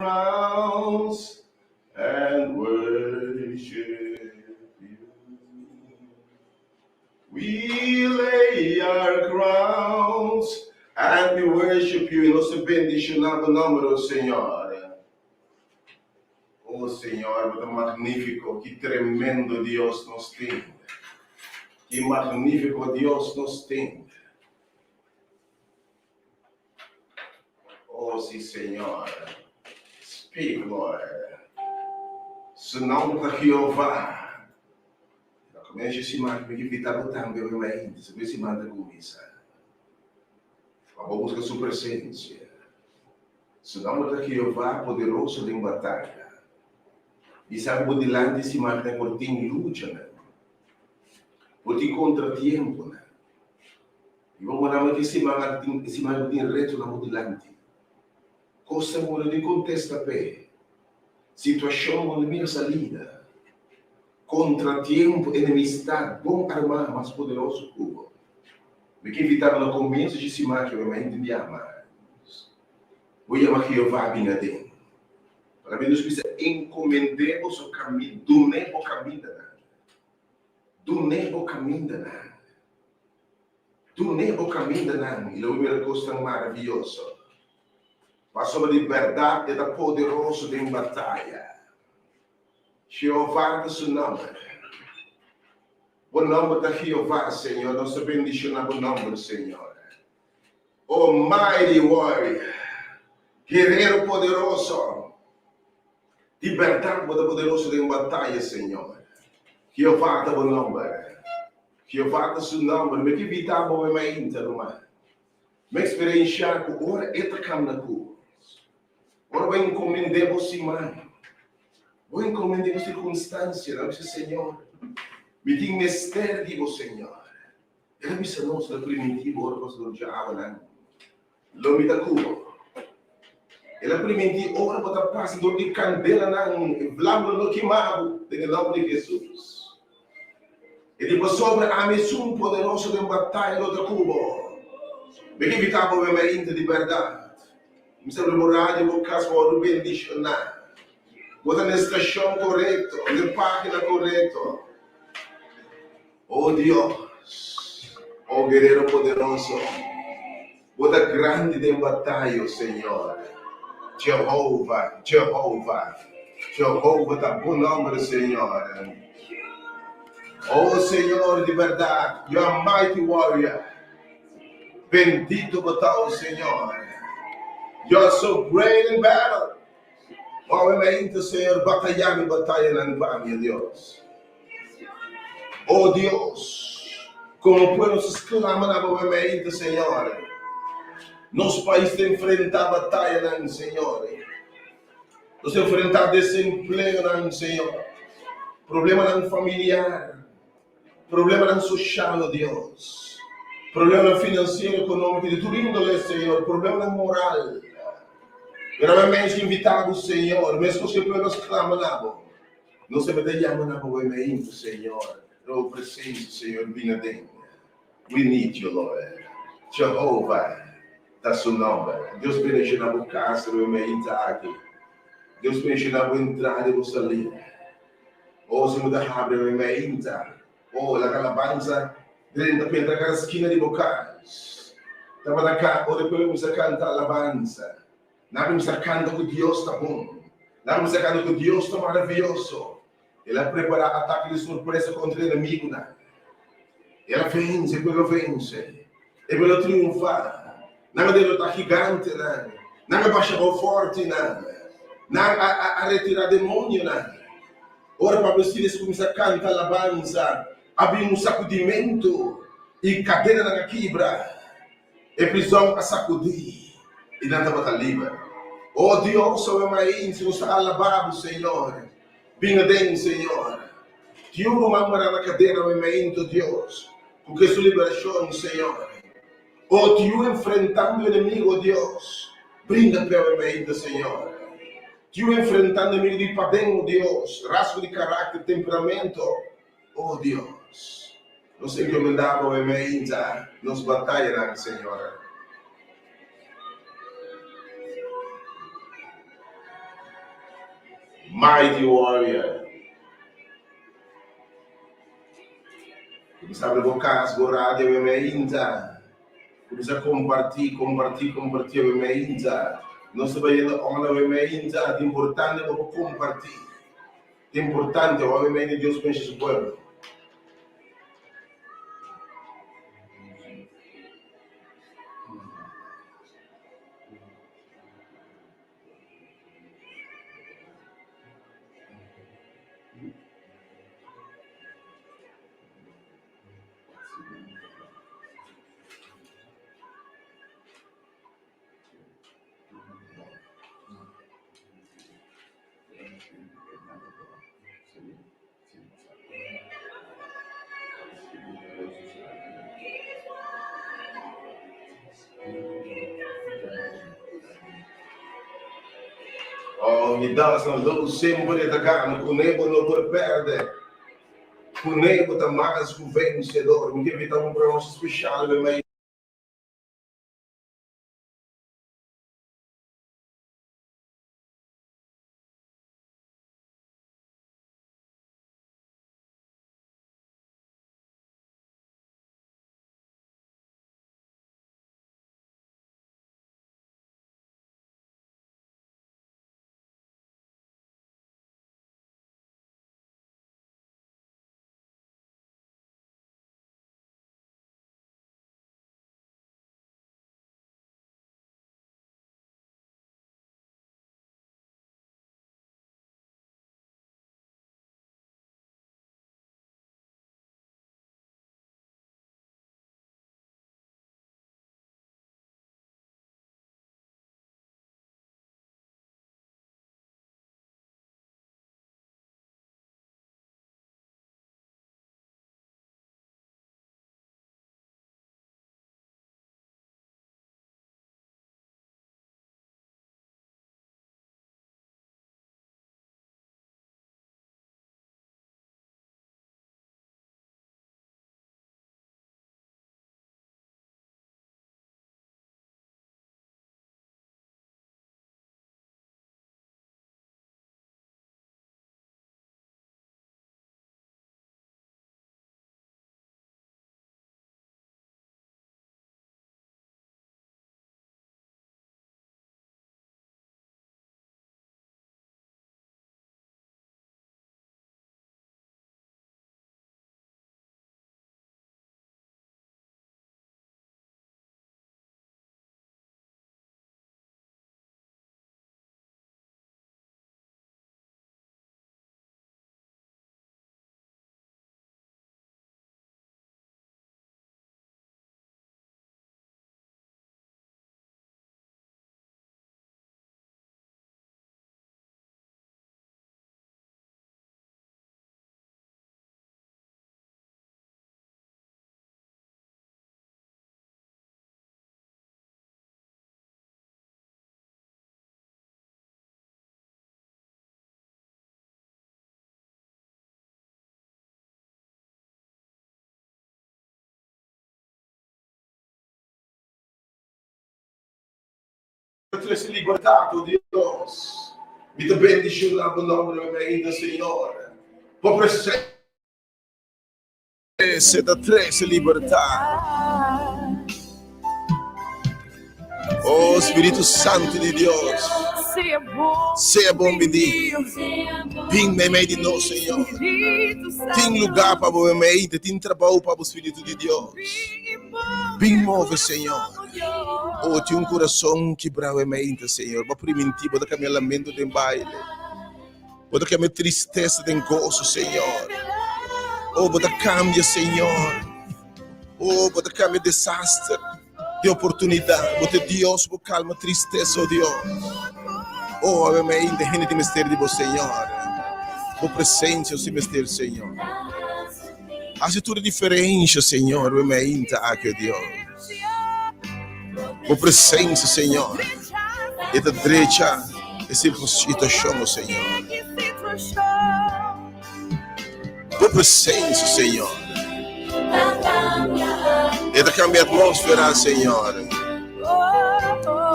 crowns and worship you. We lay our crowns and we worship you. I nos ta bendishoná bo nòmber, o Señor. O Señor, bo ta magnífiko. Ki tremendo Dios nos tin! Ki magnífiko Dios nos tin! O si, Señor. Speak, Lord. Su nomber ta Jehová. Na comienzo di siman mi ke invita bo tambe oi mainta, si e siman ta cuminsa, pa bo busca su presencia. Su nomber ta Jehová, poderoso den bataya. Bisa cu bo dilanti siman ta por tin luchanan, por tin contratiemponan. I bo manda mi ki siman aki tin e siman ku tin reto na bo dilanti. Kosnan ku bo no tin kontesta p'e, situashon ku no mira salida, kontratiempo, enemistat bon armá mas poderoso ku bo. Mi ke invitá bo na komienso dje siman aki ora mi hende mas. Bo yama Jehová bin aden. Palabra di Dios bisa, Enkomend'é boso kaminda, dun'é bo kamindanan. Dun'é bo kamindanan. Dun'é bo kamindanan i lo bo mira kosnan maravioso. Pasobra di bèrdat e ta poderoso den bataya. Jehová ta su nòmber. Bo nòmber ta Jehová, Señor. Nos ta bendishoná bo nòmber, Señor. O mighty warrior, guerero poderoso. Di bèrdat bo ta poderoso den bataya, Señor. Jehová ta bo nòmber. Jehová ta su nòmber. Mi ke invitá bo mi mainta, ruman. Mi eksperenshá ku ora e ta kamna ku nos, ora bo enkomend'é bo siman, bo enkomend'é bo sirkunstansianan, bo bisa, Señor, mi tin mester di bo, Señor. El a bisa nos, el a primintí bo ora bo ta dor dje awanan, lo mi ta ku bo. El a primintí ora bo ta pasa dor di kandelanan, e vlam lo no kima bo, den e nòmber di Hesus. E di pasobra ami esun poderoso den bataya lo ta ku bo. Mi ke invitá bo bebe mainta di bèrdat. Mi sa bo radio, bo kas wòrdu bendishoná. Bo ta na e stashon korekto, na e página korekto. O Dios, o Guerero poderoso, bo ta grandi den bataya, o Señor. Jehova, Jehova, Jehova ta bo nomber, Señor. O Señor, di berdad, you are mighty warrior. Bendito bo ta, o Señor. You are so great in battle. Awe mainta, Señor, bataya mi batayanan pa mi, o Dios. O Dios, como pueblo nos sklama na bo mainta, Señor. Nos pais ta enfrenta batayanan, Señor. Nos ta enfrenta desempleonan, Señor. Problemanan familiar, problemanan social, o Dios. Problemanan financiero, economico, di tur índole, Señor. Problemanan moral. Pero awe mens invita bo, Señor, mescos cu e pueblo sklama na bo. Nos ta mester yama na bo mainta, Señor. Bo presencia, Señor, bin aden. We need you, Lord. Jehovah ta su nomber. Dios bendiciona bo casa riba e mainta aki. Dios bendiciona bo entrada y bo salida. Oh, si bo ta habri riba e mainta, oh, laga alabanza drenta petra cada skina di bo cas. Tabata ca ora e pueblo cuminsa canta alabanza. Nan cuminsa canta cu Dios ta bon. Nan cuminsa canta cu Dios ta maravioso. El a prepara atake di sorpresa contra e enemigunan. El a vence, e pueblo a vence. E pueblo a triunfa. Nan a derota gigantenan. Nan a basha bou fortinan. Nan a retira demonionan. Ora Pablo i Silas cuminsa canta alabanza, a bin un sacudimento i cadenanan a kibra. E prizòn a sakudí i nan tabata liber. O Dios, awe mainti nos ta alabá bo, Señor. Bin aden, Señor. Tin un ruman mará na kadena awe mainti, o Dios, ku ke su liberashon, Señor. O tin un enfrentando enemigo, o Dios, brinda p'e awe mainti, Señor. Tin un enfrentando enemigo di paden, o Dios, rasgo di karakter, temperamento, o Dios. Nos encomendá bo e meinta nos batayanan, Señor. Mighty Warrior. Kuminsá abri bo kas, bo radio awe mainta. Kuminsá kompartí, kompartí, kompartí awe mainta. Nos ta bayendo on awe mainta. Ta importante pa bo kompartí. Ta importante awe mainta Dios benshi su pueblo. Oh, mi dasnan lou semper e ta gana, kuné bo no por pèrdè, kuné bo ta mas ku vensedor. Mi ke invitá bo un programa spesial riba mi. Trese libertat, o Dios. Mi ta bendiciona bo nomber mi ainda, Señor. Bo presencia ta trese libertat. Oh Spiritu Santo di Dios, sea bon bini. Bin meimei di nos, Señor. Tin lugar pa bo meimei, tin trabou pa bo Spiritu di Dios. Bin move, Señor. Oh, tin un kurason kibrá e mente, Señor. Bo primintí, bo ta kambia lamento den baile. Bo ta kambia tristesa den goso, Señor. Oh, bo ta kambia, Señor. Oh, bo ta kambia desaster den oportunidat. Bo ta Dios, bo kalma tristesa, oh Dios. Oh, awe mente, hende tin mester di bo, Señor. Bo presensia nos tin mester, Señor. Hasi tur e diferensha, Señor, bo meinta aki, oh Dios. Bo presensia, Señor, e ta drecha e situashon, oh Señor. Bo presensia, Señor, e ta kambia atmósfera, Señor.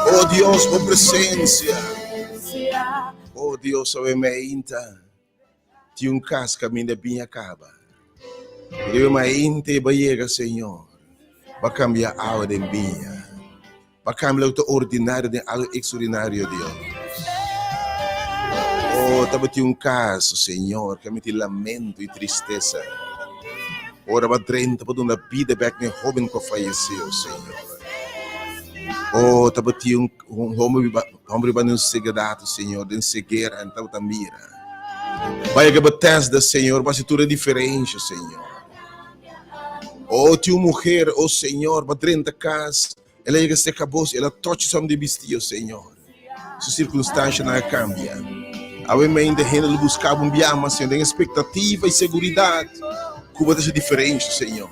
Oh Dios, bo presensia. Oh Dios, awe meinta tin un kas kaminda biña kaba. Riba mainta e ba yega, Señor, ba kambia awa den biña. Ba kambia loke ta ordinario den algo extraordinario, Dios. Oh, tabatin un kaso, Señor, ku a miti lamento i tristesa. Ora ba drenta pa duna bida bek na e hoben ku a fayesé, oh Señor. Oh, tabatin un un homber biba, homber biba den un segedat, Señor, den segera, en tabata mira. Ba yega Bethesda, Señor, ba hasi tur e diferensha, Señor. Oh, tin un muher, oh Señor, ba drenta kas, el a yega seka bos, el a tochi som di bisti, oh Señor. Su sirkunstanshanan a kambia. Awe mainta hende lo buska bo un biaha mas, Señor, den espektativa i seguridat ku bo ta hasi diferensha, Señor.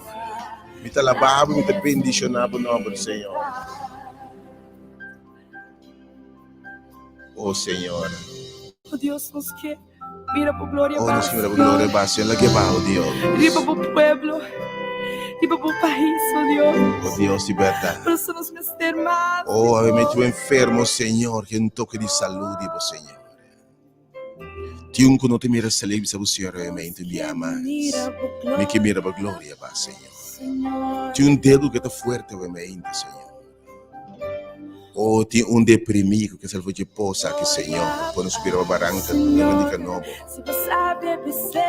Mi ta alabá bo, mi ta bendishoná bo nòmber, Señor. Oh Señor. Oh Dios, nos ke mira bo gloria Oh, nos bas, ke mira bo gloria bas, Señor. Laga e bao, Dios. Riba bo pueblo, riba bo pais, oh Dios. Oh Dios di berdad. Por eso nos mester mas di Oh, awe bo. meti un enfermo, Señor, ke un toke di salud di bo, Señor. Tin un ku no ta mira sali bisa bo, Señor, awe menti un bia mas. Mi ke mira bo gloria bas, Señor. Tin un dedo ke ta fuerte awe menti, Señor. Oh, tin un deprimí ku ke salvo dje posa aki, Señor, pone su bira pa baranka den di kanobo.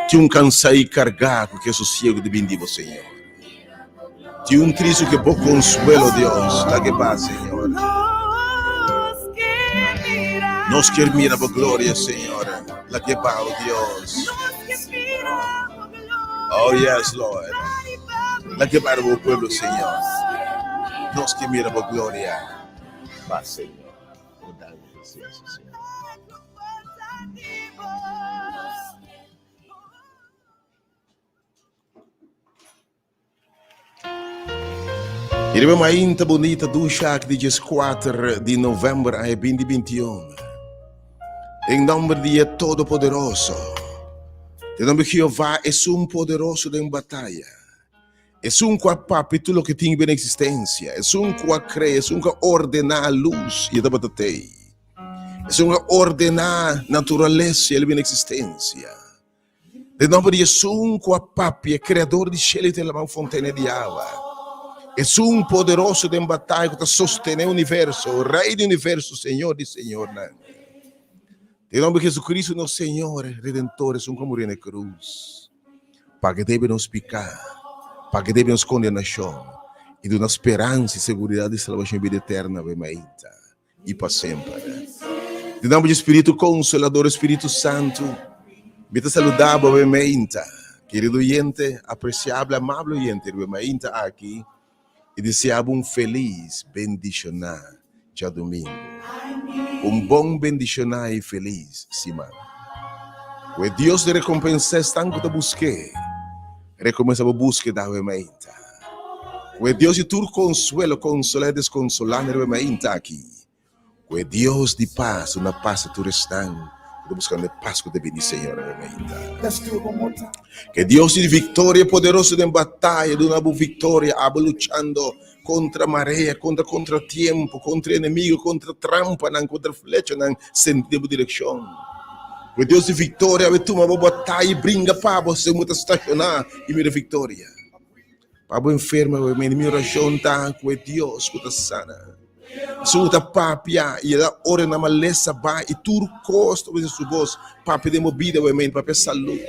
Tin un kansá i kargá ku ke sosiego di bin di bo, Señor. Tin un tristu ke bo konsuelo, Dios, laga e pas, Señor. Nos kier mira bo gloria, Señor, laga e bao, Dios. Oh yes, Lord. Laga e para bo pueblo, Señor. Nos ke mira bo gloria. Ba, Señor. O dal presencia, Señor. Y riba mainta bonita dushak di 14 di november aña 2021. En nomber di e Todopoderoso, den nomber di Jehová, esun poderoso den bataya, esun ku a papia tur loke tin ben existencia, esun ku a krea, esun ku a ordená lus i e tabata tei, esun ku a ordená naturalesa i el ben existencia. Den nomber di esun ku a papia, Kreador di shelu i tera laman fontena di awa, esun poderoso den bataya ku ta sostené universo, Rei di universo, Señor di señornan. Den nomber di Jesucristo nos Señor, Redentor, esun ku a muri na e krus, pa ke debe nos piká, pa ke debe nos kondenashon, i duna speransa i seguridat di salbashon i bida eterna awe mainta. i pa semper. Den nomber di Spiritu Consolador, Spiritu Santu, mi ta saluda bo awe meinta, kerido oyente, apreciable, amable oyente riba e meinta aki i desea bo un feliz, bendiciona djadumingu. Un bon, bendiciona i feliz siman. Ku e Dios di recompensa esnan ku ta busk'é, recompensa bo buskeda awe meinta. Ku e Dios di tur konsuelo konsolá e deskonsolá riba e mainta aki. Ku e Dios di pas duna pas na tur esnan ku ta buskando e pas ku ta bini di Señor riba e mainta. Ku e Dios di viktoria poderoso den bataya duna bo viktoria abo luchando kontra marea, kontra kontratiempo, kontra enemigo, kontra trampanan, kontra flechanan senti den bo direkshon. Ku e Dios di viktoria awe tuma bo bataya i bringa pa bo segun bo ta stashoná i mira viktoria. Pa bo enfermo awe mende mi oracion ta cu e Dios cu ta sana. Esun cu ta papia y el a ordena malesa bai y tur cos ta obedece su voz. Papia den bo bida awe mende, papia salud.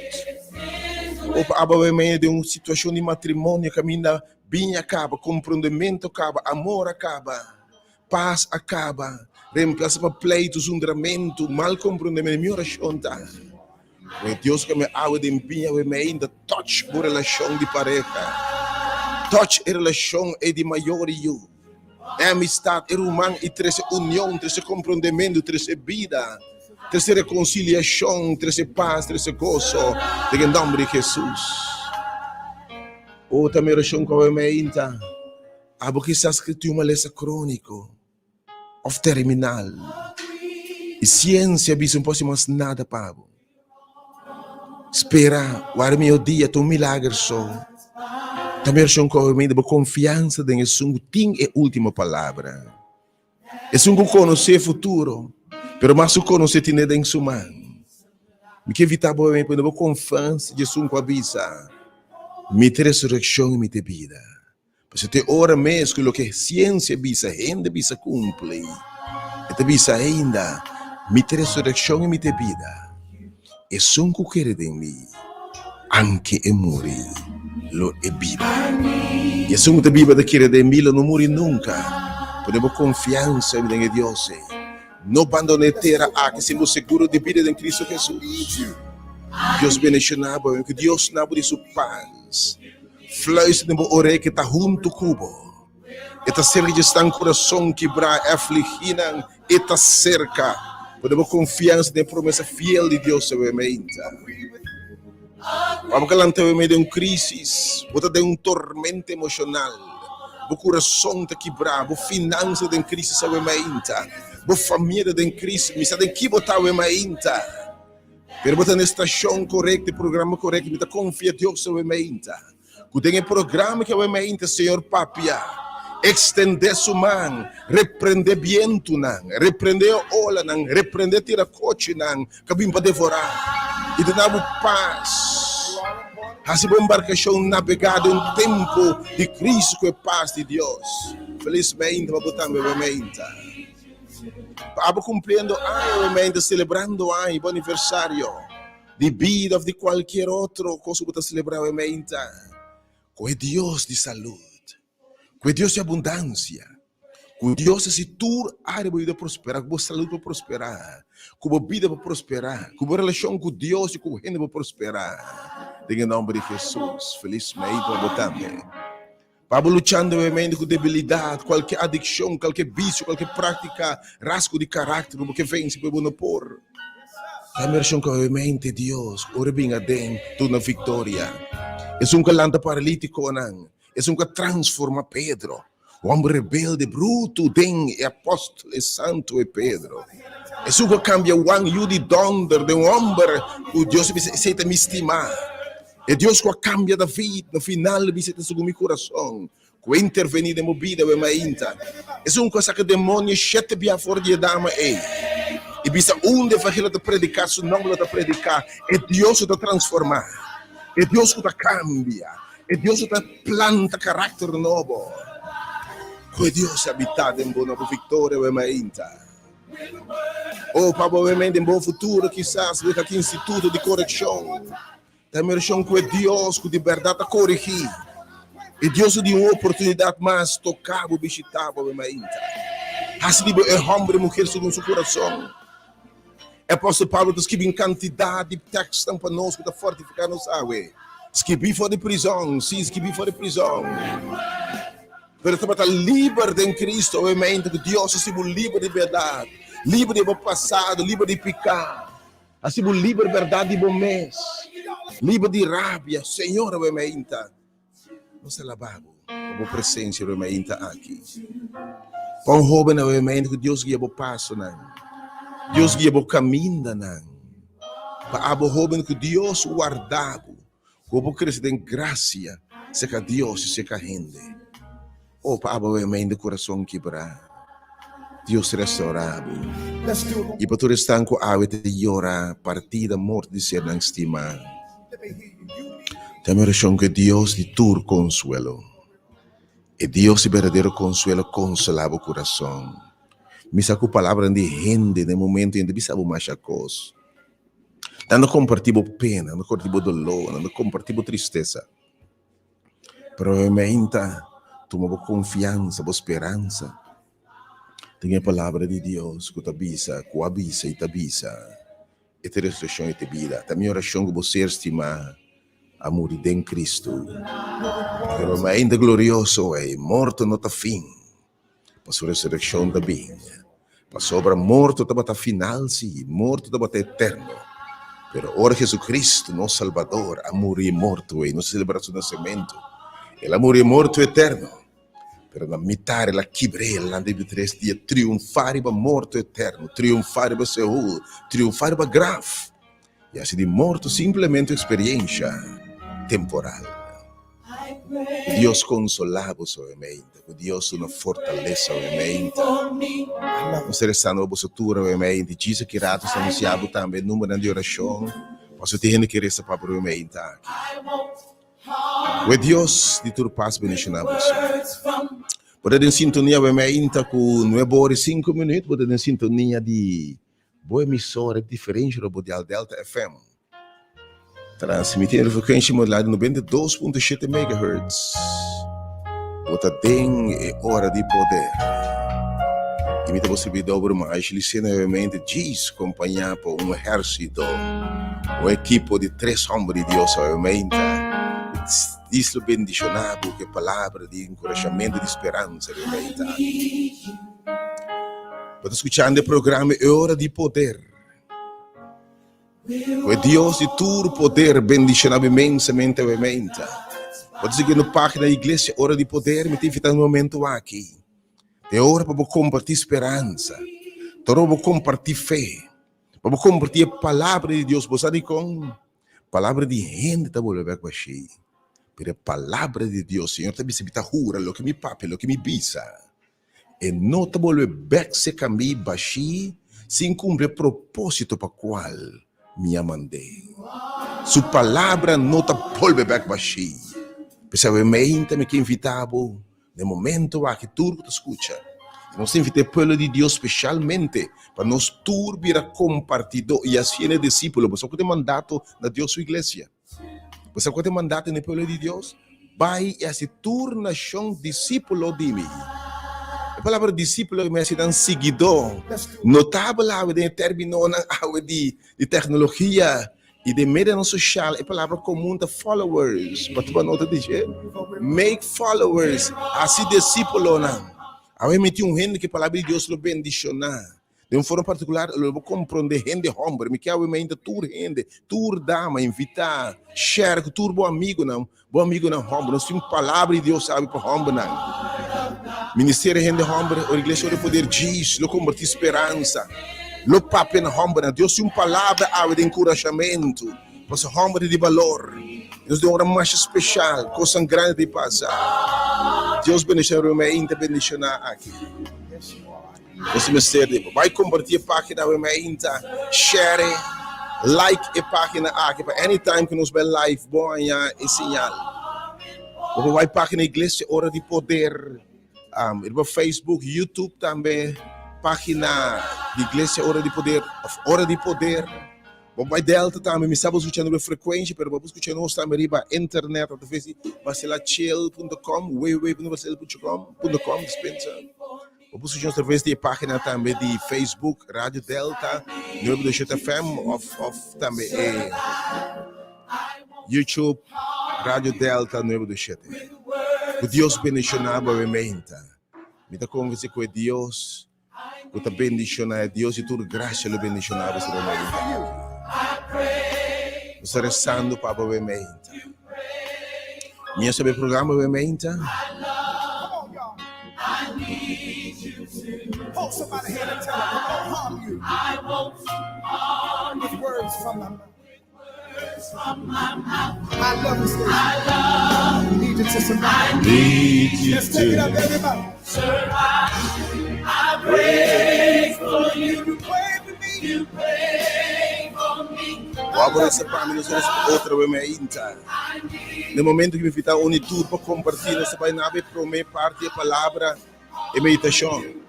O pa abo awe mende den un situacion di matrimonio caminda biña caba, comprondemento caba, amor a caba, paz a caba, reemplaza pa pleito, zundramento, mal comprondemento. Mi oracion ta. Ku e Dios ku mi awe den biña awe mi ainda touch bo relashon di pareha. Touch e relashon ei di mayor i yu. E amistat, e ruman i trese union, trese komprondementu, trese bida, trese rekonsiliashon, trese pas, trese goso den e nòmber di Hesus. O ta mi orashon ku awe mi ainda. Abo kisas ku tin un malesa króniko. of terminal. E ciencia bisa no por haci mas nada pa bo. Spera, wara mihor dia ta un milager so. Ta mihor cu obviamente bo confianza den esun cu tin e ultimo palabra. Esun cu conoce e futuro. Pero mas su konosé tine den su man. Mi ke invitá bo a pone bo konfiansa di esun ku a bisa, Mi ta e resurekshon i mi ta e bida. Pasobra te ora mes ku loke siensia bisa, hende bisa kumpli, e ta bisa ainda, Mi ta e resurekshon i mi ta e bida. Esun ku kere den mi, anke e muri, lo e biba. I esun ku ta biba ta kere den mi lo no muri nunka. Pone bo konfiansa den e Dios ei. No bandoná e tera aki sin bo seguro di bida den Cristo Jesus. Dios bendishoná bo i ku Dios na bo di su pas. Fluister den bo orea ku e ta huntu ku bo. E ta serka dje esnan kurason kibrá i afligínan, e ta serka. Pone bo konfiansa den e promesa fiel di Dios awe meinta. Pa bo ka lanta awe mei den un krísis, bo ta den un tormenta emoshonal, bo kurason ta kibrá, bo finansa ta den krísis awe meinta, bo famia ta den krísis, mi sa den ki bo ta awe meinta, pero bo ta na e stashon korekto, e programa korekto, mi ta konfia Dios awe meinta. Ku den e programa ki awe mainta Señor papia, ekstendé su man, reprendé bientunan, reprendé e olanan, reprendé tirakochinan ku a bin pa devorá, i duna bo pas. Hasi bo embarkashon nabegá den un tempu di krísis ku e pas di Dios. Felis mainta pa bo tambe awe mainta. Pa abo kumpliendo aña awe mainta, selebrando aña, bo aniversario. Di bida of di cualkier otro cos cu bo ta celebra awe meinta, cu e Dios di salud, cu e Dios di abundancia, cu Dios haci tur area bo yuda prospera, cu bo salud por prospera, cu bo bida por prospera, cu bo relacion cu Dios y cu hende por prospera, den e nomber di Jesus. Feliz meinta pa bo tambe. Pa bo luchando awe meinta cu debilidad, cualkier adiccion, cualkier vicio, cualkier practica, rasgo di caracter cu bo ke vence pero bo no por. Ta mershon cu awe meinta Dios ora bin aden duna victoria. Esun cu a lanta paraliticonan, esun cu a transforma Pedro, homber rebelde, bruto den e apostel, e santo e Pedro. Esun cu a cambia Juan yu di donder den un homber cu Dios a bisa esey ta mi stima. E Dios ku a kambia David, na final bisa ta segun mi kurason, ku a intervení den bo bida awe mainta. Esun ku a saka demonio shete bia for di e dama ei i bisa unda evangelio ta prediká, su nòmber lo ta prediká. E Dios ku ta transformá, e Dios ku ta kambia, e Dios ku ta planta karakter nobo. Ku e Dios a habitá den bo na bo viktoria awe mainta. O pa bo mente den bo futuro kisas bo ta ki instituto di korekshon. Ta mershon ku e Dios ku di bèrdat ta korigí. E Dios ta di un oportunidat mas toka bo, bishita bo mainta. Hasi di bo e hòmber i muher segun su kurason. E apòstel Pablo ta skibi un kantidat di tèkstnan pa nos ku ta fortifiká nos awe. Skibí for di prizòn, sí, skibí for di prizòn. Pero tabata liber den Cristo, obviamente cu Dios a haci bo liber di berdad, liber di bo pasado, liber di pica, haci bo liber berdad di bo mes, liber di rabia. Señor, obviamente, nos alaba bo pa bo presencia, obviamente, aki. Pa un hoben, obviamente, cu Dios guia bo pasonan, Dios guia bo camindanan. Pa abo hoben, cu Dios warda bo. Ku bo krese den grasia serka Dios i serka hende. O pa abo e mente kurason kibrá, Dios restourá bo. I pa tur esnan ku awe ta yora partida morto di sernan stimá, ta mi orashon ku e Dios di tur konsuelo, e Dios di berdadero konsuelo konsolá bo kurason. Mi sa ku palabranan di hende na e momento ei no ta bisa bo masha kos. Nan ta kompartí bo pena, nan ta kompartí bo doló, nan ta kompartí bo tristesa. Pero e meinta tuma bo konfiansa, bo speransa den e Palabra di Dios ku ta bisa, ku a bisa i ta bisa, e ta resurekshon i ta bida. Ta mi orashon ku bo ser stimá a muri den Kristu. Pero mainta glorioso ei, morto no ta fin. Pa su resurekshon ta bin. Pasobra morto tabata final, sí, morto tabata eterno. Pero ora Jesucristo, nos Salbador, a muri e morto ei, nos a celebra su nasementu. El a muri e morto eterno, pero na mitar el a kibr'é, el a lanta riba tres dia, triunfá riba morto eterno, triunfá riba Seol, triunfá riba graf, i hasi di morto simplemente un experiencia temporal. Ku Dios konsolá boso awe meinta. Ku Dios duna fortalesa awe meinta. Nos ta rezando pa boso tur awe meinta. Djis aki rato nos ta anunsiá bo tambe e numbernan di orashon pasobra tin hende ke resa pa bo awe meinta aki. Ku e Dios di tur pas bendishoná boso. Bo ta den sintonia awe meinta ku nuebe ora i sinku minüt. Bo ta den sintonia di Bo emisora diferensha lo bo dial Delta FM. Transmitiendo frekuensha modulá di 92.7 megahertz. Bo ta den e ora di poder. I mi ta bo sirbidor bo ruman Ashley Sena nuevamente djis kompañá pa un ehérsito, un ekipo di tres hòmber di Dios nuevamente. Dios lo bendishoná bo ku e palabra di enkurashamentu di speransa nuevamente aki. Bo ta skuchando e programa E Ora di Poder. Ku e Dios di tur poder bendishoná bo inmensamente awe meinta. Bo ta siguiendo página di Iglesia Ora di Poder. Mi ta invitá na e momento aki. Ta e ora pa bo kompartí speransa. Ta ora pa bo kompartí fe. Pa bo kompartí e palabra di Dios. Bo sa dikon? Palabra di hende ta bolbe bek bashí, pero e palabra di Dios, Señor ta bisa, mi ta hura loke mi papia, loke mi bisa, e no ta bolbe bek serka mi bashí sin kumpli e propósito pa kual mi a mand'é. Su palabra no ta bolbe bek bashí. P'esei awe meinta mi ke invitá bo Na e momento aki tur ku ta skucha, i nos ta invita e pueblo di Dios speshalmente pa nos tur bira kompartidó i hasiendo disípulo. Bo sa ku ta e mandato na Dios su iglesia? Bo sa ku ta e mandato na e pueblo di Dios? Bai i hasi tur nashon disípulo di mi. E palabra disípulo ke mester nan siguidó. No ta habla awe den e términonan awe di teknologia I den medianan sosial e palabra komun ta followers. Bo ta nota di dje? Make followers, hasi disípulonan. Awe mi tin un hende ku e palabra di Dios lo bendishoná. Den un forma partikular lo bo komprondé hende hòmber. Mi ke awe mainta tur hende, tur dama, invitá, share ku tur bo amigunan, bo amigunan hòmber. Nos tin un palabra di Dios awe pa hòmbernan. Ministerio hende hòmber, ora Iglesia Ora Poder djis lo kombertí speransa, lo papia na hòmbernan. Dios tin un palabra awe di enkurashamentu pasobra hòmber ta di balor. Nos den un ora masha speshal, kosnan grandi ta pasa. Dios bendishoná ruman ainda bendishoná aki. Nos mester di bo. Bai kompartí e página awe mainta, share, like e página aki pa anytime ku nos bai live bo haña e señal. Bo por bai página Iglesia Ora di Poder riba Facebook, YouTube tambe página di Iglesia Ora di Poder òf Ora di Poder. Bo bai Delta tambe, mi sa bo skucha riba frekuensha pero bo por skucha nos tambe riba internet atraves di bacilachill.com, www.bacilachill.com, dispensa. Bo por skucha nos atraves di e página tambe di Facebook Radio Delta 927 FM of of tambe e YouTube Radio Delta 927. Ku Dios bendishoná bo meinta. Mi ta konvensí ku e Dios ku ta bendishoná, e Dios di tur grasia lo bendishoná bo riba meinta aki. Nos ta resando pa bo meinta. Mi a sabi e programa bo meinta. Wou resa pa mi, nos a resa pa otro bo meinta. Na e momento ku mi invitá uni tur pa kompartí, nos ta bai na e promé parti e palabra e meditashon.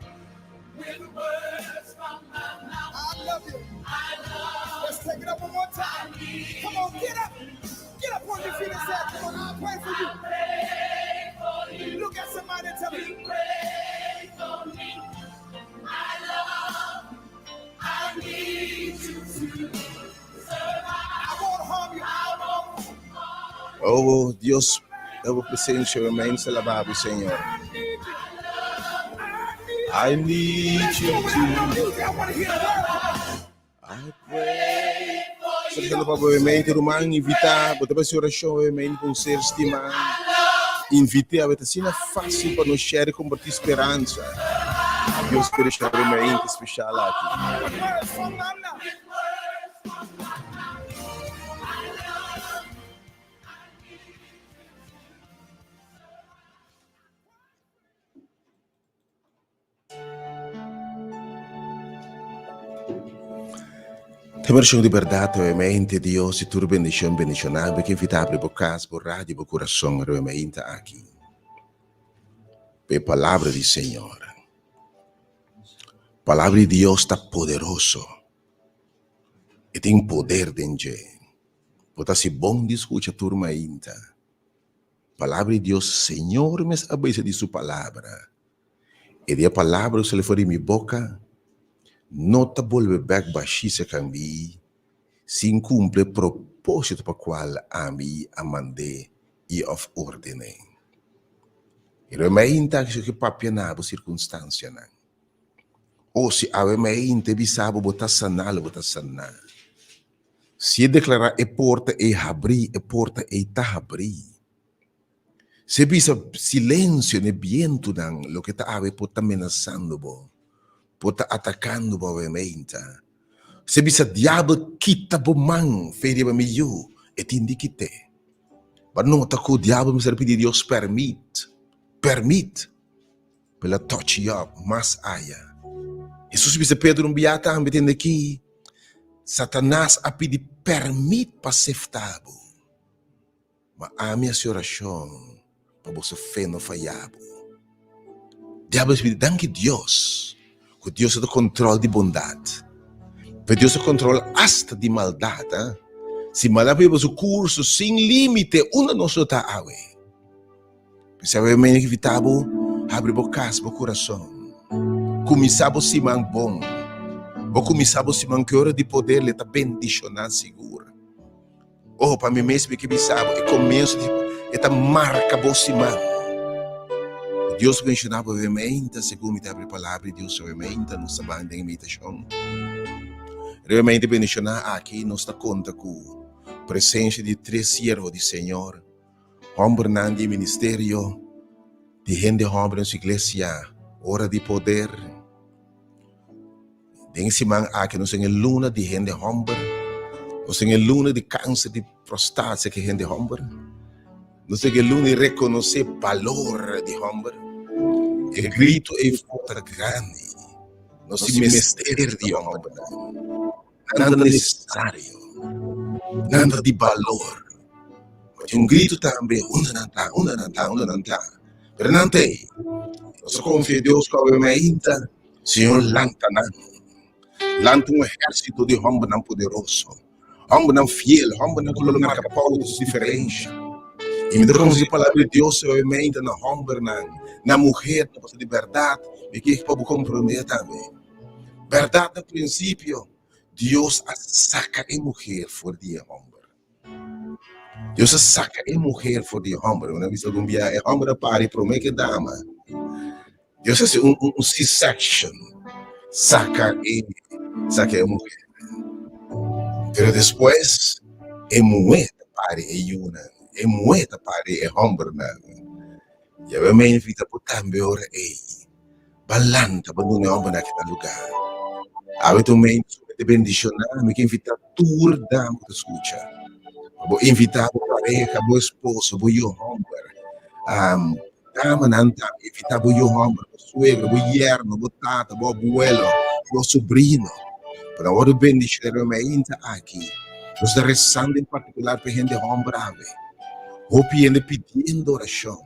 Oh Dios, da bo presencia bo mens alaba bo Señor. I need you to I pray. Sta diciendo pa bo mente ruman invita bo ta bai haci oracion bo mente pa un ser stima invite awe ta asina facil pa nos share y comparti speransa. Dios bendiciona bo mente special aki. Ta vershon di bèrdat awe mente Dios di tur bendishon bendishoná bo ke invitá abri bo kas, bo radio, bo kurason awe mainta aki pa e palabra di Señor. Palabra di Dios ta poderoso, e tin poder den dje. Bo ta hasi bon di skucha tur mainta. Palabra di Dios, Señor mes a bisa di su palabra. E di e palabra ku sali for di mi boka no ta bolbe bèk bashí serka mi sin kumpli e propósito pa kual ami a mand'é i òf orden'é. I lo e mainta aki ke papia na bo sirkunstansianan. O si awe mainta e bisa bo bo ta saná, lo bo ta saná. Si e deklará e porta ei habrí, e porta ei ta habrí. Si e bisa silensio n'e bientunan, loke ta awe por ta menasando bo, por ta atakando bo awe meinta. Si e bisa diabel kita bo man fe riba mi yu, e tin di kit'é. Bo a nota ku diabel mester a pidi Dios pèrmit, pèrmit, pa el a touch you up mas aya. Hesus bisa Pedro un bia tambe, tende ki Satanas a pidi pèrmit pa sefta bo. Ma ami hasi orashon pa boso fe no faya bo. Diablo a pidi danki Dios ku Dios ta kontrol di bondat. Pero Dios ta kontrol asta di maldat. Eh? Si maldat por hiba su kurso sin limite, unda nos lo ta awe? P'esei awe mi a invita bo habri bo kas, bo kurason. Kuminsá bo siman bon. Bo kuminsá bo siman ku e ora di poder le ta bendishoná sigur. Oh, pa mi mes mi ke bisa bo, e komienso di e ta marka bo siman. Dios menshoná bo obviamente, segun mi ta abri palabra di Dios, obviamente nos ta ban den e meditashon. Realmente bendishoná aki nos ta konta ku presensia di tres siervo di Señor, hòmbernan di e ministerio di hende hòmber den su iglesia, Ora di Poder. Den e siman aki nos tin e luna di hende homber, nos tin e luna di kanser di prostaat ke hende homber, nos tin e luna di rekonosé balor di homber. E grito ei for ta grandi, nos tin mester di hombernan, nan ta nesesario, nan ta di balor. Ma tin un grito tambe, unda nan ta, unda nan ta, unda nan ta? Pero nan ta ei. Nos ta konfia Dios ku awe mainta. Señor lanta nan. Lanta un ehérsito di hòmbernan poderoso, hòmbernan fiel, hòmbernan ku lo marka pouta su diferensha. I mi ta konosé palabra di Dios obviamente na hòmbernan, na muhernan, pasobra di bèrdat mi ke pa bo komprondé tambe. Bèrdat na prinsipio Dios a saka e muher for di e hòmber. Dios a saka e muher for di e hòmber. Bo a bisa algun bia e hòmber a pari promé ku e dama. Dios a hasi un un C-section, saka e saka e muher. Pero despues e muher ta pari e yunan, e muher ta pari e hòmbernan. Yahweh me invita bo tambe ora ei. Ba lanta, ba duna e hòmbernan aki nan lugá. Awe ta un momento sumamente bendishoná. Mi ke invitá tur dama ku ta skucha. Pa bo invitá bo pareha, bo esposo, bo yu hòmber. Damanan tambe, invitá bo yu hòmber, bo suegro, bo yerno, bo tata, bo abuelo, bo sobrino. Pa nan wòrdu bendishoná riba mainta aki. Nos ta resando en partikular pa e hende hòmber awe. Hopi hende pidiendo orashon.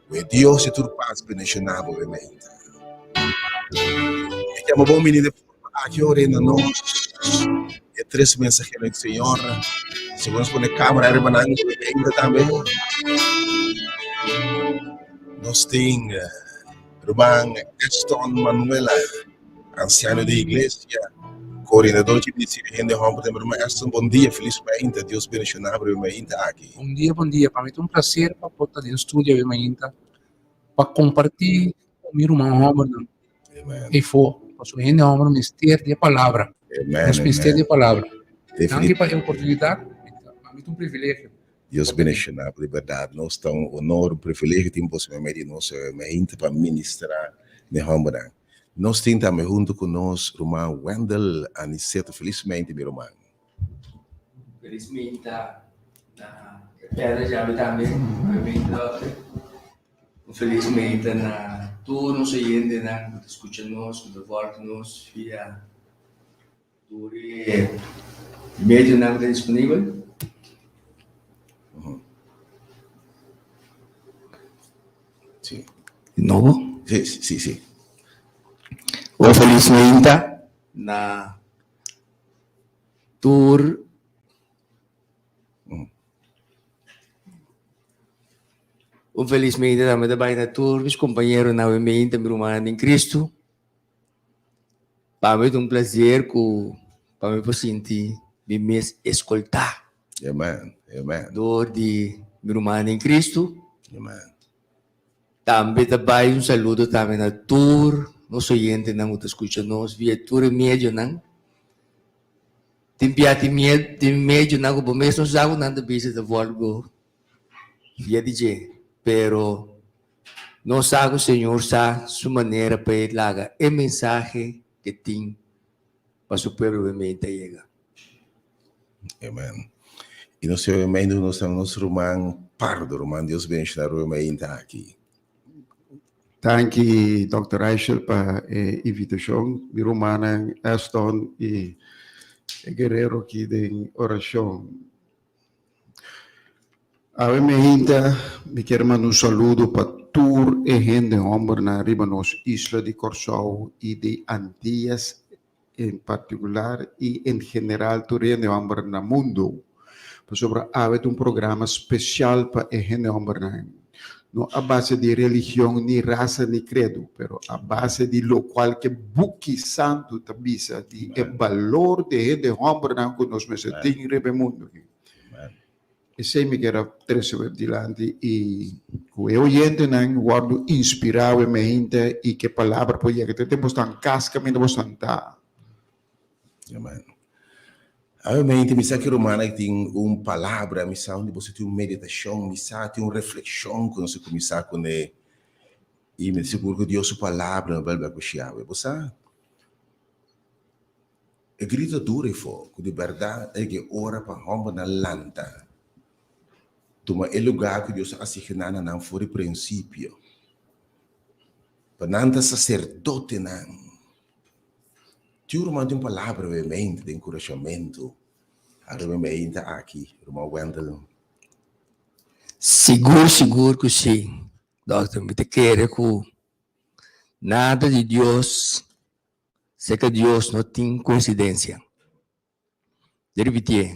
Ku e Dios di tur pas bendishoná bo e mainta. E yama bo bini de forma aki ora na nos e tres mensahero di Señor. Si bo nos pone kamera riba nan ainda tambe. Nos tin ruman Eston Manuela. Ansiano di iglesia, koordinador di ministerio di hende hòmber den Bruma Eston, bon dia, felis mainta, Dios bendishoná bo riba mainta aki. Bon dia, bon dia. Pa mi ta un placer pa por ta den studio awe mainta pa comparti cu mi ruman hombernan eyfo, pasobra hende homber mester di e palabra. Nos mester di e palabra. Danki pa e oportunidad, pa mi ta un privilegio. Dios bendishoná bo di bèrdat. Nos ta un honor, un privilegio tin boso meimei di nos awe mainta pa ministra n'e hombernan. Nos tin tambe huntu ku nos ruman Wendell Aniceto. Felismente mi ruman. Felismente na e pèrdè djabi tambe, obviamente dòkter. Un felismente na tur nos oyentenan ku ta skucha nos, ku ta vòlg nos via. Tur e medionan ku ta disponibel. Sí. Di nobo? Sí, sí, sí. Un felis meinta na tur Un felis meinta tambe ta bai na tur mis kompañeronan awe meinta, mi rumannan den Kristu. Pa mi ta un plaser ku pa mi por sinti mi mes eskoltá. Amen, amen. Dor di mi rumannan den Kristu. Amen. Tambe ta bai un saludo tambe na tur nos oyentenan ku ta skucha nos via tur e medionan. Tin bia tin mie tin medionan ku bo mes no sa ku nan ta bisa ta wòrdu via di dje, pero nos sa ku Señor sa su manera pa e laga e mensahe ke tin pa su pueblo obviamente a yega. Amen. Y nos ta mei nos ta nos ruman Pardo, ruman Dios bendiciona ruman mei aki. Danki Dòkter Reichel pa e invitashon. Mi rumannan Eston i e guerrero aki den orashon. Awe mi hinta mi kier manda un saludo pa tur e hende hòmbernan riba nos isla di Kòrsou i di Antias en partikular i en general tur hende hòmber na mundu. Pasobra awe ta un programa spesial pa e hende hòmbernan. No a base di religion, ni rasa, ni kredu, pero a base di lokual ke Buki Santu ta bisa di e balor di e hende hòmbernan ku nos mester tin riba e mundu aki. Esei mi kier a trese web dilanti i ku e oyentenan wòrdu inspirá web mehinte i ke palabra por yega te den bosnan kas kaminda bosnan ta. Amen. Awe mehinte mi sa ki rumannan tin un palabra, mi sa unda boso tin un meditashon, mi sa tin un reflekshon ku nos a kuminsá kuné i mi ta sigur ku Dios su palabra no bèlbè ku shi awe. Bo sa? E grito duro efo ku di bèrdat e ke ora pa hòmbernan lanta tuma e lugá ku Dios a asigná na nan for di prinsipio, pa nan ta saserdotenan. Tin un ruman tin un palabra vehemente di enkurashamentu ariba e meinta aki, ruman Wendell. Sigur sigur ku si, dòkter. Mi ta kere ku nada di Dios Serka Dios no tin koinsidensia. Di ripitié,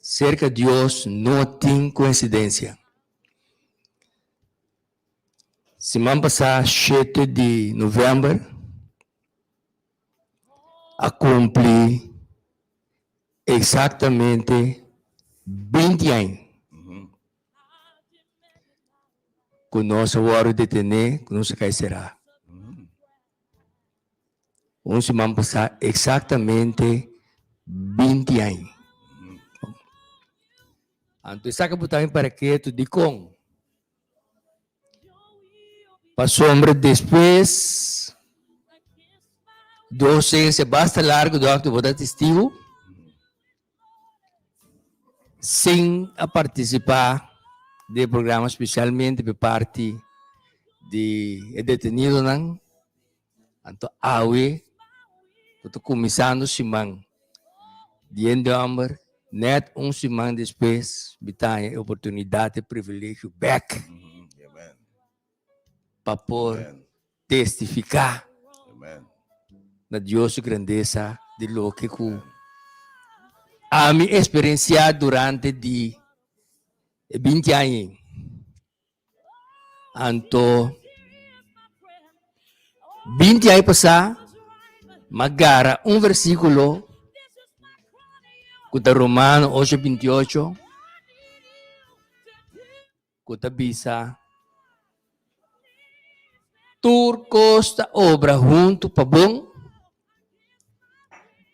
Serka Dios no tin koinsidensia. Siman pasá shete di novèmber a kumpli eksaktamente binti aña ku nos a wòrdu detené, ku nos a kai será. Un siman pasá eksaktamente binti aña. Anto esaki bo ta bin para ketu dikon? Pasobra despues di ousensia basta largu dòkter bo ta testigu sin a partisipá den e programa spesialmente pa e parti di e detenidonan. Anto awe ku ta kuminsando siman di hende hòmber, nèt un siman despues mi ta haña e oportunidat, e privilegio bèk pa por testifiká na Dios su grandesa di loke ku ami eksperensiá durante di e binti aña ei. Anto binti aña pasá m'a gara un versíkulo ku ta Romano ocho 28 ku ta bisa, Tur kos ta obra huntu pa bon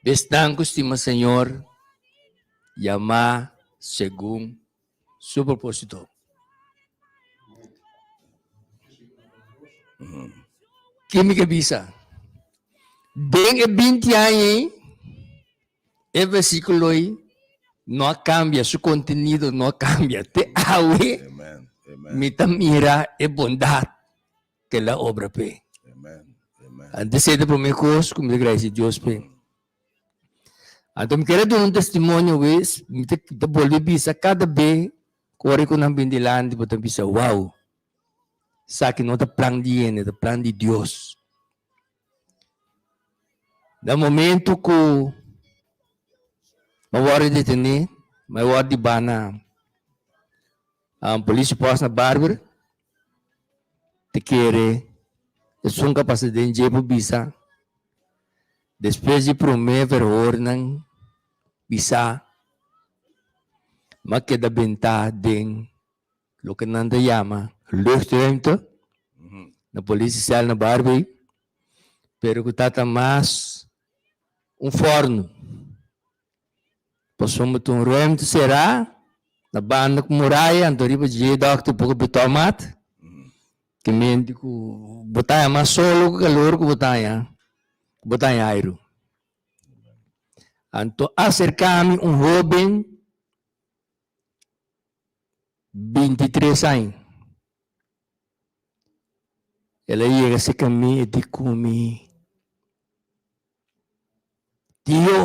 di esnan ku stima Señor, yamá segun su propósito. Ke mi ke bisa? Den e binti aña ei, E versíkulo ei no a kambia, su kontenido no a kambia. Te awe mi ta mira e bondat ku el a obra p'e. Antes e ta promé kos ku mi ta gradisí Dios p'e. Anto mi kere duna un testimonio wes, mi ta ta bolbe bisa kada be ku ora ku nan bin dilanti bo ta bisa wow, esaki no ta plan di hende, ta plan di Dios. Na momento ku mi a wòrdu detení, mi a wòrdu dibá na Police post na Barber, ta kere esun ku a pasa den dje por bisa Despues di promé verhornan bisá, m'a keda bentá den loke nan ta yama luchtruimte na polisiesel na Barbey, pero ku ta ta mas un fòrnu. Pasobra ta un ruimte será na banda ku muraya, anto riba dje dòkter poko betomat. Ke menti ku bo ta haña mas solo ku kalor ku bo ta haña ku bo ta haña airu. Anto aserká mi un hóben 23 aña. El a yega serka mi e di ku mi, Tio,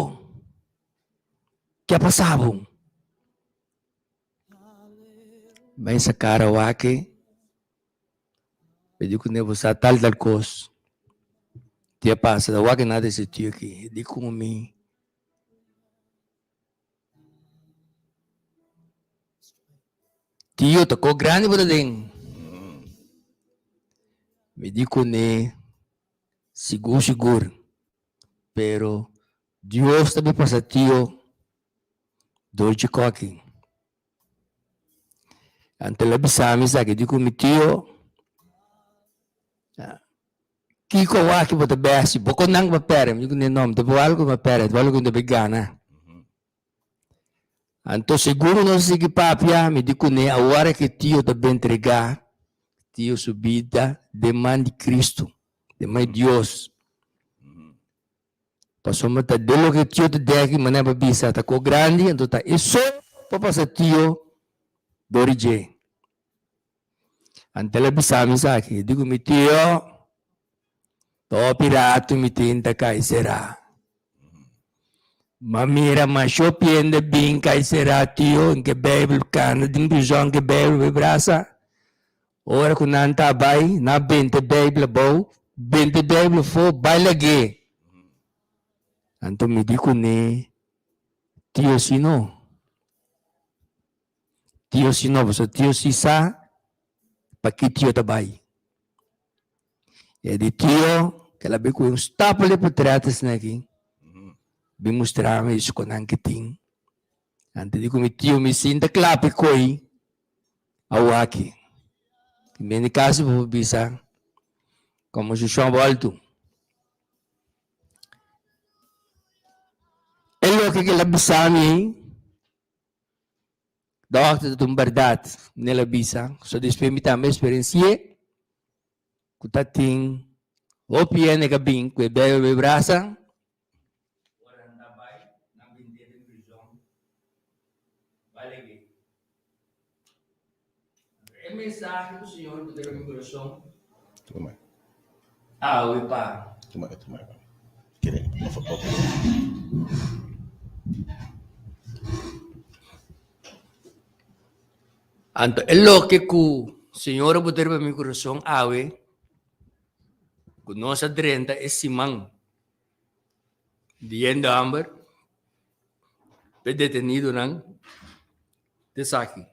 ke a pasa bo? Bai sa kara wak e, e di ku ne bo sa tal tal kos. Tia pasa ta wak nada ese tio aki. E di ku mi, Tio ta ko grandi bo ta den. Mi di ku ne, Sigur sigur, pero Dios ta bin pasa tio dor dje koki. Anto el a bisa mi esaki, di ku mi tio, kiko awaki bo ta besi? Bo kon nan ku bo a pèrdè? Mi di ku no, mi ta por algu ku mi a pèrdè, ta por algu ku mi ta bai gana. Anto segun nos a sigui papia, mi di kuné, awor ku tio ta bin entregá tio su bida den man di Kristu, den man di Dios. Pasobra ta den loke tio ta deki manera pa bisa ta ko grandi, anto ta e so pa pasa tio dor di dje. Anto el a bisa mi esaki, di ku mi tio, ta hopi ratu mi tin ta kai será. Ma mira masho piende bin kai será tio, en ke Bijbel kanda den prizòn ke Bijbel bai brasa. Ora ku nan ta bai, nan a benta e Bijbel abou, benta e Bijbel afó, bai lag'é. Anto mi di kuné, Tio si no. Tio si no, pasobra tio si sa pa ki tio ta bai. E di tio, kel a bai ku un stapel di portret asina aki, bin mustra mi su konan ki tin. Anto di ku mi tio mi sinta klapi koi awaki. Mi kasi por bisa komo su shon boltu. E loke kel a bisa mi. Dòkter ta un bèrdat, Nel a bisa. So despues mi tambe eksperensi'é ku ta tin hopi hende ku a bin ku e Bijbel bay brasa. Ora nan ta bay, nan bind'é den prizòn. Bay lag'é. E mensahe ku Señor a pone riba mi kurason awe pa. Anto e loke ku Señor a pone riba mi kurason awe, ku nos a drenta e siman di hende hòmber, e detenidonan. Esaki.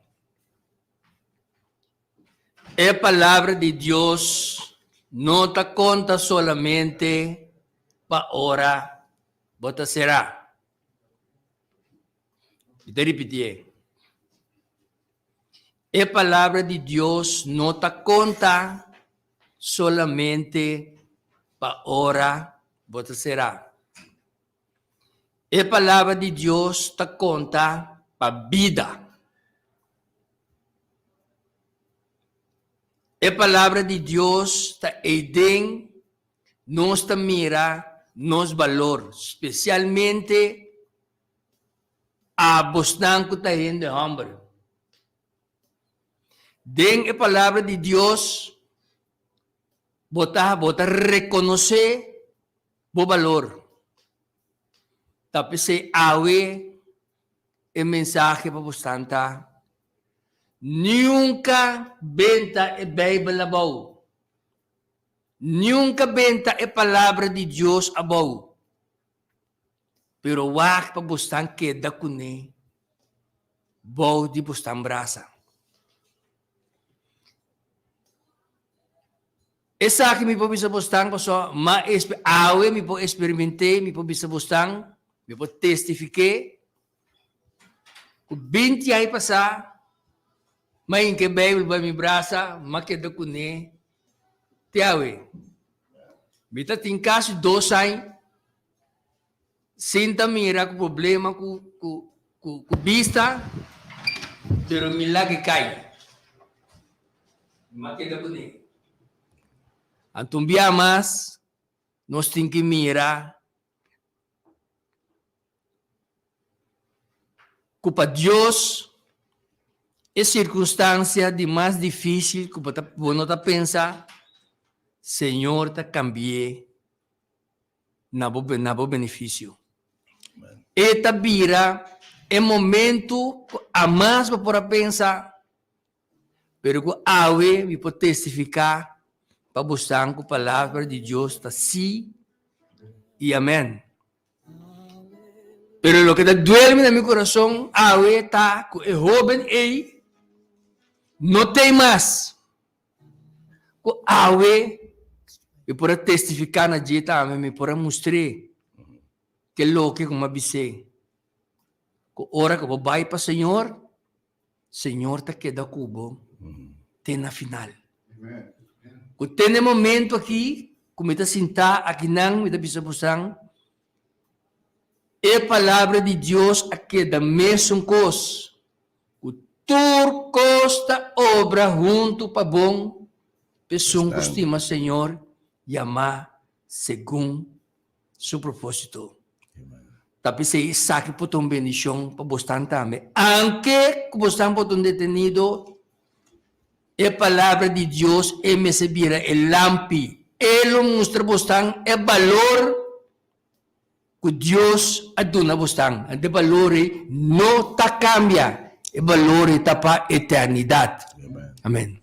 E Palabra di Dios no ta konta solamente pa ora bo ta será. Mi ta ripitié. E Palabra di Dios no ta konta solamente pa ora bo ta será. E Palabra di Dios ta konta pa bida. E Palabra di Dios ta eiden nos ta mira nos balor, spesialmente abosnan ku ta hende hòmber. Den e Palabra di Dios bo ta bo ta rekonosé bo balor. Ta p'esei awe e mensahe pa bosnan ta, Niunka benta e Beibel abou. Niunka benta e Palabra di Dios abou. Pero wak pa bosnan keda kuné bou di bosnan brasa. Esaki mi por bisa bosnan pasobra m'a awe mi por experimenté, mi por bisa bosnan, mi por testifiké ku binti aña pasá m'a hinka e Bijbel bai mi brasa, m'a keda kuné te awe. Mi ta tin kasi dos aña sin ta mira ku problema ku ku ku bista, pero mi laga e kai. Mi a keda kuné. Anto un bia mas nos tin ki mira ku pa Dios e sirkunstansia di mas difísil ku bo ta bo no ta pensa, Señor ta kambi'é na bo na bo benefisio. E ta bira e momento ku amas bo por a pensa, pero ku awe mi por testifiká pa bosan ku palabra di Dios ta sí i amèn. Pero loke ta duel mi na mi kurason awe ta ku e hóben ei no t'ei mas. Ku awe mi por a testifiká na dje tambe, mi por a mustr'é ke loke ku mi a bis'é, ku ora ku bo bai pa Señor, Señor ta keda ku bo te na final. Ku te na e momento aki ku mi ta sintá akinan, mi ta bisa bosan, e palabra di Dios a keda mesun kos. Ku tur kos ta obra huntu pa bon p'esun ku stima Señor yamá segun Su propósito. Ta p'esei esaki por ta un bendishon pa bosnan tambe. Anke ku bosnan por ta un detenido, e Palabra di Dios e mester bira e lampi. E lo mustra bosnan e balor Ku Dios a duna bosnan. E balor ei no ta kambia. E balor ei ta pa eternidat. Amen.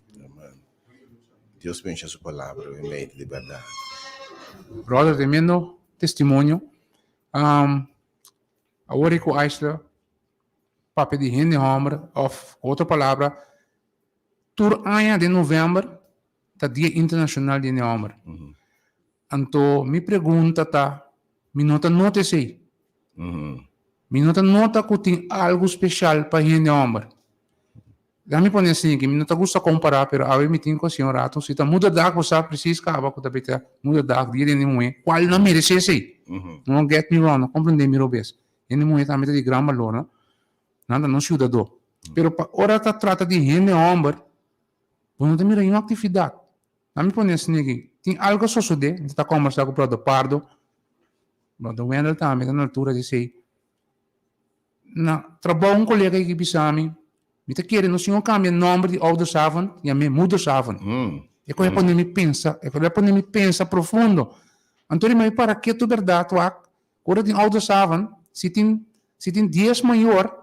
Dios bensha su palabra den medio di bèrdat. Brother, tremendo testimonio. Awor ei ku Aisla papia di hende hòmber òf ku otro palabra, tur aña den novèmber ta Dia Internashonal di Hende Hòmber. Anto mi pregunta ta, mi no ta nota esei. Mi no ta nota ku tin algu speshal pa hende hòmber. Laat mi pone asin aki, mi no ta gusta kompará, pero awe mi tin ku hasi un ratu, si ta Moederdag bo sa presis kaba ku ta bita Moederdag, Dia di Hende Muhé, kual no meresé esei. No get me wrong, no komprendé mi robes. Hende muhé tambe ta di gran balor, no? Nan ta nos yudadó. Pero pa ora ta trata di hende hòmber, Bo no ta mira niun aktividat. Na mi pone asina aki, tin algu a sosodé, mi ta kòmbersá ku Bròder Pardo, Bròder Wendell tambe ta na altura di esei. Na trabou un kolega aki bisa mi, mi ta kere nos tin kambia nòmber di Oudersavond yam'é Moedersavond. E kos a pone mi pensa, e kos a pone mi pensa profundo. Anto di mi para ketu bèrdat wak, ora tin Oudersavond, si tin si tin dies mayor,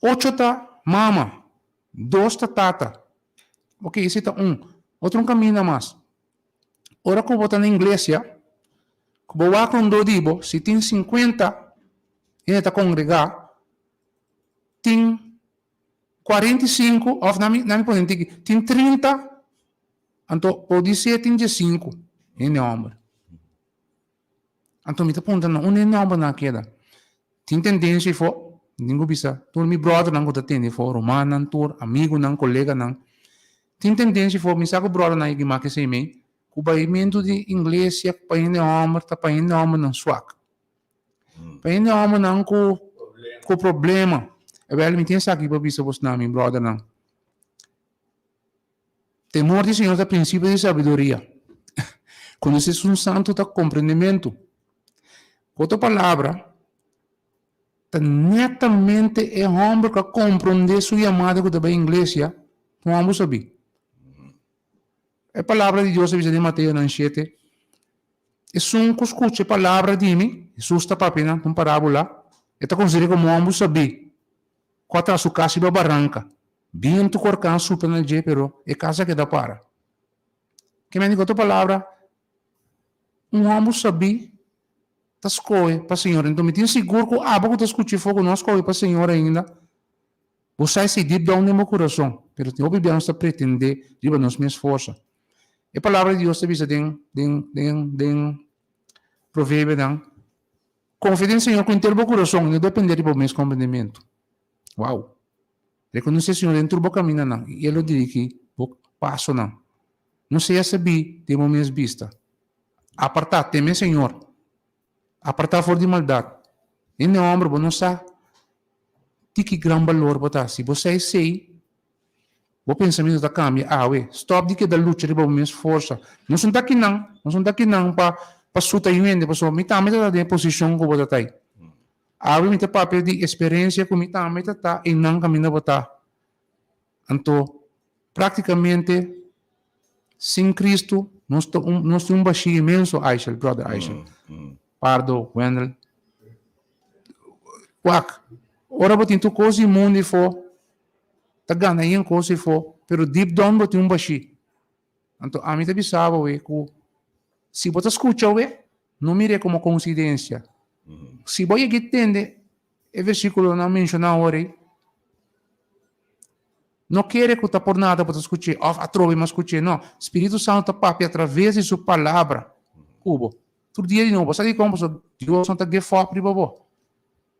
Ocho ta mama, dos ta tata. Ok, esei ta un. Otro un kaminda mas. Ora ku bo ta na iglesia, ku bo wak rondó di bo, si tin sinkuenta hende ta kongregá, tin 45, òf na mi na mi pone tiki, tin 30, anto podisé tin diesinku hende hòmber. Anto mi ta puntra nan, unda e nòmbernan a keda? Tin tendensia afó, mi tin ku bisa tur mi bròdernan ku ta tende afó, rumannan tur, amigunan, koleganan, tin tendensia afó, mi sa ku bròdernan a yega make esei mei, ku baimentu di inglesia pa hende hòmber ta pa hende hòmbernan swak, pa hende hòmbernan ku ku problema. Awèl mi tin esaki pa bisa bosnan, mi bròdernan. Temor di Señor ta prinsipio di sabiduria. Konosé Esun Santu ta komprendementu. Ku otro palabra, ta netamente e hòmber ku a komprondé su yamada ku ta bai iglesia, un hòmber sabí. E palabra di Dios ta bisa den Mateo nan shete. Esun ku skucha e palabra di mi, Hesus ta papia nan un parábola, e ta konsider'é komo un hòmber sabí ku a traha su kas riba baranka. Bientu ku orkan supla na dje, pero e kas a keda para. Ke mende ku otro palabra, un hòmber sabí ta skohe pa Señor. Enton mi tin sigur ku abo ku ta skucha e foku no a skohe pa Señor ainda. Bo sa esei deep down den bo kurason, pero tin hopi bia nos ta pretendé riba nos mes forsa. E palabra di Dios ta bisa den den den den Proverbionan, Konfia den Señor ku henter bo kurason i no dependé di bo mes komprendementu. Wow! Rekonosé Señor den tur bo kamindanan i E lo dirigí bo pasonan. No sea sabí den bo mes bista. Apartá, teme Señor. Apartá for di maldat. Hende hòmber, bo no sa di ki gran balor bo ta. Si bo sa esei, bo pensamentu ta kambia awe. Stòp di keda lucha riba bo mes forsa. Nos no ta kinan, nos no ta kinan pa pa suta yu hende, pasobra mi tambe ta ta den e posishon ku bo ta ta ei. Awe mi ta papia di eksperensia ku mi tambe ta ta einan kaminda bo ta. Anto, práktikamente, sin Kristu, nos ta un, nos tin un bashí inmenso, Aishel, brother Aishel, Pardo, Wendel. Wak, ora bo tin tur kos di mundu ifó, ta gana yen kos ifó, pero deep down bo tin un bashí. Anto ami ta bisa bo we ku si bo ta skucha we, no mir'é komo konsidensia. Si bo yega i tende e versíkulonan menshoná awor ei, no kere ku ta por nada bo ta skuch'é òf atrobe mi a skuch'é. No, Spiritu Santu ta papia atraves di su Palabra ku bo tur dia di nobo. Bo sa dikon? Pasobra Dios no ta give up riba bo.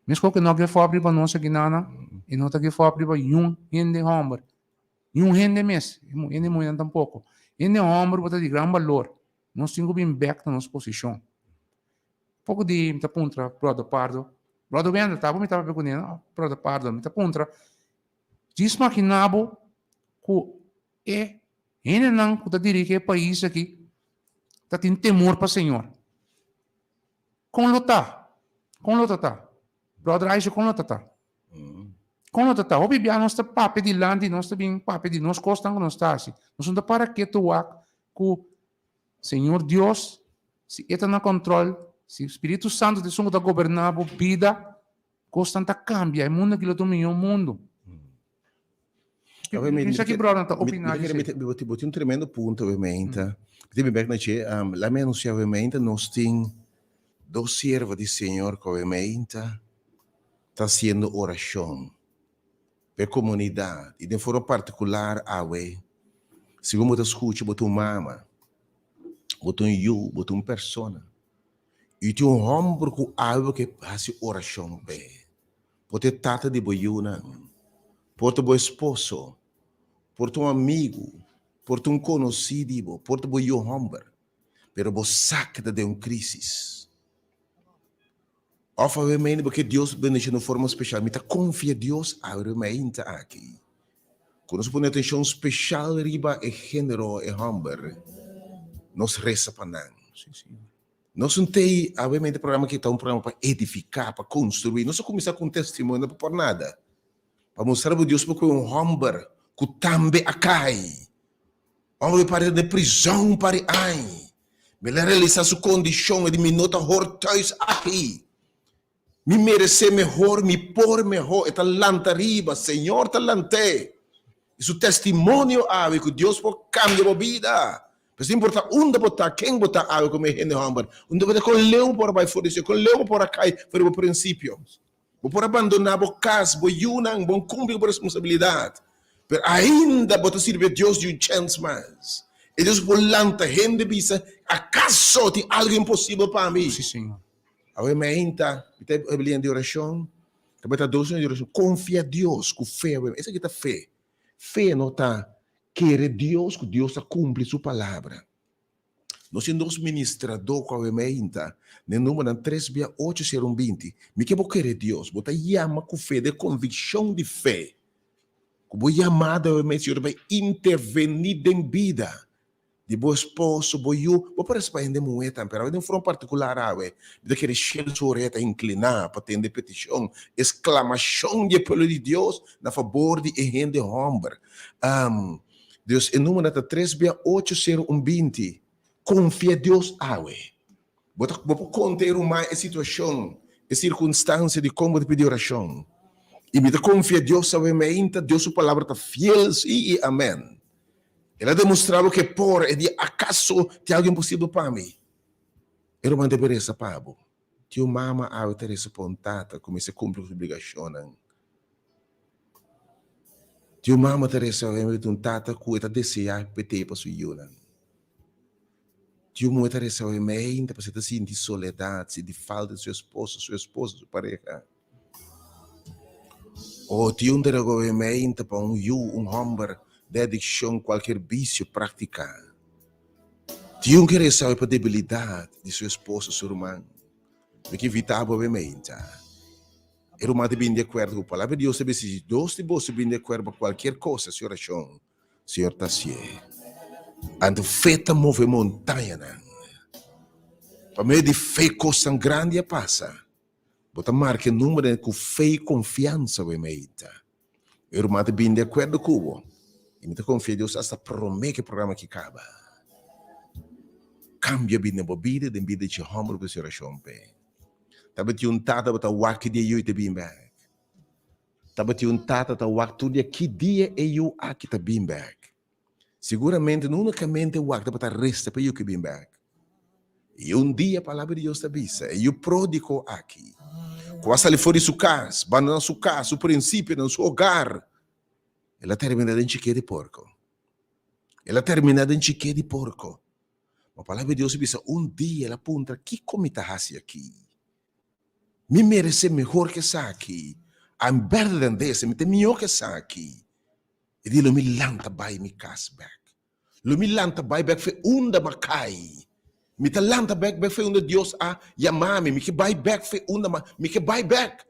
Meskos ku e no a give up riba nos akinanan, e no ta give up riba niun hende hòmber. Niun hende mes, hende muhénan tampoko. Hende hòmber bo ta di gran balor. Nos tin ku bin bèk na nos posishon. Poko di mi ta puntra Brother Pardo, Brother Wendell, ta bo mi ta papia kuné no? Brother Pardo, mi ta puntra, djis makiná bo ku e hendenan ku ta dirigi e pais aki ta tin temor pa Señor. Kon lo ta? Kon lo ta ta? Brother Aisha, kon lo ta ta? Kon lo ta ta? Hopi bia nos ta papia dilanti, nos ta bin papia di nos kosnan ku nos ta hasi. Nos no ta para ketu wak ku Señor Dios, si E ta na kòntròl, si Spiritu Santu ta esun ku ta goberná bo bida, kosnan ta kambia. E mundu aki lo ta un mihó mundu. Pensa ki bròdernan ta opiná di esei. Bo tin un tremendo punto, obviamente. Mi ta bin bèk na dje. Laat mi anunsiá, obviamente, nos tin dos siervo di Señor ku obviamente ta hasiendo orashon pa e komunidat i den forma partikular awe, segun bo ta skucha bo ta un mama, bo ta un yu, bo ta un persona i tin un hòmber ku awe bo ke hasi orashon p'e, por ta e tata di bo yunan, por ta bo esposo, por ta un amigu, por ta un konosí di bo, por ta bo yu hòmber, pero bo sa ke ta den un krísis. Of awe mei bo ke Dios bendicion den forma special. Mi ta confia Dios awe meinta aki. Cu nos pone atencion special riba e genero, e homber, nos reza pa nan. Nos un tei awe meinta programa aki ta un programa pa edifica, pa construi. Nos a cuminsa cu un testimonio no pa por nada. Pa mustra bo Dios por coge un homber cu tambe a cay. Homber pare den prizon pare añ. Mi la realisa su kondishon, e di mi no ta hor thuis aki. Mi meresé mehor, mi por mehor. E ta lanta riba, Señor ta lant'é. I su testimonio awe ku Dios por kambia bo bida. Pues no importa unda bo ta, ken bo ta awe komo e hende hòmber, unda bo ta, kon leu bo por a bai for di Señor, kon leu bo por a kai for di bo prinsipio. Bo por a bandoná bo kas, bo yunan, bo kumpli ku bo responsabilidat, pero ainda bo ta sirbi e Dios di un chèns mas. E Dios ku por lanta hende bisa, Akaso tin algu imposibel pa mi? Sí, Señor. Awe meinta, mi ta e liña di orashon, tabata dos liña di orashon. Konfia Dios ku fe awe. Esaki ta fe. Fe no ta kere Dios ku Dios ta kumpli su palabra. Nos tin dos ministradó ku awe meinta den numbernan tres bia ocho sero un 20. Mi ke bo kere Dios, bo ta yama ku fe, den konvikshon di fe, ku bo yamada awe meinta Señor ta bai intervení den bida di bo esposo, bo yu, bo por resa pa hende muhé tambe, pero awe den forma partikular awe mi ta kere shelu su oreha ta inkliná pa tende petishon, e sklamashon di e pueblo di Dios na fabor di e hende hòmber. Dios, e numero ta tres bia ocho sero un 20. Konfia Dios awe. Bo ta bo por konta e ruman e situashon, e sirkunstansia di kon bo ta pidi orashon. I mi ta konfia Dios awe meinta, Dios su palabra ta fiel, sí i amèn. El a demostrá bo ku e por, e di akaso tin algu imposibel pa mi? E ruman debe resa pa bo. Tin un mama awe ta resa pa un tata ku mester kumpli ku su obligashonnan. Tin un mama ta resa awe un tata ku e ta deseá pa e tei pa su yunan. Tin un muhé ta resa awe meinta pasobra e ta sinti soledat, sinti falta di su esposo, su esposa, su pareha. O tin un ta rega awe meinta pa un yu, un hòmber den adikshon, kualkier bisio praktiká. Tin un ke resa awe pa debilidat di su esposo, su ruman. Mi ke invitá bo awe meinta. E ruman ta bini di akuerdo ku Palabra di Dios ta bisa si dos di boso bini di akuerdo pa kualkier kos, hasi orashon. Señor ta hacié. Anto fe ta move montañanan. Pa medio di fe cosnan grandi a pasa. Bo ta marca e numero cu fe y confiansa bo e meita. E ruman ta bini di acuerdo cu bo. Y mi ta confia Dios hasta prome cu e programa aki caba. Cambio a bini den bo bida y den bida di dje homber cu ta haci oracion p'e. Tabatin un tata bo ta wak ki dia yu y ta bini bek. Tabatin un tata ta wak tur dia ki dia e yu aki ta bin bek. Siguramente no unicamente wak tabata resta pa e yu ki bin bek. I un dia Palabra di Dios ta bisa, e yu prodigo aki, ku a sali for di su kas, bandona su kas, su prinsipionan, su hogar, el a termina den chiké di porko. El a termina den chiké di porko. Ma Palabra di Dios a bisa, un dia el a puntra, Kiko mi ta hasi aki? Mi merece mehor ke esaki. I'm better than this. Mi ta mihó ke esaki. E di lo mi lanta bai mi kas bek. Lo mi lanta bai bek fe unda m'a kai. Mi ta lanta bek bek fe unda Dios a yama mi. Mi ke bai bek fe unda m'a, mi ke bai bek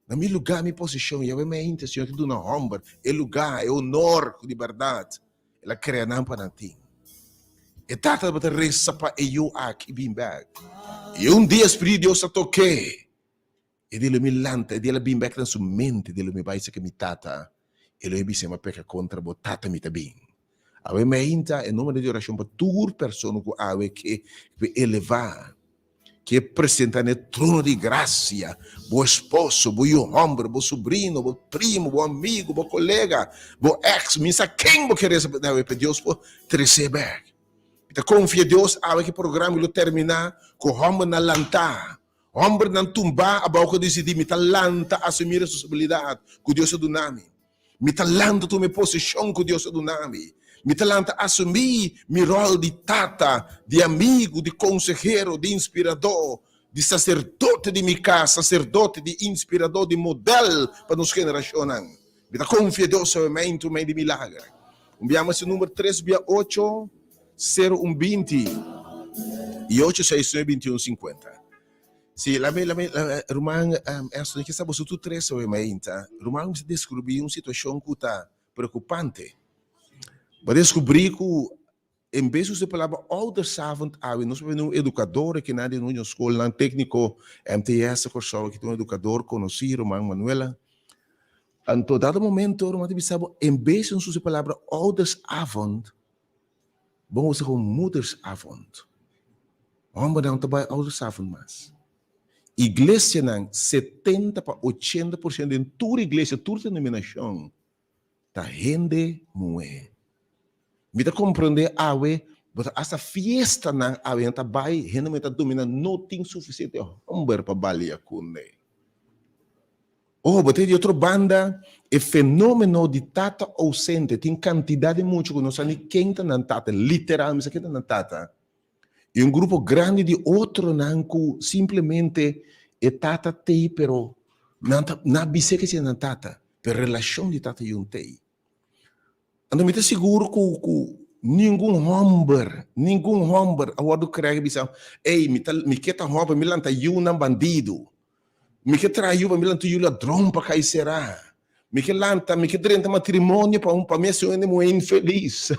na mi lugá, mi posishon. Yahweh mi a hinta, Señor ta duna hòmber e lugá, e honor ku di bèrdat El a krea nan pa nan tin. E tata tabata resa pa e yu aki bin bek. I un dia Spiritu di Dios a tok'é. E di lo mi lanta, e di el a bin bek den su mente, di lo mi bai saka mi tata, e lo mi bisa mi a peka kontra bo, tata mi ta bin. Awe meinta e nomber di orashon pa tur persona ku awe ke elevá. Ke presenta n'e trono di grasia bo esposo, bo yu hòmber, bo subrino, bo primo, bo amigu, bo kolega, bo èks, mi sa ken bo ke resa pa awe pa Dios por tres'é bèk. Mi ta konfia Dios awe ku e programa lo terminá ku hòmbernan lantá, hòmbernan tumbá abou ku a disidí mi ta lanta asumí responsabilidat ku Dios a duna mi. Mi ta lanta tuma e posishon ku Dios a duna mi. Mi ta lanta asumí mi ròl di tata, di amigu, di konsehero, di inspiradó, di saserdote di mi kas, saserdote, di inspiradó, di modèl pa nos generashonnan. Mi ta konfia Dios solamente un mei di milager. Un bia mas e number tres bia ocho, sero un 20 i ocho seis nuebe 21 50. Sí, lame, lame, lame, ruman, um, Anthony, ke sa boso tur tres awe mainta. Ruman, mi descubrí un situacion ku ta preocupante. Bo descubrí ku en bes usa e palabra oudersavond awe, nos por un educador aki nan den nos skolnan técnico MTS Kòrsou, aki ta un educador konosí, ruman Manuela. Anto dado momento, ruman ta bisa bo, en bes nos usa e palabra oudersavond, Bo usa ku moedersavond. Hombernan no ta bai oudersavond mas. Iglesianan, 70 pa 80% den tur iglesia, tur denominashon, ta hende muhé. Mi ta komprendé awe, bo ta hasta fiestanan awe nan ta bai, hende muhé ta dominá, no tin sufisiente homber pa balia kuné. Oh, bo ta di otro banda, e fenomeno di tata ausente, tin cantidad di mucha cu no sa ni ken ta nan tata, literal mi sa ken ta nan tata. Y un grupo grandi di otronan cu simplemente e tata t'ey pero nan ta, nan a bis'é ke si nan tata, pero relacion di tata y un t'ey. Anto mi ta sigur ku ku ningun hòmber, ningun hòmber a wòrdu krea i bisa, Ey, mi ta mi ke ta hòmber, mi lanta yunan bandidu. Mi ke traha yu pa mi lanta yu ladron pa kai será. Mi ke lanta, mi ke drenta matrimonio pa un pa mi hasi un hende muhé infelis.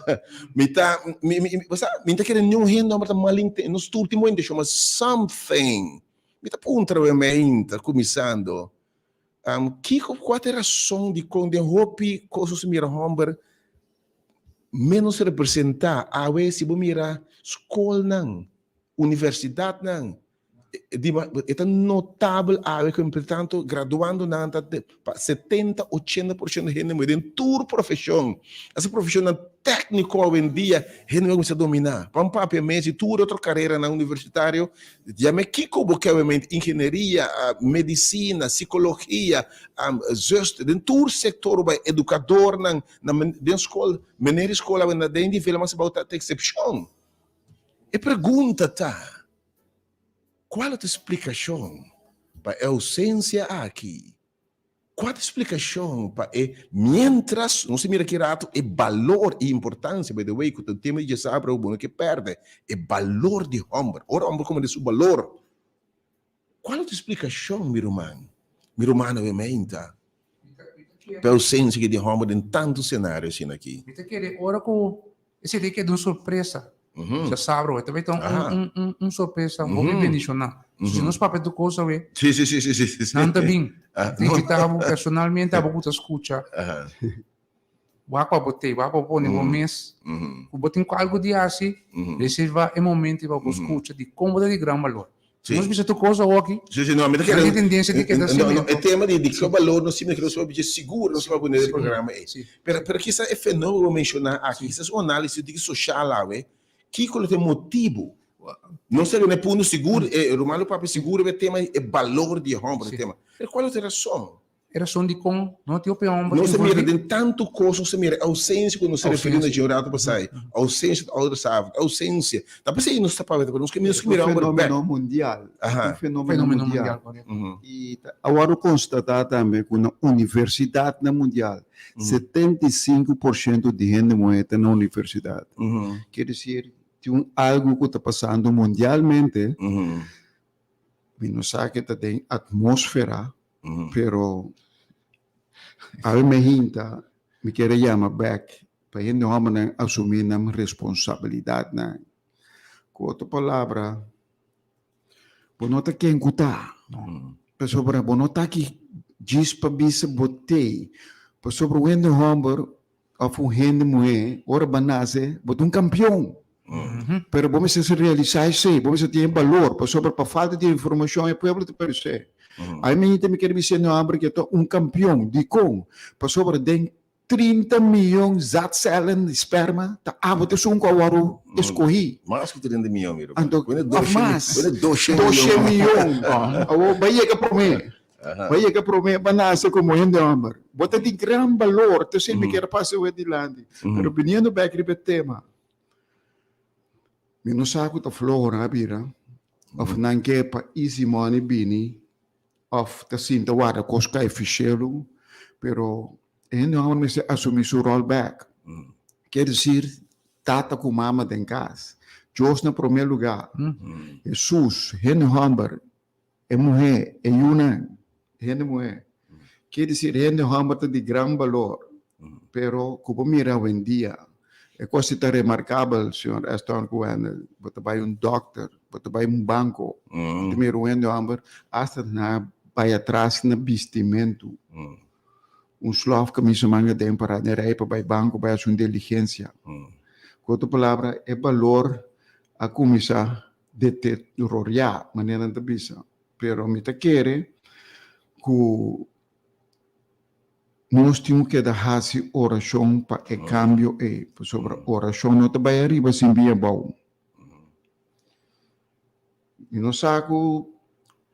Mi ta, mi mi bo sa, mi no ta kere niun hende hòmber ta malinten, nos tur tin bon intenshon, ma something, mi ta puntra wei mi ainda, kuminsando. Kiko kua ta e rason dikon den hopi kos nos ta mira hòmber ménos representá? Awe si bo mira skolnan, universidatnan, Di ma e ta notabel awe ku entre tanto graduandonan ta pa 70, 80% hende muhé den tur profeshon. Asa profeshonnan tékniko awendia hende muhé kuminsá dominá. Pa un papia mes di tur otro kareranan universitario, yam'é kiko bo ke awemente, ingenieria, medisina, sikologia, zuster, den tur sektor bo bai, edukadornan na den skol, meneer di skol awe na den nivel mas abou ta eksepshon. E pregunta ta. Cual ta e splicacion pa e ausencia aki? Cua ta e splicacion pa e mientras nos ta mira ki rato e balor y importancia, by the way, cu ta un tema di djesabra bo no ke perde, e balor di homber. Ora homber come di su balor. Cual ta e splicacion, mi ruman, mi ruman awe meinta, pa e ausencia aki di homber den tanto scenario asina aki? Mi ta kere ora cu Esei ta keda un sorpresa. Djasabra awe ta bai ta un sorpresa hopi bendishoná. Si nos papia tur kos awe, nan ta bin. Ta invitá bo personalmente abo ku ta skucha. Wak pa bo tei, wak pa bo pone bo mes. Ku bo tin ku algu di hasi, reservá e momento pa bo skucha di kon bo ta di gran balor. Si nos bisa tur kos awoki, Sí, sí, no, mi ta kere. Nan tin tendensia di keda No, no, e tema di di balor no siempre nos papia sigur nos papia den e programa ei. Pero, pero kisa e fenomeno bo menshoná aki, kisas un análisis di sosial awe, kiko lo ta e motibu? Nos ta riba e punto sigur, e ruman lo papia sigur riba e tema e balor di e hòmber, e tema. Pero kual lo ta e rason? E rason dikon no tin hopi hòmber Nos ta mira den tantu kos, nos ta mira e ousensia ku nos ta referí na dje un ratu pasá, ousensia di oudersavond, ousensia. Ta p'esei nos ta papia, nos ke mira hòmber bèk. Un fenomeno mundial. Un fenomeno mundial. I a wòrdu konstatá tambe ku na universidatnan mundial, 75% di hende muhé ta na universidat. Kier desir, tin un algu ku ta pasando mundialmente, mi no sa ke ta den atmósfera, Pero awe me hinta mi kier a yama bek pa hende hombernan asumi nan responsabilidadnan. Ku otro palabra, bo no ta ken ku ta, pasobra bo no ta aki djis pa bisa bo tei, pasobra un hende homber Of un hende muhé, ora bo a nase, bo ta un kampion. Pero bo mester sa realisá esei, bo mester tin e balor, pasobra pa falta di informashon e pueblo ta peresé. Ai mi hende mi kere bisa no hamber ke ta un kampion. Dikon? Pasobra den 30 miyon zaadcellen di sperma ta abo ta esun ku a wòrdu eskohí. Mas ku 30 miyon, mi ruman. Anto, of mas. Doshe miyon. Awor, bai yega promé. Bo a yega promé pa nase komo hende hòmber. Bo ta di gran balor, ta esei mi kier pasa awe dilanti. Pero biniendo bèk riba e tema, mi no sa ku ta floho nan a bira, òf nan ke pa easy money bini, òf ta sinta warda kos kai fishelu, pero e hende hòmber mester asumí su ròl bèk. Kier desir, tata ku mama den kas, Dios na promé lugá, Hesus, hende hòmber, E muhé, e yunan, hende muhé. Kier disir hende hòmber ta di gran balor, pero ku bo mira awendia, e kos si ta remarkabel, señor Eston ku Wendel, bo ta bai un dòkter, bo ta bai un banko, bo ta mira un hende hòmber asta na bai atras na bistimentu, un slòf kamisa manga den pará den rei pa bai banko bai hasi un diligensia. Ku otro palabra, e balor a kuminsá deteriorá, manera nan ta bisa. Pero mi ta kere ku nos tin ku keda hasi orashon pa e kambio ei, pasobra orashon no ta bai ariba sin bin abou. Mi no sa ku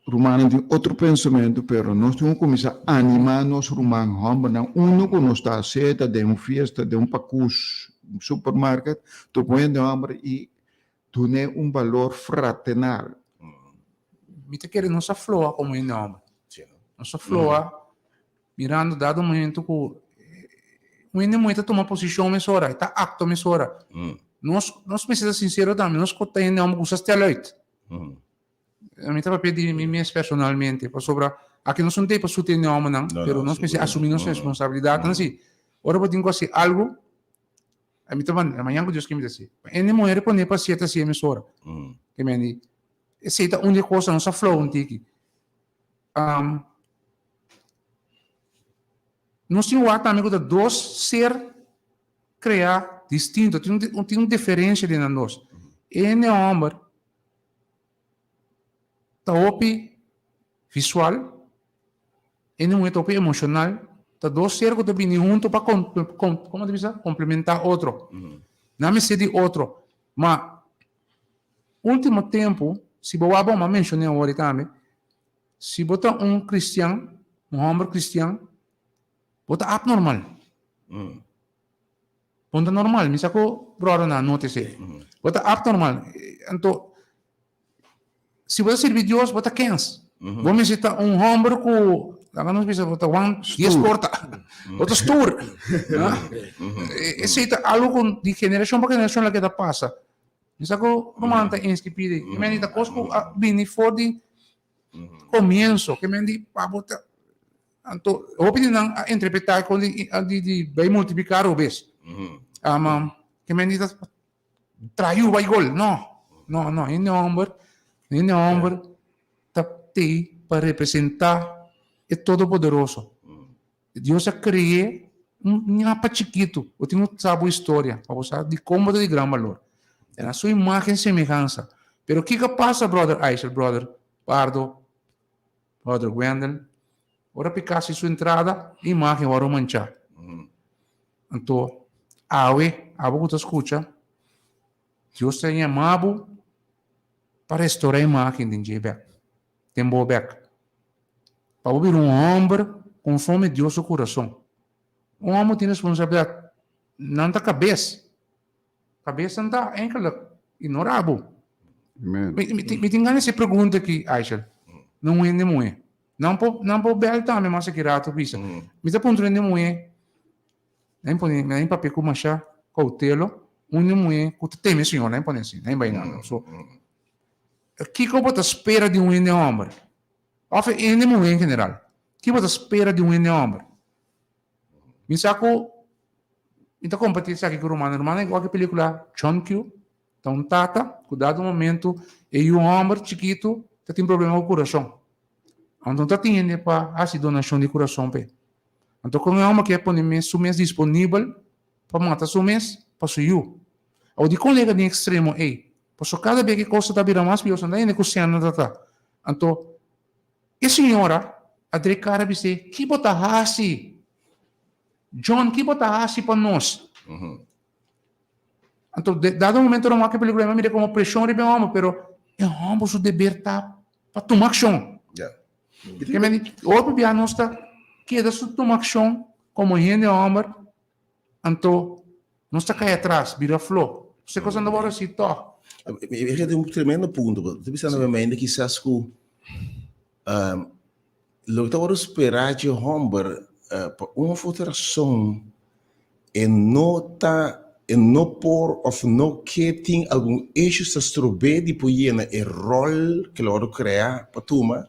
rumannan tin otro pensamentu, pero nos tin ku kuminsá animá nos ruman hòmbernan unu ku nos ta seta den un fiesta, den un pakus, un supermarket, tur ku hende hòmber i Dun'é un balor fraternal. Mi ta kere nos a floha komo hende hòmber. Nos a floha mirando dado momento ku un hende muhé ta tuma posishon mesora, e ta aktua mesora. Nos nos mester ta sinsero tambe, nos ku ta hende hòmber ku sa stel uit. Mi ta papia di mi mes personalmente, pasobra aki nos no ta pa sutende hòmbernan, pero nos mester asumí nos responsabilidatnan si. Ora bo tin ku hasi algu, A mi ta manda, mañan ku Dios ke mi ta hasi. Pa hende muher pone pa hasi e ta hasi e mesora. Ke men di, esei ta un di e kosnan, nos a flow un tiki. Nos tin wak tambe ku ta dos ser kreá distinto, tin un tin un diferensia den nan dos. E hende hòmber. ta hopi visual, hende muhé ta hopi emoshonal, ta dos ser ku ta bini hunto pa komo ta bisa komplementá otro. Nan mester di otro. Ma último tempu, si bo wak bon, mi a menshoné awor tambe, si bo ta un kristian, un hòmber kristian, bo ta abnormal. Bo no ta normal. Mi sa ku bròdernan a nota esei. Bo ta abnormal. Anto, si bo ta sirbi Dios, bo ta kens. Bo mester ta un hòmber ku, laga nos bisa, bo ta wan dies porta. Bo ta stoer. Esei ta algu ku di generashon pa generashon loke ta pasa. Mi sa ku ruman ta eens ki pidi. I meni ta kos ku a bini for di komienso. Ke men di pa bo ta Anto hopi di nan a interpretá kon di di bai multipliká robes. Ama ke men di ta traha yu bai gol. No, no, no. Hende hòmber, hende hòmber ta tei pa representá e Todopoderoso. Dios a kre'é un ñapa chikitu. Bo tin ku sa bo historia pa bo sa dikon bo ta di gran balor. E na su imágen semehansa. Pero kiko a pasa, bròder Aysel, bròder Pardo? Brother Wendell, ora piká hasi su entrada, e imágen wòrdu manchá. Anto, awe, abo ku ta skucha, Dios ta yama bo pa restorá e imágen den dje bèk, den bo bèk. Pa bo bira un hòmber konforme Dios su kurason. Un hòmber tin responsabilidat, nan ta kabes. Kabes nan ta enkele i no rabo. Amen. Mi tin gana hasi e pregunta aki, Aishel, na un hende muhé. Nan por, nan por bèl tambe mas aki rato bisa. Mi ta puntra un hende muhé, nan pone, nan papia ku masha koutelo, un hende muhé ku ta teme Señor, nan pone asi, nan bai nan. So, kiko bo ta spera di un hende hòmber? Òf e hende muhé en general, kiko bo ta spera di un hende hòmber? Mi sa ku mi ta kompartí esaki ku rumannan. Rumannan igual ku e pelikula John Q. Ta un tata ku dado momentu e yu hòmber chikitu ta tin problema ku kurason. Anto no ta tin hende pa hasi donashon di kurason p'e. Anto kon e hòmber ke pone mes su mes disponibel pa mata su mes pa su yu. Awor dikon llega den ekstremo ei? Pasobra kada bia ku e kos ta bira mas pió, no ta hende ku sèn ta ta. Anto E señora a drei kara bis'é, Ki bo ta hasi? John, ki bo ta hasi pa nos? Anto, dado momento nan wak e pelikula, mi a mira komo preshon riba e hòmber, pero e hòmber su deber ta pa tuma akshon. Ke men di, hopi bia nos ta keda su tuma akshon komo hende hòmber, anto Nos ta kai atras, bira flo. Esei cosa no wòrdu hasi tòg. Mi a un tremendo punto. Bo ta bisa na mi mente kisas ku loke ta wòrdu sperá dje hòmber pa un òf otro rason e no ta e no por òf no ke tin algun issues ta strob'é di por yena e ròl ke lo wòrdu kreá pa tuma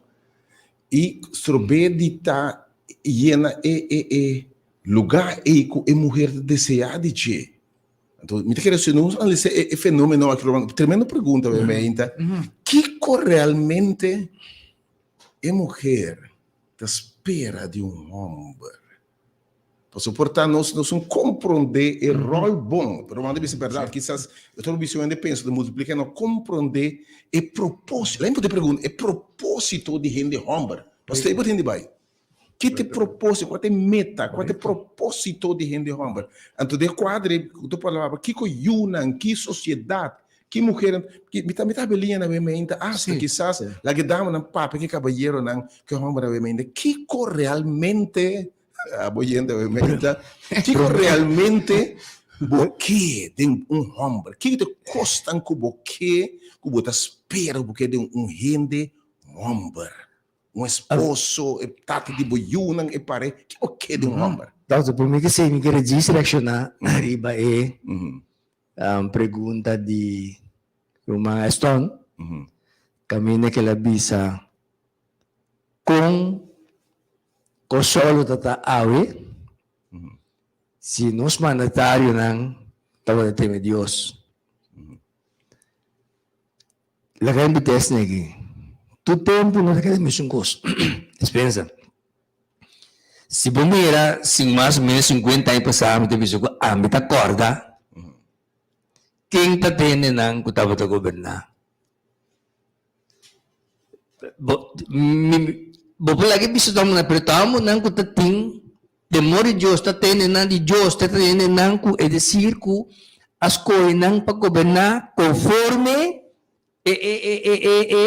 i strob'é di ta yena e e e Lugá ei ku e muher ta deseá di dje. Anto, mi ta kere si nos analisá e fenomeno aki, Roman, tremendo pregunta mi meinta. Kiko realmente e muher ta spera di un hòmber? Pasobra por ta nos nos no komprondé e ròl bon, pero Roman ta bisa bèrdat, kisas e otro bisa hende pensa ta multipliká, no komprondé e propósito. Laat mi pone e pregunta, e propósito di hende hòmber. Pasobra ei bo tin di bai. Ki ta e propósito, kua ta e meta, kua ta e propósito di hende hòmber? Anto den e kuadro ei ku ta palabra kiko yunan, ki sosiedat, ki muhernan, mi ta mi ta hab'e liña na mi mente asta kisas laga e damanan papia ku e kabayeronan, ku e hòmbernan na mi mente, kiko realmente, abo yende na mi mente, kiko realmente bo ke den un hòmber? Kiko ta e kosnan ku bo ke, ku bo ta spera ku bo ke den un hende hòmber? Un esposo, e tata di bo yunan, e pare, ke bo ke di un hòmber? Dòkter, promé ke esei mi kere djis reakshoná riba e pregunta di ruman Eston, kaminda ke el a bisa kon Kòrsou lo ta ta awe si nos mandatarionan tabata teme Dios. Laga e bites negi. Tur tempu no ta keda mesun kos. Dispensa. Si bo mira sin mas o menos sinkuenta aña pasá mi ta bisa ku ami ta kòrda ken ta tende nan ku tabata goberná. Bo, mi, bo por laga bisa ta hombrenan, pero ta hombrenan ku ta tin temor di Dios, ta tene nan di Dios, ta tene nan ku, es desir ku a skohe nan pa goberná konforme e, e, e, e, e, e,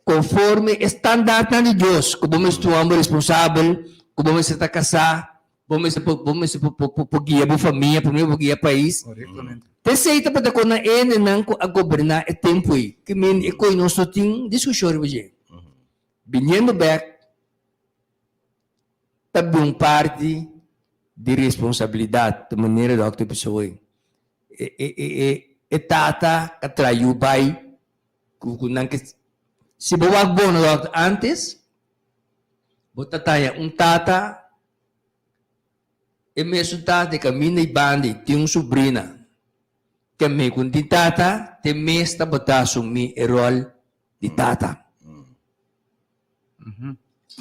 konforme e standaardnan di Dios, ku bo mester un homber responsabel, ku bo mester ta kasá, bo mester por, bo mester por, por, por guia bo famia, promé bo guia pais. Korektamente. P'esei tabata kon nan hendenan ku a goberná e tempu ei. Ke men e koe nos no tin diskushon riba dje. Biniendo bèk ta bin un parti di responsabilidat, di manera dòkter bisa hoy. E, e, e, e, e tata ka traha yu bai ku ku nan ke. Si bo wak bon dòkter antes, bo ta taña un tata. E mesun tata di kaminda i bandi tin un subrina. Ke me ku tin tata, te mes tabata asumí e ròl di tata.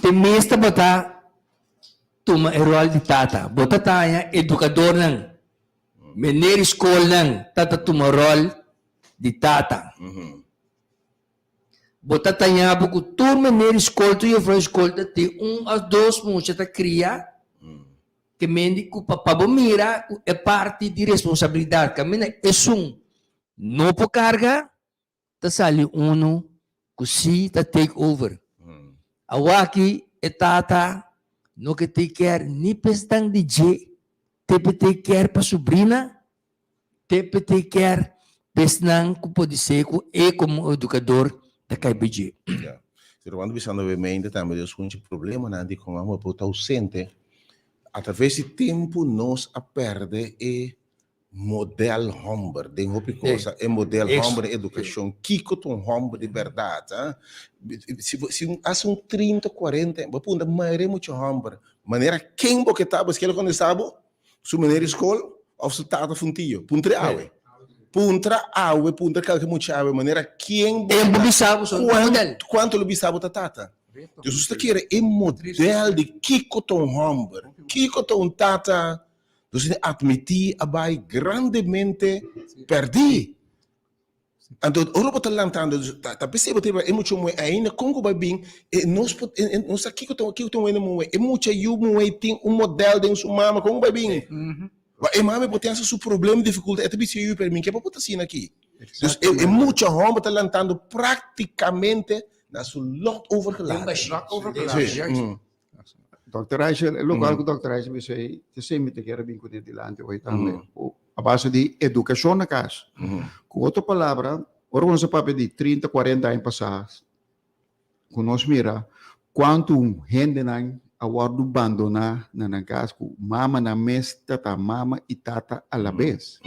Te mes tabata tuma e ròl di tata. Bo ta taña edukadornan, meneer di skolnan ta ta tuma ròl di tata. Bo ta taña bo ku tur meneer di skol, tur jufrou di skol ta tin un òf dos mucha ta kria ke mende ku pa pa bo mira ku e parti di responsabilidat kaminda esun no por karga ta sali unu ku si ta take over. Awaki e tata no ke take care ni pa esnan di dje te pa take care pa subrina. TPT kier pesnan ku podi ser ku e komo edukador ta kai bei dje. Ya. Si Rolando bisando be mente tambe Dios kunchi problemanan di kon amo por ta ausente. A traves di tempu nos a perde e model homber den hopi cosa, e model homber den edukashon. Kiko ta un homber di bèrdat, ah? Si bo si un hasi un trinta, kuarenta, bo a puntra mayoria mucha homber, manera ken bo ke ta, bo skela kontestá bo? Su meneer di skol of su tata of un tio? Puntra awe. Puntra awe, puntra kalke mucha awe, manera ken bo Tempu bisa bo son ta model. Kuantu lo bisa bo ta tata? Dus nos ta kere e model di kiko ta un hòmber, kiko ta un tata. Nos tin atmití a bai grandemente pèrdí. Anto ora bo ta lantando, ta p'esei bo ta riba e mucha muhé ainda kon ku bai bin e nos por e nos sa kiko ta kiko ta un hende muhé e mucha yu muhé tin un modèl den su mama kon ku bai bin e mama por tin hasta su problema difikultat e ta bisa e yu pero mi ke pa bo ta asina aki dus e mucha hòmber ta lantando praktikamente na su lòt overgelaten. Dòkter Reichel, e lokual ku Dòkter Reichel bisa ei, ta esei mi ta kere bin kuné dilanti hoy tambe. A base di edukashon na kas. Ku otro palabra, ora ku nos a papia di trinta, kuarenta aña pasá, ku nos mira kuantu hendenan a wòrdu bandoná na nan kas ku mamanan mes ta ta mama i tata alabes.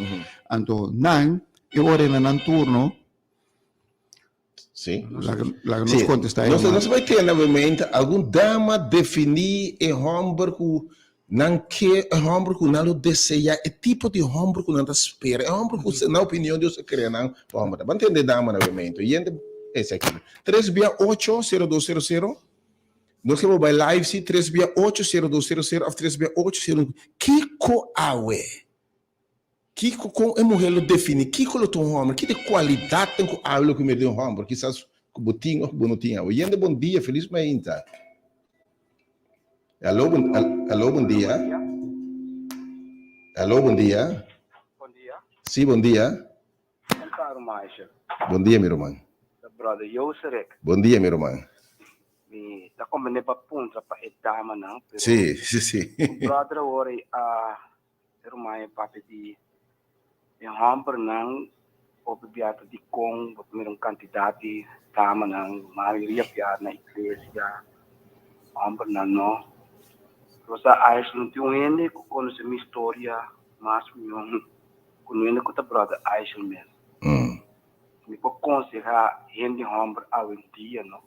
Anto nan, e ora ei na nan turno, Sí. Laga, laga nos contesta Nos, nos bai tene obviamente algun dama defini e homber ku nan ke, e homber ku nan lo desea, e tipo di homber ku nan ta spera, e homber ku na opinion Dios a krea nan pa homber ta. Ban tende dama na obviamente. Yente esaki. Tres bia ocho, sero dos sero sero. Nos ke bo bai live si, tres bia ocho, sero dos sero sero of tres bia ocho, sero. Kiko awe? Kiko kon e muher lo defini kiko lo ta un homber? Ki ta e kualidatnan ku awe lo kumir den un homber? Kisas ku bo tin of ku bo no tin awe. Yende bon dia, felis mainta. Alo bon alo bon dia. Alo bon dia. Bon dia. Si bon dia. Kon ta ruman Aisha? Bon dia mi ruman. Ta brother Joserek. Bon dia mi ruman. Mi ta komprende pa puntra pa e damanan pero Si si si. un brother awor a E ruman e papia di e hòmbernan hopi bia ta dikon bo ta mira un kantidat di damanan, mayoria bia na iglesia, hòmbernan no. Pero sa Aisha no tin un hende ku konosé mi historia mas mihó ku un hende ku ta bròder Aisha mes. Mi por konsehá hende hòmber awendia no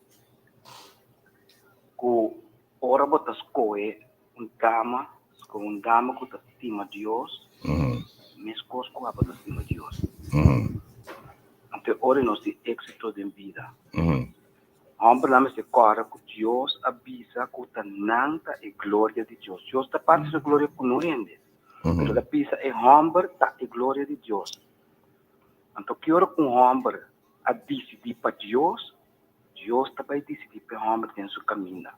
ku ora bo ta skohe Un dama, sco un dama cu ta stima Dios, mescos cu abo ta stima Dios. Anto e ora nos tin exito den bida. Hombernan mester corda cu Dios a bisa cu ta nan ta e gloria di Dios. Dios ta parti su gloria cu no hende, pero el a bisa e homber ta e gloria di Dios. Anto ki ora cu un homber a dicidi pa Dios, Dios ta bai disidí p'e hòmber den su kaminda.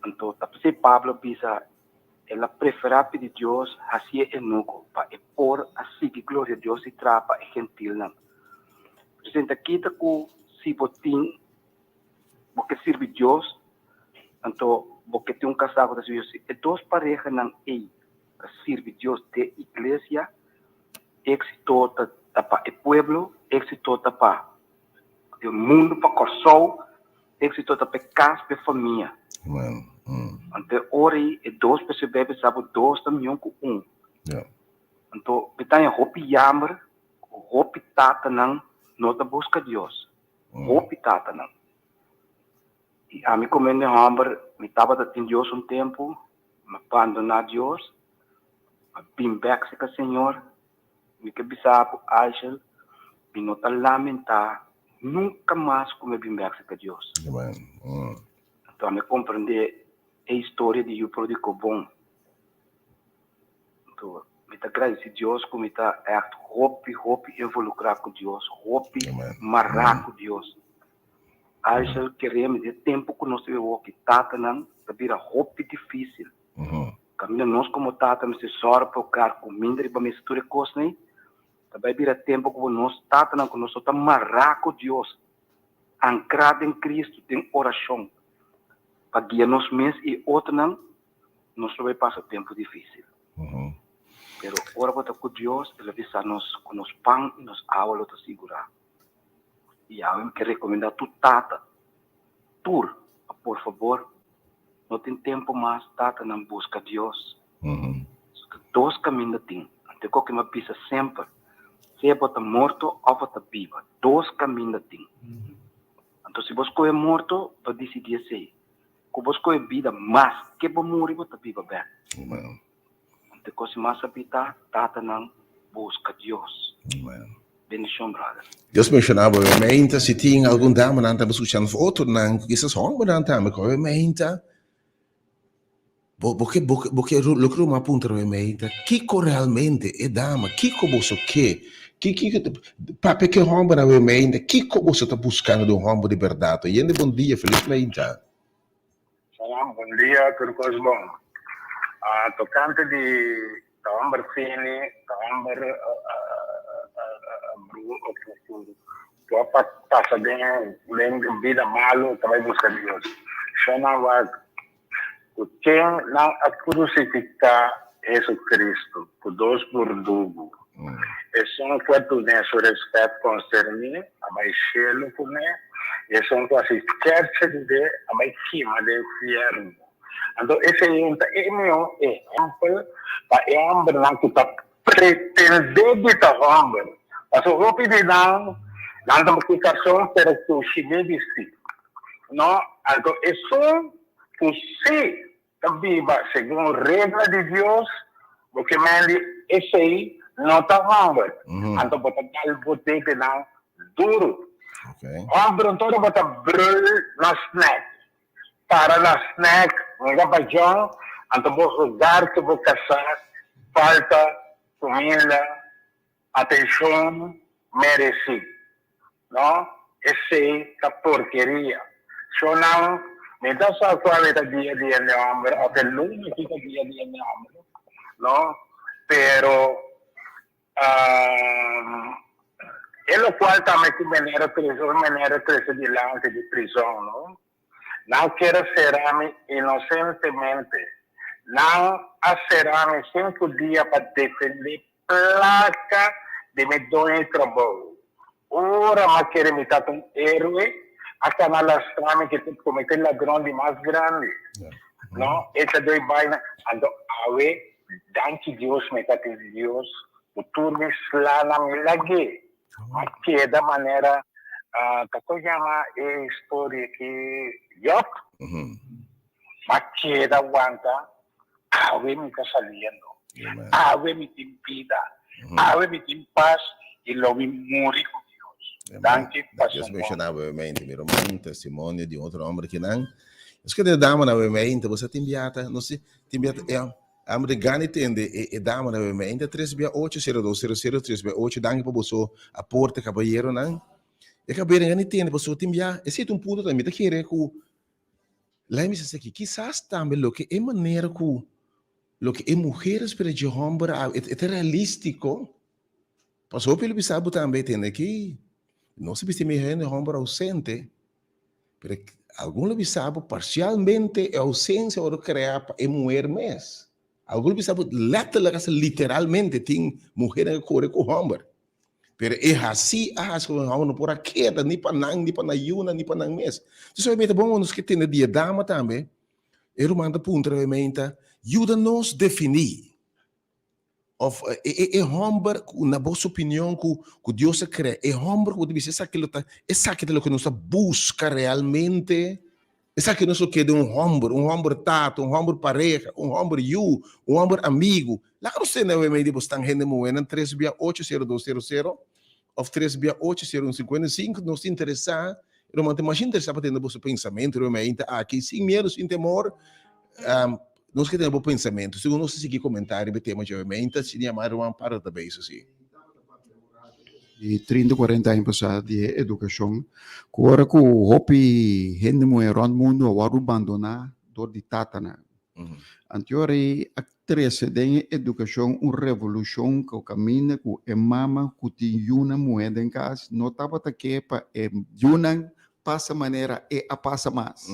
Anto ta p'esei Pablo a bisa el a preferá pidi Dios hasié enuko pa e por a sigui gloria Dios i traha pa e gentilnan. Presenta kita ku si bo tin bo ke sirbi Dios, anto bo ke tin un kasá ku ta sirbi Dios. Si e dos parehanan ei ta sirbi Dios den iglesia, éksito ta pa e pueblo, éksito ta pa e mundu, pa Kòrsou, éksito ta pa e kas, pa e famia. Anto e ora ei e dos p'esei Beibel sa bo dos ta mihó ku un. Anto mi ta haña hopi yamber ku hopi tatanan no ta buska Dios. Hopi tatanan. I ami komo hende hòmber mi tabata tin Dios un tempu, mi a bandoná Dios, mi a bin bèk serka Señor. Mi ke bisa bo Aishel, mi no ta lamentá nunka mas ku mi a bin bèk serka Dios. Anto ami a komprendé e historia di yu pródigo bon. Anto mi ta gradisi Dios ku mi ta ègt hopi hopi involukrá ku Dios, hopi mará ku Dios. Aishel kere mi den tempu ku nos ta biba awoki tatanan ta bira hopi difísil. Kaminda nos komo tata mester sòru pa hogar kuminda riba mesa tur e kosnan ei, ta bai bira tempu ku nos tatanan ku nos no ta mará ku Dios, ankrá den Kristu den orashon pa guia nos mes i otronan, nos lo bai pasa tempu difísil. Pero ora bo ta ku Dios, el a bisa nos ku nos pan i nos awa lo ta sigurá. I awe mi ke rekomendá tur tata, tur, pa por fabor no tin tempu mas tatanan buska Dios. Ta dos kaminda tin. Anto e mi a bisa semper, sea bo ta morto òf bo ta biba, dos kaminda tin. Anto si bo skohe morto, bo disidí esei. Ku bo skohe bida mas ke bo muri bo ta biba bek. Anto e kos mas sabí ta, tatanan buska Dios. Bendishon brother. Dios bendishona bo meinta si tin algun damanan tambe skuchando of otronan kisas hombernan tambe ku meinta bo bo ke bo ke loke ruman a puntra bo meinta kiko realmente e dama kiko boso ke kiko papia ke hombernan bo meinta kiko boso ta buskando di un homber di bèrdat yende bon dia felis meinta. Salam, bon dia, tur kos bon. Tokante di ta homber fini, ta homber ku a pasa den bida malu ta bai buska Dios. Shona wak ku ken nan a krusifiká Jesucristo ku dos burdugu. Esun ku a dun'é su rèspèt konserní a bai shelu kuné, i esun ku a hasi chèrchè di dje a bai kima den fièrnu. Anto esei un ta e mihó ehèmpel pa e hòmbernan ku ta pretendé di ta hòmber. Pasobra hopi di nan, nan ta ku karson pero ku shimí bistí. No, anto esun ku sí ta biba segun regla di Dios, bo ke men di esei no ta hòmber, anto bo ta dal bo dedenan duru. Hòmber anto bo ta brul na snèk, para na snèk, hunga bajon, anto bo hogar ku bo kasá falta kuminda, atenshon meresí. No, esei ta porkeria. Shownan, mi ta sa cual e ta dia di hende homber of e luna ki ta dia di hende homber, no, pero e locual tambe cu meneer a trece, un meneer a trece dilanti di prison, no. Nan kier a sera mi inosentemente. Nan a sera mi sinku dia pa defende placa di mi doño di trabou. Ora m'a kere mi tata un héroe, a cana lastra mi ke comete ladron di mas grandi. No, e ta doy baina. Anto awe, danki Dios mi ta tin Dios cu tur mi slanan mi lag'é. A keda manera ta kon yama e historia ki Job a keda wanta awe mi ta saliendo awe mi tin bida awe mi tin pas y lo mi muri ku Dios danki pa su mencionaba obviamente mi ruman testimonio di otro homber kinan es que de dama na obviamente bo sa tin biata no si tin biata ya Amo den gana di tende e e dama na BMN ta tres bia ocho sero dos sero sero tres bia ocho danki pa boso aporte kabayeronan. E kabera nga ni tende pasobra tin bia esei ta un punto tambe mi ta kere ku laimi sa esaki kisas tambe loke e manera ku loke e muher a spera dje homber a e ta realistiko pasobra hopi lo bisa bo tambe tende aki nos a bisti mi hende homber ausente pero algun lo bisa bo parsialmente e ausensia a wòrdu krea pa e muher mes algun lo bisa bo letterlijk hasta literalmente tin muhernan a kore ku homber. Pero e hasi a hasi ku nan no por a keda ni pa nan, ni pa nan yunan, ni pa nan mes. Entonces obviamente bon nos ke tende di e dama tambe, e ruman ta puntra obviamente, yuda nos definí of e e e homber ku na bos opinion ku ku Dios a krea, e homber ku bo ta bisa esaki lo ta esaki ta loke nos ta buska realmente. Esaki nos lo keda un hòmber, un hòmber tata, un hòmber pareha, un hòmber yu, un hòmber amigu. Laga nos tende awe mei di bosnan hende muhénan tres bia ocho sero dos sero sero òf tres bia ocho sero un sinkuenta i sinku. Nos ta interesá, ruman ta masha interesá pa tende boso pensamentu riba mei ta aki. Sin miedu, sin temor, nos ke tende bo pensamentu. Segun nos ta sigui komentá riba e tema djawe mei ta, si yama ruman para ta bezig si. Di trinta kuarenta aña pasá di e edukashon ku ora ku hopi hende muhé rònt mundu a wòrdu bandoná dor di tatanan. Anto ora ei a trese den e edukashon un revolushon ku kaminda ku e mama ku tin yunan muhé den kas no tabata ke pa e yunan pasa manera e a pasa mas.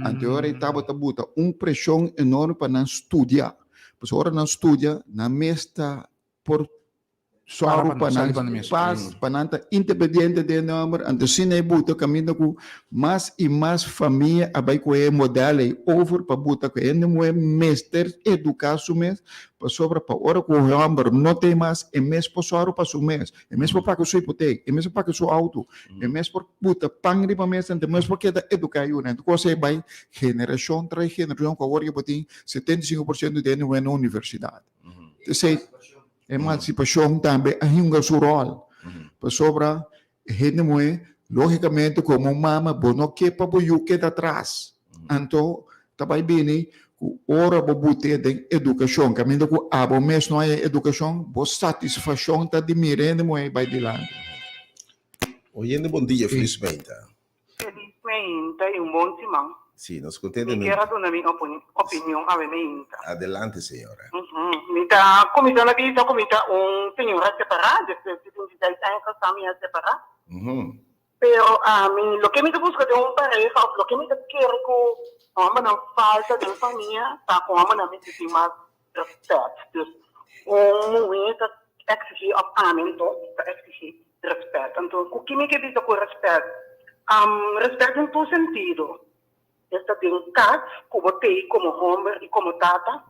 Anto ora ei tabata buta un preshon enorme pa nan studia. Pasobra ora nan studia nan mes ta por sòru pa nan pas, pa nan ta independiente den nòmber, anto asina e buta kaminda ku mas i mas famia a bai ku e modèl ei over pa buta ku hende muhé mester eduká su mes pasobra pa ora ku e hòmber no tin mas e mes por sòru pa su mes, e mes por paga su hipotek, e mes por paga su outo, e mes por buta pan riba mesa, anto e mes por keda eduká e yunan. Anto kos ei bai generashon tras generashon ku awor bo tin 75% di hende muhé na universidat. Esei emansipashon tambe a hunga su ròl. Pasobra e hende muhé, lógikamente komo un mama bo no ke pa bo yu keda atras. Anto ta bai bini ku ora bo but'é den edukashon, kaminda ku abo mes no haña edukashon, bo satisfashon ta di mira hende muhé bai dilanti. Oyente bon dia, felis meinta. Feliz meinta y un bon siman. Sí, nos contento. Mi kier a duna mi opinion awe meinta. Adelante, señora. Mi ta cuminsa na bisa cu mi ta un señora separa, despues di 26 aña casá mi a separa. Pero ami loke mi ta busca den un pareha of loke mi ta kere cu hombernan falta den famia ta cu hombernan mester tin mas respet. Dus un muhe ta exigi of ami anto ta exigi Respet. Anto, ku ki mi ke bisa ku respet? Respet den tur sentido. Esta den kas ku bo tei komo homber i komo tata,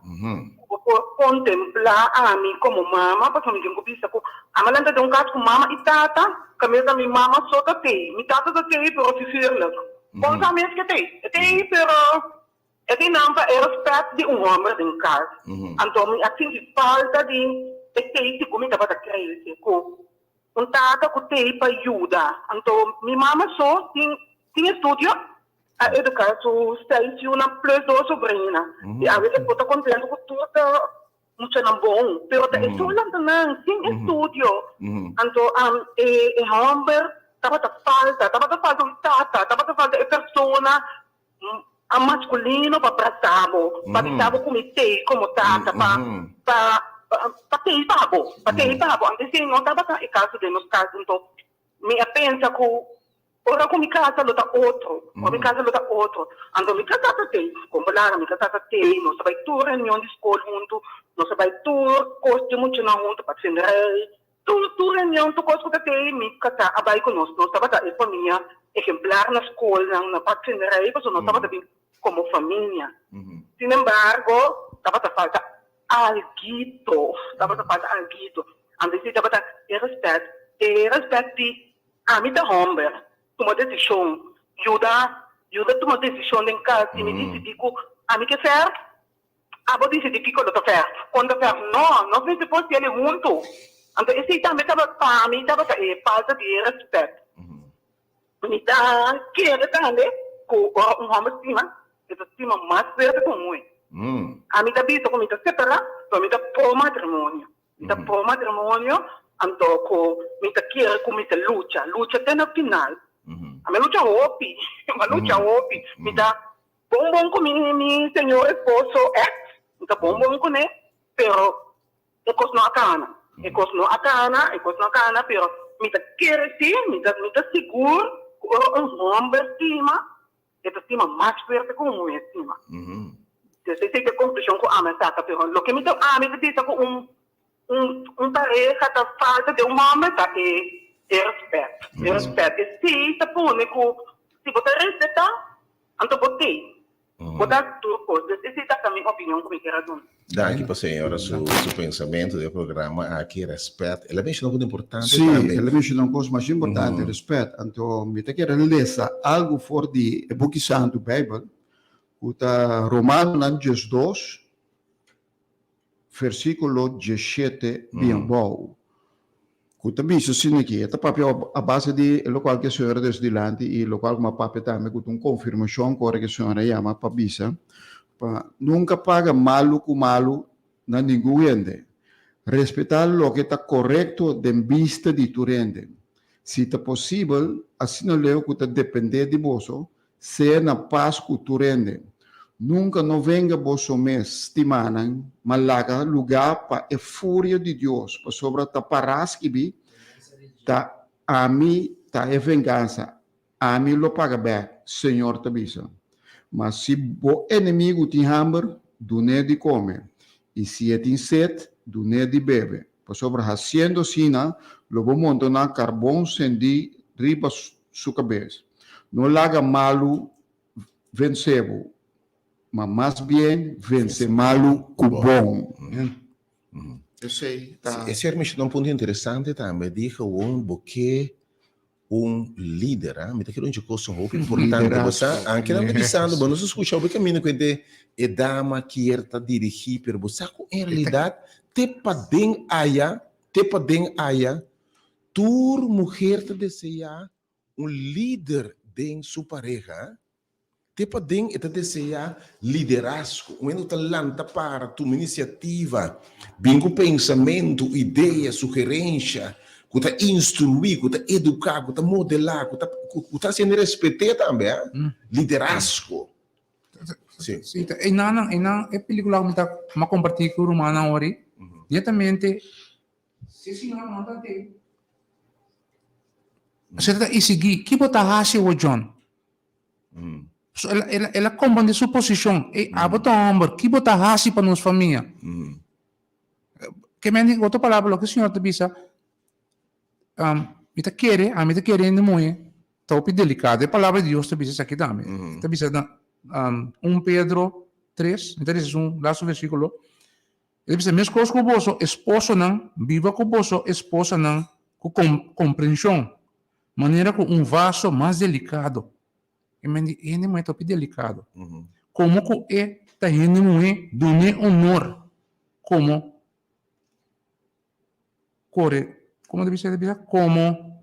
ku bo por kontemplá ami komo mama, pasobra mi tin ku bisa ku ami a lanta den un kas ku mama i tata, kaminda ta mi mama so ta tei. Mi tata ta tei pero figurlijk. Kon sa mes ke tei? E tei pero e tin nan pa e respet di un homber den kas. Anto mi a sinti falta di e tei segun mi tabata krese ku Un tata ku tei pa yuda. Anto mi mama so tin tin estudio a eduká su seis yunan plus dos sobrina. I awe e por ta kontento ku tur ta muchanan bon, pero ta e so lanta nan sin estudio. Anto e e hòmber tabata falta, tabata falta un tata, tabata falta e persona a masculino pa brasa bo, pa bisa bo cu mi tey como tata, pa pa pa tey pa bo, pa tey pa bo. Antes esey no tabata e caso den nos cas, anto mi a pensa cu ora cu mi casa lo ta otro, ora mi casa lo ta otro. Anto mi casa ta tey, con bo laga mi casa ta tey, nos a bay tur reunion di scol hunto, nos a bay tur cos di muchanan hunto, pa tsenderey, Tur tur reunion, tur kos ku ta tei, mi kasá a bai ku nos. Nos tabata e famia ehemplar na skolnan, na patsenderij, pasobra nos tabata bin komo famia. Sin embargo, tabata falta alguito, tabata falta alguito. Anto esei tabata e rèspèt, e rèspèt di ami ta hòmber, tuma desishon, yuda, yuda tuma desishon den kas. Si mi disidí ku ami ke fèrt, Abo disidí kiko lo ta fèrf, kon ta fèrf. No, nos mester por hasiel e huntu. Anto esei tambe tabata, pa mi tabata e falta di e rèspèt. Mi ta kere tambe ku ora un hòmber stima, e ta stima mas fuerte ku un muhé. Ami ta bisa ku mi ta separá, pero mi ta pro matrimonio. Mi ta pro matrimonio. Anto ku mi ta kere ku mi ta lucha, lucha te na final. A mi a lucha hopi, mi a lucha hopi. Mi ta bon bon ku mi mi señor esposo ex, mi ta bon bon kuné, pero e kos no a kana. E kos no a kana, e kos no a kana, pero mi ta kere si, mi ta mi ta sigur ku ora un hòmber stima, e ta stima mas fuerte ku un muhé stima. Entonces esei ta e konklushon ku ami a saka, pero loke mi ta ami ta bisa ku un Un un pareha ta falta den un homber ta e e respet. E respet esey ta pone cu si bo ta respeta anto bo tey. Bo ta tur cos. Dus esey ta mi opinion cu mi kier a duna. Danki pa señora su su pensamento den e programa aki, respet. El a menciona un cos importante Sí, tambe. el a menciona un cos masha importante, respet. Anto mi ta kier a lesa algo for di e buki santu, Bijbel, cu ta Romanonan 12, versíkulo 17 bien bou, ku ta bisa asina aki, e ta papia a base di e lokual ku e Señor a desa dilanti i lokual ku mi a papia tambe ku ta un konfirmashon ku ora ku e Señor a yama pa bisa pa nunka paga malu ku malu na ningun hende. Respetá loke ta korekto den bista di tur hende. Si ta posibel, asina leu ku ta dependé di boso, Sea na pas ku tur hende. Nunka no venga boso mes, stimanan, ma laga lugá pa e furia di Dios, pasobra ta pará skibí, Ta ami ta e vengansa, ami lo paga bèk, Señor ta bisa. Ma si bo enemigu tin hamber, dun'é di kome, i si e tin set, dun'é di bebe, pasobra hasiendo asina lo bo montoná karbon sendí riba su kabes. No laga malu vensé bo, ma mas bien vense malu ku bon. Esei ta. E ser menshoná un punto interesante tambe, di gewoon bo ke un lider, ah. Mi ta kere un dje kos hopi importante, bo sa, anke nan ta bisando, bo no sa skucha hopi kaminda ku e e dama kier ta dirigí, pero bo sa ku en realidat te paden aya, te paden aya, tur muher ta deseá Un lider den su pareha, te paden e ta deseá liderazgo, un hende ku ta lanta para, tuma inisiativa, bin ku pensamentu, idea, sugerensha, ku ta instruí, ku ta eduká, ku ta modelá, ku ta ku ta hasi hende respet'é tambe, a. Liderazgo. Sí. Sí, ta einan, einan e pelikula ku mi ta mi a kompartí ku rumannan awor ei, netamente Si señor no ta den. Se ta isigí, ki bo ta hasi awor, John? So el, el, el a komprendé su posishon. Ey, abo ta hòmber, ki bo ta hasi pa nos famia? Ke men di otro palabra, loke señor ta bisa, mi ta kere, ami ta kere hende muhé ta hopi delikado. E palabra di Dios ta bisa esaki tambe. Ta bisa na 1 Pedro 3, mi ta lesa esun lastu versíkulo. E ta bisa, Meskos ku boso esposonan, biba ku boso esposanan ku komprenshon, manera ku un vaso mas delikado. E men di, E hende muhé ta hopi delikado. Komo ku e ta hende muhé, dun'é onor komo kore, komo ta bisa? E ta bisa, komo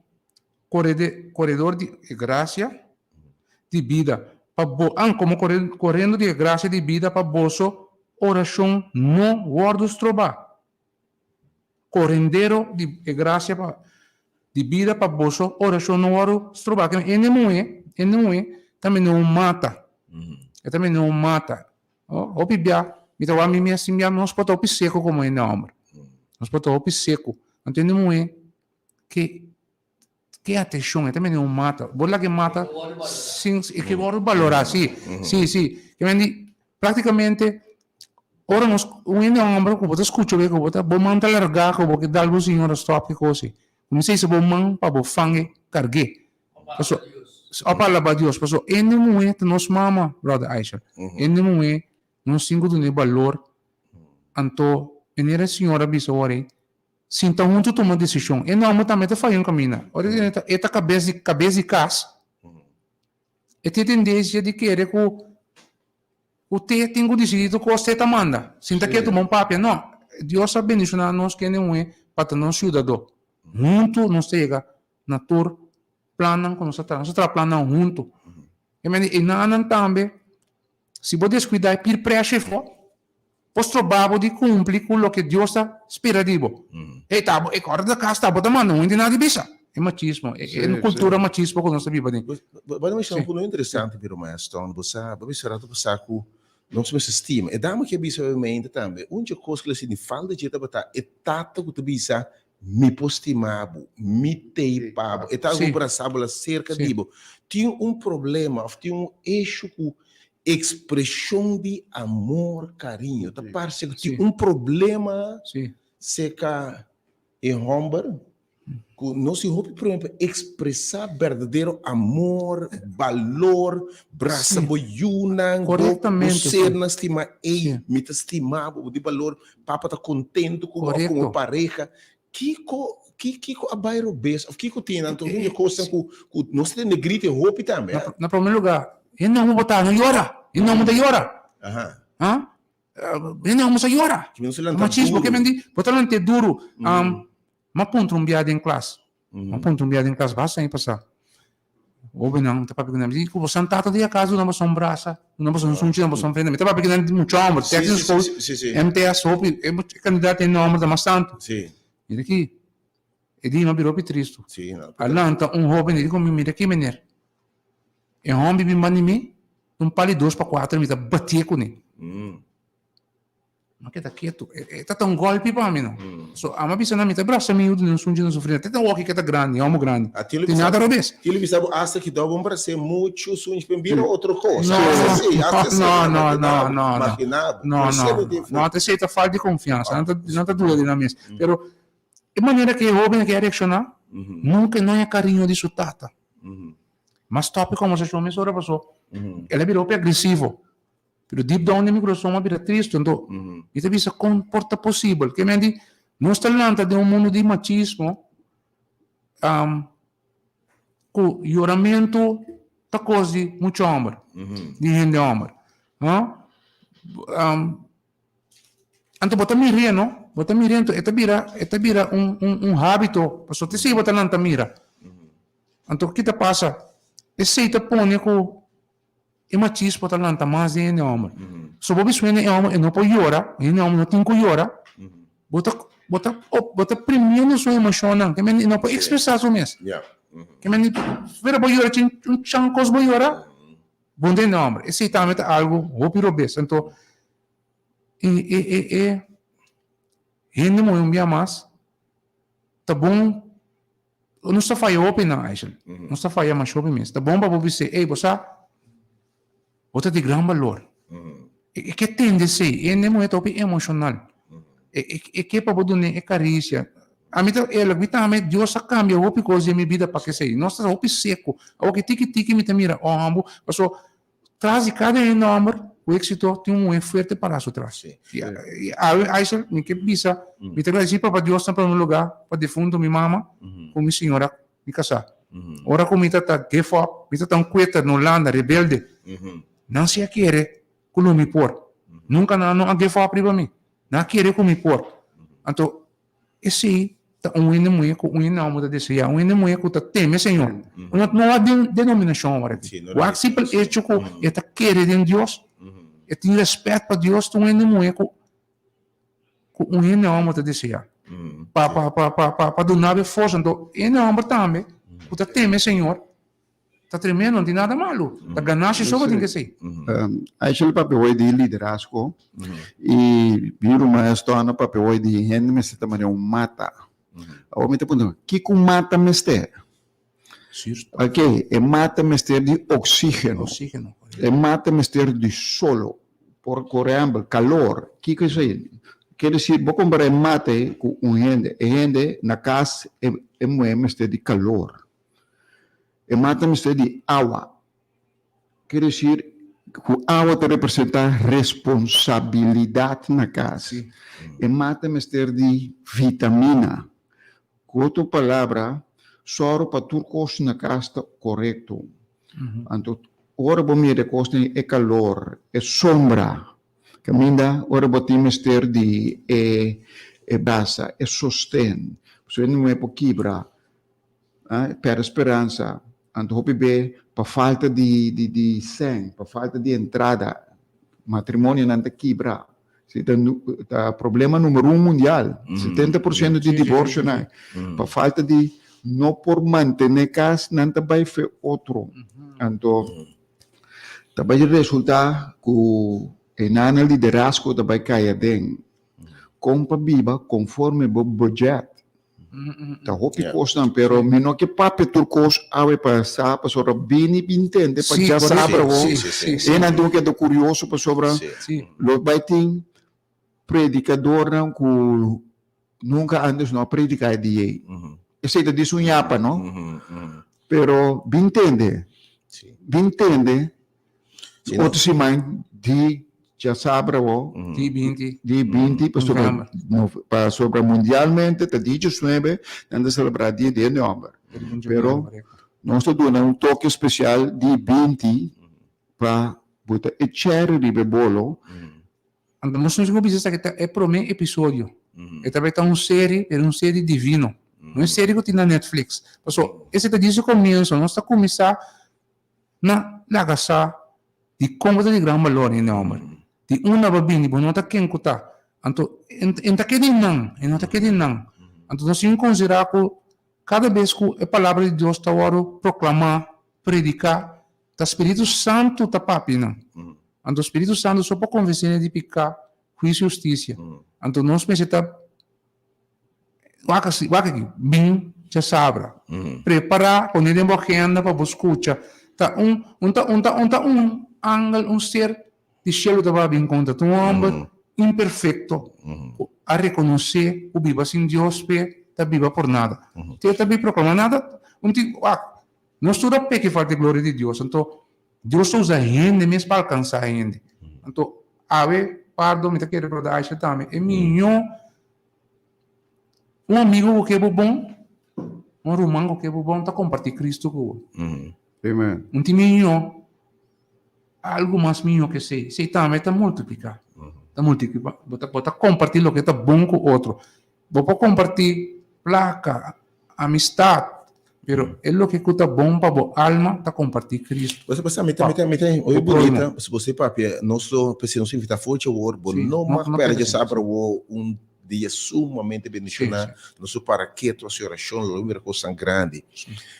koredor di e grasia di bida pa bo, an, komo korendo di e grasia di bida pa boso orashon no wòrdu strobá. Korendero di e grasia pa di bida pa boso orashon no wòrdu strobá. Ke hende muhé, hende muhé ta mende un mata. E ta mende un mata. Hopi bia, mi ta wak mi mes tin bia nos por ta hopi seku komo hende hòmber. Nos por ta hopi seku. Anto hende muhé ke Ke atenshon, e ta mende un mata. Bo laga e mata sin, e ke wòrdu balorá, si, si, si. Ke mende praktikamente ora nos, un hende hòmber ku bo ta skucha bo, ku bo ta, bo man ta largá ku bo ke dal bo señora stòp ki kos ei. Kuminsá hisa bo man pa bo fang'e karg'é. Paso, òf pa alabá Dios. Paso hende muhé ta nos mama, bròder Aysha. Hende muhé nos tin ku dun'é balor. Anto, manera e señora a bisa awor ei, Sinta huntu tuma desishon. E nòmber tambe ta faya un kaminda. Ora e ta e ta kabes di kabes di kas, e tin tendensia di kere ku ku te tin ku disidí tur kos, te ta manda. Sinta ketu bon papia. No, Dios a bendishoná nos kende muhé pa ta nos yudadó. Huntu nos ta yega na tur plannan ku nos ta traha. Nos ta traha plannan huntu. E mende e nannan tambe, si bo deskuidá e peer pressure afó. Por stroba bo di cumpli cu loke Dios ta spera di bo. Hey, ta bo, e ora ta cas ta bo ta manda, un hende nada di bisa. E machismo, e e cultura machismo cu nos ta biba den. Bo a menciona un punto interesante, mi ruman Aston. Bo sa, bo bisa rato pasa cu nos mester stima. E dama ki a bisa obviamente tambe, un dje cos cu el a sinti falta dje tabata e tata cu ta bisa, Mi por stima bo, mi t'ei pa bo. E ta algo brasa bo la cerca di bo. Tin un problema of tin un issue cu expresion di amor, cariño. Ta parce cu tin un problema cerca e homber cu no si hopi problema pa expresa berdadero amor, balor, brasa bo yunan, bo sernan stima, ey mi ta stima bo, bo di balor. Papa ta contento cu bo of como pareha. Kico, kico a bay robes of kico tin anto hende cosnan cu, cu nos ta tende grita e hopi tambe. Na, na primer lugar, hende homo ta no yora, hende homo ta yora. Aha. Ha? Hende homo sa yora. Ki men se lanta Machismo duro. ke men di, bo ta lanta duro. Um, m'a puntra un bia den klas. M'a puntra un bia den klas basta aña pasá. Hóbennan ta papia ku nan, mi di ku boso tata di acaso duna boso un brasa, duna boso un sunchi, duna boso un prenda. Mi ta papia ku nan di mucha hòmber, Texas School, MTS, hopi, e kandidat den nòmber ta mas tantu. Mira aki, e dia mi a bira hopi tristu. A lanta un hóben i di ku mi, mira aki meneer, e hòmber bin banda di mi, un pal di dos pa kuater mi ta batié kuné. Ma keda ketu. E ta ta un golpi pa mi no. So ama bisa na mi ta brasa mi yudu den sunchi na sufrina. Te ta woki ke ta grandi, homo grandi. Tin nada robes. Ti lo bisa bo hasta ki dou bon bras'é muchu sunchi pen bira otro kos. No, no, no, no, no, no. Imagina bo. No, no, no. Esei ta falta di konfiansa. Nan ta nan ta duda di nan mes. Pero e manera ke e hoben aki a reakshoná, nunka e no haña kariño di su tata. Mas stòp e kòmbersashon mesora paso el a bira hopi agresivo. Pero deep down den mi kurason a bira tristu. Anto mi ta bisa kon por ta posibel? Ke men di nos ta lanta den un mundu di machismo ku yoramentu ta kos di mucha hòmber, di hende hòmber. Anto bo ta mir'é no, bo ta mir'é anto e ta bira e ta bira un un hábito pasobra te esei bo ta lanta mira. Anto ki ta pasa? Esei ta pone ku E machismo ta lanta mas den hende homber. So bo bisa hende homber e no por yora, hende homber no tin ku yora, bo ta bo ta bo ta primiendo su emoshonnan, ke men e no por ekspresá su mes. Ke men fuera bo yora chin un chan kos bo yora, bo no ta hende homber. Esei tambe ta algu hopi robes. Anto e e e e hende muhé un bia mas ta bon. Nos ta faya hopi nan, Aishel. Nos ta faya masha hopi mes. Ta bon pa bo bis'é, ey, bo sa, bo ta di gran balor. E ke tende esei. E hende muhé ta hopi emoshonal. E ke pa bo dun'é e karisia. Ami ta, eerlijk, mi tambe, Dios a kambia hopi kos den mi bida pa kesei. Nos ta hopi seku. Awor ki tiki tiki mi ta mira, oh, hambu, paso Tras di kada e nòmber ku éksito tin un muhé fuerte pará su tras. I awe, Aysel, mi ke bisa, mi ta gradisí Papa Dios na promé lugá pa defuntu mi mama ku mi señora, mi kasá. Ora ku mi ta ta give up, mi ta ta un kueter na Hulanda, rebelde, nan si a kere ku lo mi por. Nunka nan no a give up riba mi. Nan a kere ku mi por. Anto, Esei ta un hende muhé ku un hende hòmber ta deseá, un hende muhé ku ta teme Señor. No no wak den denominashon awor aki. Wak simpel echo ku e ta kere den Dios, e tin rèspèt pa Dios, ta un hende muhé ku ku un hende hòmber ta deseá. Pa pa pa pa pa pa duna bo e forsa. Anto hende hòmber tambe ku ta teme Señor ta tremendo, no tin nada malu. Ta ganashi so bo tin ke esei. Aishel papia hoy di liderazgo y mi ruman Eston a papia hoy di hende mester ta manera un mata. Awor mi ta puntra, kiko un mata mester? Ok, e mata mester di oxigeno. E mata mester di solo. Por por ehempel, calor, kiko esei? Ker disi, bo compara e mata ei ku un hende. E hende na kas e muhé mester di calor. E mata mester di awa. Ker desir ku awa ta representá responsabilidat na kas. E mata mester di vitamina. Ku otro palabra, sòru pa tur kos na kas ta korekto. Anto ora bo mira e kosnan, e kalor, e sombra, kaminda ora bo tin mester di e brasa, e sosten, pasobra hende muhé por kibra. Perde speransa, anto hopi be pa falta di di di sèn, pa falta di entrada, matrimonionan ta kibra. Si ta, ta problema numero un mundial. 70% di divorcionan. Pa falta di no por mantene cas, nan ta bay fe otro. Anto, ta bay resulta cu e nana liderazgo ta bay cay aden. Con pa biba conforme bo budget. Ta hopi kosnan, pero mi no ke papia tur kos awe pa sa, pasobra bini bin tende pa dja sabra ho. E nan tin keda kurioso pasobra lo bai tin predikadornan ku nunka antes no a prediká e dia ei. Esei ta di su ñapa, no? Pero bin tende, bin tende otro siman di djasabra ho, Di 20. Di 20, pasobra, no, pasobra mundialmente ta di 19 nan ta selebrá Dia di Hende Hòmber. Pero nos ta duna un toke spesial di 20 pa bo ta e chèri riba e bolo. Anto nos nos bisa esaki ta e promé episodio. E ta bai ta un serie, pero un serie divino. No e serie ku tin na Netflix. Paso esei ta djis e komienso. Nos ta kuminsá na laga sa di kon bo ta di gran balor hende hòmber. Di unda bo a bini, bo no ta ken ku ta. Anto e ta keda einan, e no ta keda einan. Anto nos tin konsiderá ku kada bes ku e palabra di Dios ta wòrdu proklamá, prediká, ta Spiritu Santu ta papia nan. Anto Spiritu Santu so por konvensé nan di piká, huisio i hustisia. Anto nos mester ta Wak asi, wak aki, bin djasabra. Prepará, pone den bo agenda pa bo skucha. Ta un, un ta, un ta, un ta un angel, un ser di shelu ta bai bin kontra. Ta un hòmber imperfekto ku a rekonosé ku biba sin Dios p'e ta biba por nada. Te ta bin proklamá nada, un tin, wak, nos tur a peka i falta e gloria di Dios. Anto, Dios ta usa hende mes pa alkansá hende. Anto, awe, Pardo, mi ta kere brother Aisha tambe, e mihó Un amigo ku ke bo bon, un ruman ku ke bo bon ta kompartí Kristu ku bo. Amen. Un tin mihó, algu mas mihó ke esei. Esei tambe ta multipliká. Ta multipliká. Bo ta, bo ta kompartí loke ta bon ku otro. Bo por kompartí plaka, amistat, pero e loke ku ta bon pa bo alma ta kompartí Kristu. Bo sa, mi ta, mi ta, mi ta, oye bunita, si bo papia, nos lo, p'esei nos invitá for dje awor, bo no mag pèrdè dje sabra awor un dia sumamente bendishoná, nos lo para ketu hasi orashon, lo mira kosnan grandi.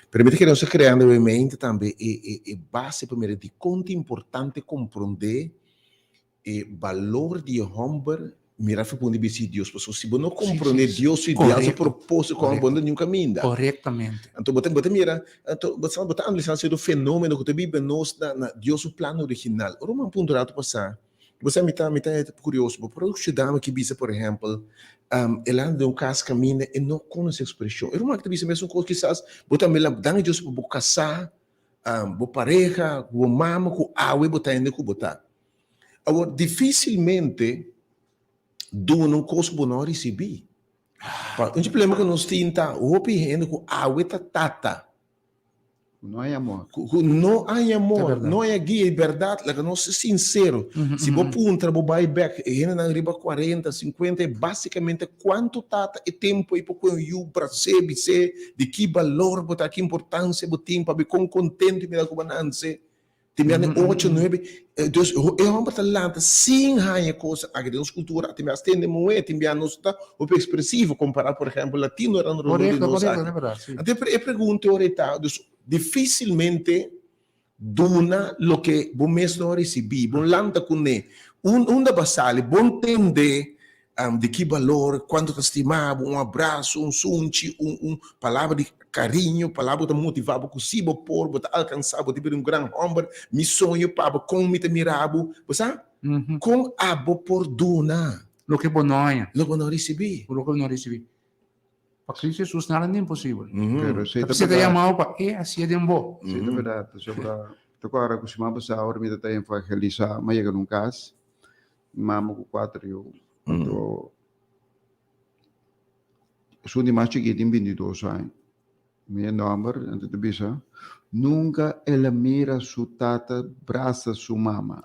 Pero mi ta kere nos ta kreando den mente tambe e, e, e base pa mira dikon ta importante komprondé E balor di e homber mira for punto di bista di Dios, pasobra si bo no comprende Dios su ideal, su proposito con bo no ta niun caminda. Correctamente. Anto bo ta bo ta mira, anto bo sa bo ta analisando cierto fenomeno cu ta biba nos na na Dios su plan original. Ora un punto rato pasa, bo sa mi ta mi ta curioso, bo por ciudadano ki bisa por ehempel, el anda den un cas caminda e no conoce expresion. E ruman ki ta bisa mesun cos kisas bo tambe la dan Dios pa bo casa, bo pareha, cu bo mama, cu awe bo ta hende cu bo ta. Awor, dificilmente duna un cos cu bo no a ricibi. Pa un problema cu nos tin ta hopi hende cu awe ta tata. Cu no hay amor. Cu no hay amor, no hay guia. Y berdad, laga nos ser sincero, si bo puntra, bo bay bek, e hendenan riba cuarenta, cincuenta, e basicamente cuanto tata e tempo ey por coge un yu, bras'é, bis'é di ki balor bo ta, ki importancia bo tin, pabia con contento y mira cu bo nanse. Tin bia den ocho, nuebe, dus e homber ta lanta sin haña cosa aki den nos cultura, tin bia hasta hende muhé, tin bia nos ta hopi expresivo compara por ehempel latino rond rond di nos aki. Anto e pregunta ora e ta, dus dificilmente duna loke bo mes no a ricibi, bo lanta cune, unda bo a sali, bo ntende di ki balor, cuanto ta stima bo, un abrazo, un sunchi, un un palabra di cariño, palabra cu ta motiva bo cu si bo por, bo ta alcansa, bo ta bira un gran homber, mi soño pa bo, con mi ta mira bo, bo sa? Con abo por duna? Loke bo no haña. Loke bo no ricibi. Loke bo no ricibi. Pa Cristo Jesus nada ta imposibel. Pero esei ta berdad. Ta yamao pa e hacié den bo. Esei ta berdad, pasobra ta cu ora cu siman pasá ora mi ta ta evangelisa, mi a yega na un cas, Mi mama ku kuater yu. Anto esun di mas chikí tin bintidos aña. Mi e nòmber, anto ta bisa, nunka el a mira su tata brasa su mama.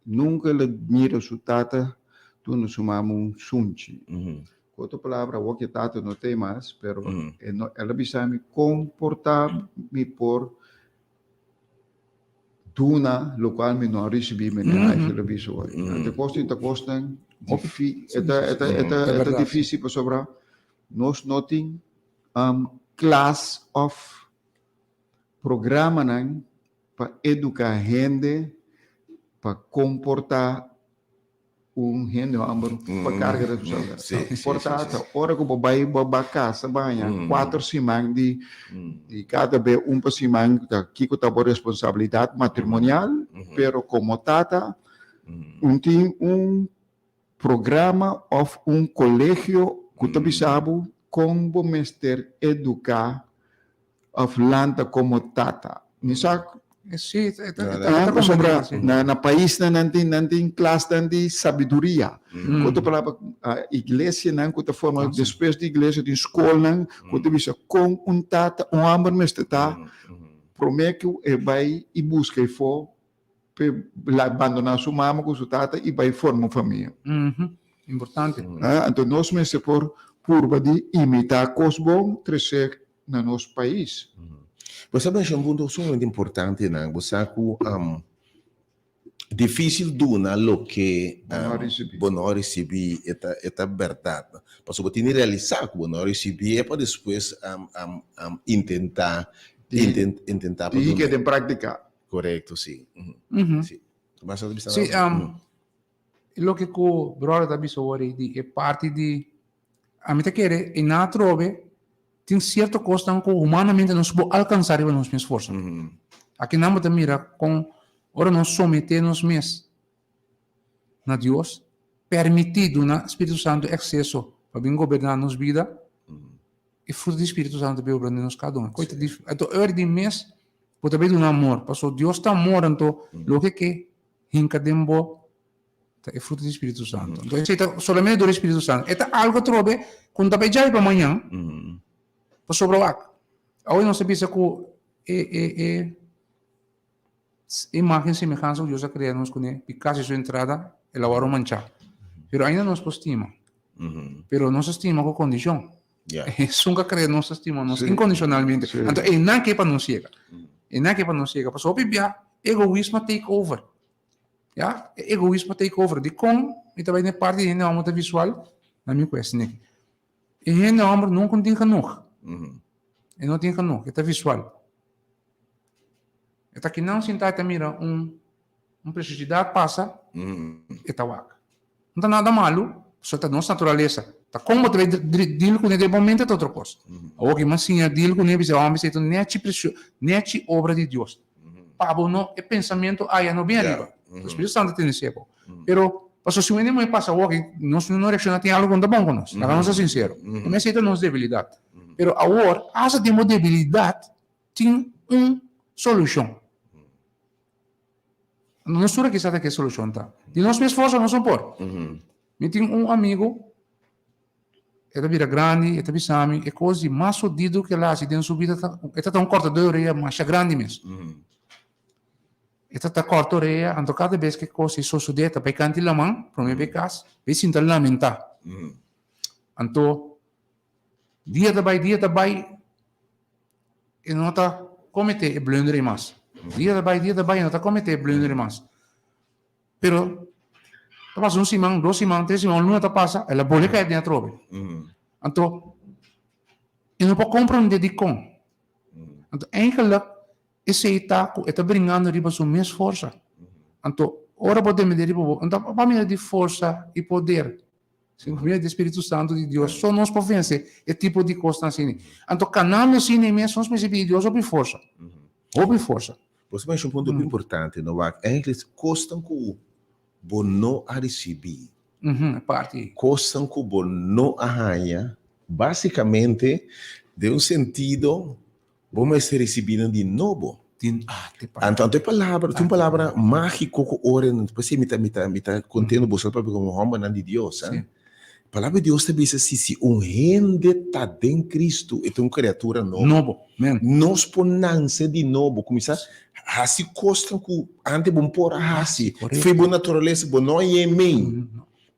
Nunka el a mira su tata duna su mama un sunchi. Ku otro palabra, awor ku e tata no ta ei mas, pero e no, el a bisa mi kon por ta mi por. duna lokual mi no a risibí meneer Eifel a bisa hoy. Anto e kos ta kosnan difi e ta e ta e ta e ta difísil pasobra nos no tin klas òf programanan pa eduká hende pa komportá un hende hòmber pa karga responsabilidat. Por ta ta ora ku bo bai bo ba kasa bo haña kuater siman di di kada be un pa siman ta kiko ta bo responsabilidat matrimonial pero komo tata un tin un programa òf un kolegio ku ta bisa bo kon bo mester eduká òf lanta komo tata. Mi sa Sí, e ta, e ta, pasobra na, na paisnan nan tin, nan tin klasnan di sabiduria. Ku otro palabra, iglesianan ku ta forma despues di iglesia tin skolnan ku ta bisa kon un tata, un hòmber mester ta promé ku e bai i buska efó p'e bandoná su mama ku su tata i bai forma un famia. Importante. Anto nos mester por purba di imitá kos bon tresé na nos pais. Bo sa mensha un punto sumamente importante nan. Bo sa ku dificil duna loke bo no a ricibi, e ta e ta berdad. Pasobra bo tin di realisa ku bo no a ricibi e pa despues intenta intenta pa duna. Di den practica. Corecto, si. Si. Si, loke ku brother ta bisa awor di e parti di Ami ta kere i nan atrobe tin sierto kosnan ku humanamente nos por alkansá riba nos mes forsa. Aki nan bo ta mira kon ora nos someté nos mes na Dios, permití duna Spiritu Santu akseso pa bin goberná nos bida, e fruto di Spiritu Santu ta bin obra den nos kada un. Koi ta dif, anto ora di mes bo ta bin duna amor, pasobra Dios ta amor, anto loke ke hinka den bo Ta e fruto di Spiritu Santo. Entonces esei ta solamente dor di Spiritu Santo. E ta algo atrobe ku no ta bai djai pa mañan, pasobra wak, awe nos ta bisa ku e e e imagen semehansa ku Dios a krea nos kuné, piká si su entrada, el a wòrdu manchá. Pero ainda nos por stima. Pero nos a stima ku kondishon. Esun ku a krea nos a stima nos inkondisionalmente. Anto einan ke pa nos yega. Einan ke pa nos yega. Pasobra hopi bia egoismo a take over. Ya, e egoismo take over. Dikon mi ta bai den e parti di hende hòmber ta visual? Na mi ku esaki. E hende hòmber nunka no tin genoeg. E no tin genoeg, e ta visual. E ta kinan sintá e ta mira un un preciosidad pasa, e ta wak. No ta nada malu, pasobra ta nos naturalesa. Ta kon bo ta bai deal kuné den e momento ta otro kos. Awor ki mi a siña deal kuné, bisa hòmber esei ta un nechi precio, nechi obra di Dios. Pa bo no, e pensamentu aya no bin ariba. E Spiritu Santu tene esei bo. Pero, pasobra si un hende muhé pasa awor ki nos no reakshoná tin algu ku no ta bon ku nos. Laga nos ta sinsero. E esei ta nos debilidat. Pero awor, asta den bo debilidat tin un solushon. Nos tur aki sa ta ke solushon ta. Di nos mes forsa nos no por. Mi tin un amigu, e ta bira grandi, e ta bisa mi e kos di mas hodido ku el a hasi den su bida ta, e ta ta un kòrtadó di orea masha grandi mes. E ta ta kòrta orea, anto kada bes ku e kos ei sosodé e ta bai kanti laman, promé bai kas, bai sinta lamentá. Anto dia ta bai, dia ta bai, E no ta kometé e blunder ei mas. Dia ta bai, dia ta bai, e no ta kometé e blunder ei mas. Pero ta pasa un siman, dos siman, tres siman, un luna ta pasa, el a bolbe kai den atrobe. Anto, e no por komprondé dikon. Anto, eigenlijk, esei ta ku e ta bringando riba su mes forsa. Anto, ora bo dependé riba bo, anto pa mira di forsa i poder. Si nos mira di Spiritu Santu di Dios, so nos por vense e tipo di kosnan asina. Anto kanando asina mes, nos mester pidi Dios hopi forsa. Hopi forsa. Bo ta mensha un punto hopi importante, no wak. Eigenlijk kosnan ku bo no a risibí, E parti ei. Kosnan ku bo no a haña, basikamente, den un sentido, Bo mester ricibi nan di nobo. Tin ah, te pa. Anto, anto e palabra, tin un palabra magico cu ora en, p'esei mi ta, mi ta, mi ta contento boso papia como hombernan di Dios, eh. Palabra di Dios ta bisa si, si un hende ta den Cristo, e ta un criatura nobo. Nobo, men. Nos por nance di nobo, cuminsa haci cosnan cu antes bo no por a haci. Correcto. Fe bo naturalesa, bo no a yem'ei.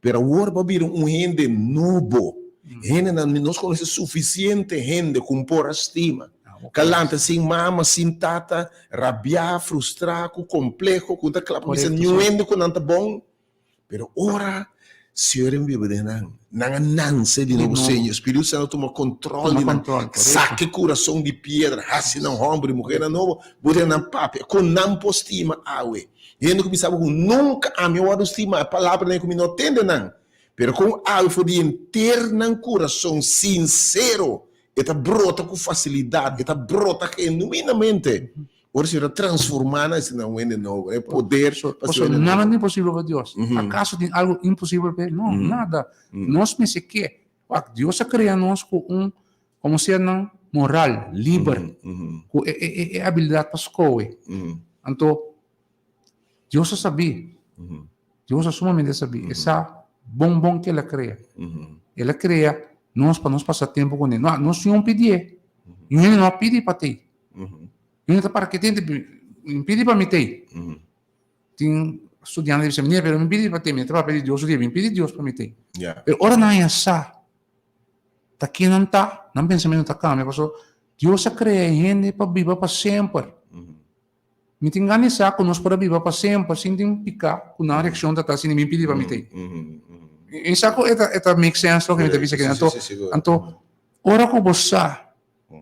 Pero awor bo a bira un hende nobo. Hendenan, nos conoce suficiente hende cu por a stima. Ka lanta sin mama, sin tata, rabiá, frustrá, ku kompleho, ku ta kla pa bisa niun hende ku nan ta bon. Pero ora Señor a biba den nan, nan a nanse di nobo. Señor, Spiritu Santu a tuma kontrol di nan, saka e kurason di piedra, hasi nan hòmber i muhernan nobo, bo den nan papia ku nan por stima awe. Hende ku bisa bo ku nunka ami a wòrdu stima, e palabranan ku mi no tende nan, pero kon awe for di henter nan kurason sinsero E ta brota ku fasilidat, e ta brota genuinamente. Ora Señor a transformá nan esei na un hende nobo, e poder pa ser un hende nobo. Nada ta imposibel pa Dios. Akaso tin algu imposibel pa E? No, nada. Nos mester ke. Wak, Dios a krea nos ku un, komo sernan moral, liber, ku e abilidat pa skohe. Anto, Dios a sabí. Dios a sumamente sabí. E sa bon bon ke El a krea. El a krea nos pa nos pasa tempu kuné. No, nos tin un pidié. Niun hende no a pidi pa tei. Niun hende ta para ketente, mi pidi pa mi tei. Tin studiante di bisa, meneer, pero mi pidi pa tei. Mi ta papia di Dios su dia, mi pidi Dios pa mi tei. Pero ora nan haña sa ta ken nan ta, nan pensamentu ta kambia pasobra Dios a krea e hende pa biba pa semper. Mi tin gana di sa ku nos por a biba pa semper sin tin piká ku nan reakshon ta ta asina mi pidi pa mi tei. Mi sa ku e ta e ta make sense loke mi ta bisa kinan. Anto anto ora ku bo sa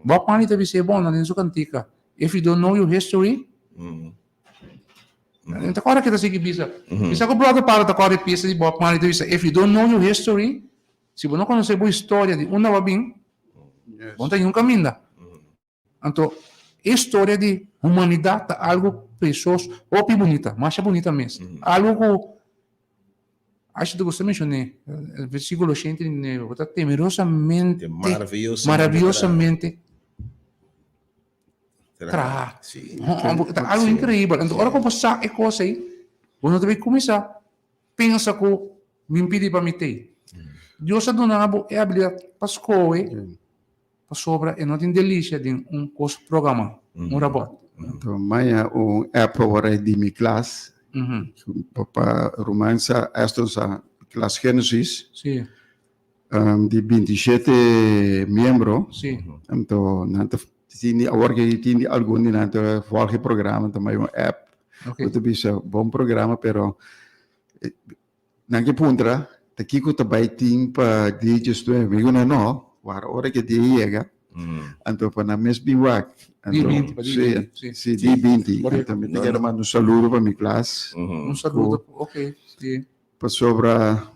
Bob Marley ta bisa e bon nan den su kantika if you don't know your history Mi ta kòrda ke ta sigui bisa. Mi sa ku brother Pablo ta kòrda e piesa di Bob Marley ta bisa if you don't know your history si bo no konosé bo historia di unda bo a bin bo no ta yun kaminda. Anto, e historia di humanidat ta algu precioso, hopi bunita, masha bunita mes. Algu ku, Aisha ta gusta menshoné, e versíkulo 89, ku ta temerosamente, maravillosamente traha. Ta algu inkreibel. Anto, ora ku bo sa e kos ei, bo no ta bai kuminsá pensa ku mi pidi pa mi tei. Dios a duna bo e abilidat pa skohe. Pasobra e no tin delicia den un cos programa, un robot. Anto maña un app awor ei di mi klas. Pa ruman sa Aston sa klas Genesis. Si. Di 27 miembro. Si. Anto nan ta tin di awor ke tin di algun di nan ta volg e programa anto maña un app. Ok. Ku ta bisa bon programa pero Nan ke puntra, Ta kiko ta bai tin pa dia djesnuebe? Mi ku nan, No, wara ora ke dia yega, anto pa nan mes bin wak. Dia binti, pa dia binti, si. Si, dia binti. Anto mi ta kere manda un saludo pa mi klas. Un saludo, ok, si. Pasobra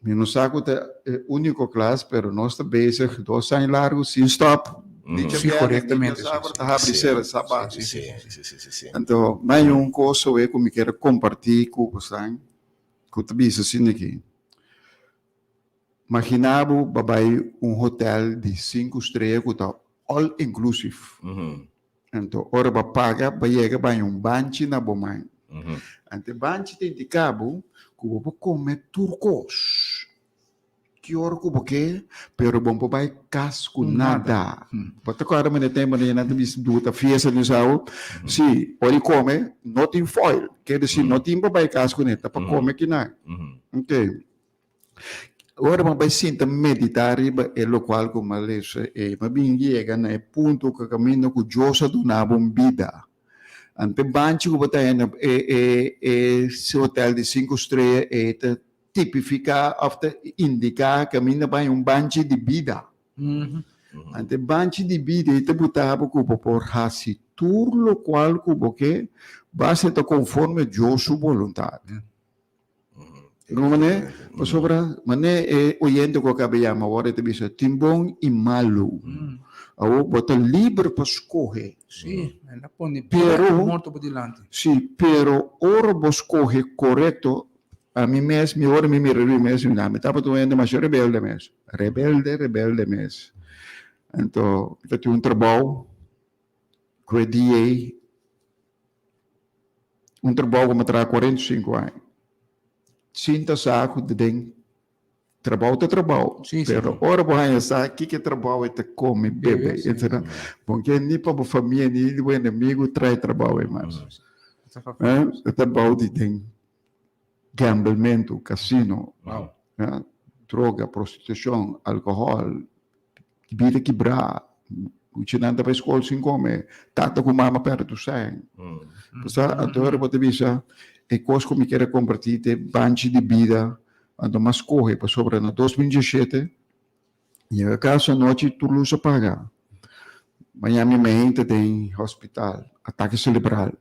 mi no sa ku ta e úniko klas, pero nos ta bezig dos aña largu sin stòp. Si, korektamente. Di djasabra ta habri sera sabat. Anto, mi hay un kos awe ku mi kere kompartí ku bosan. Ku ta bisa asina aki, Magina bo ba bai un hotel di sinku strea ku ta all inclusive. Anto ora bo a paga bo a yega bo haña un banchi na bo man. Anto e banchi ta indiká bo ku bo por kome tur kos. Ki ora ku bo ke, pero bo no por bai kas ku nada. Bo ta kòrda manera tempu nan ta bisa du ta fiesta di Saul? Si, ora di kome no tin foil, ke desi no tin pa bai kas kuné, ta pa kome kinan. Ok. Ora bo bai sinta meditá riba e lokual ku mi a lesa ei, mi a bin yega na e punto ku kaminda ku Dios a duna bo un bida. Ante banchi ku bo ta hende e e hotel di sinku strea ei ta tipifiká òf ta indiká kaminda bai un banchi di bida. Ante banchi di bida ei ta buta bo ku bo por hasi tur lokual ku bo ke, basta e ta konforme Dios su boluntat. No manera? Pasobra manera e oyente ku a kaba yama awor e ta bisa tin bon i malu. Awor bo ta liber pa skohe. Sí, el a pone bida i morto bo dilanti. Sí, pero ora bo skohe korekto, Ami mes, mi ora mi mira riba mi mes, mi na, mi tabata un hende masha rebelde mes. Rebelde, rebelde mes. Anto, mi ta tin un trabou ku e dia ei, un trabou ku mi a traha 45 aña. Sin ta sa ku ta den trabou ta trabou, Sí, sí. pero ora bo haña sa kiko e trabou ei ta kome, bebe, Bebe, sí. etcetera, bo ke ni pa bo famia ni bo enemigu trae trabou ei mas. Eh, e trabou di den gamblementu, casino, Wow. ya, droga, prostitucion, alcohol, bida kibrá. Muchanan ta bai skol sin kome. Tata ku mama pèrdè tur sèn. Pasá anto ora bo ta bisa e kos ku mi kier a kompartí ta e banchi di bida anto m'a skohe pasobra na 2017 yega kas anochi tur lus a paga. Maña mi mehente den hospital, atake selebral.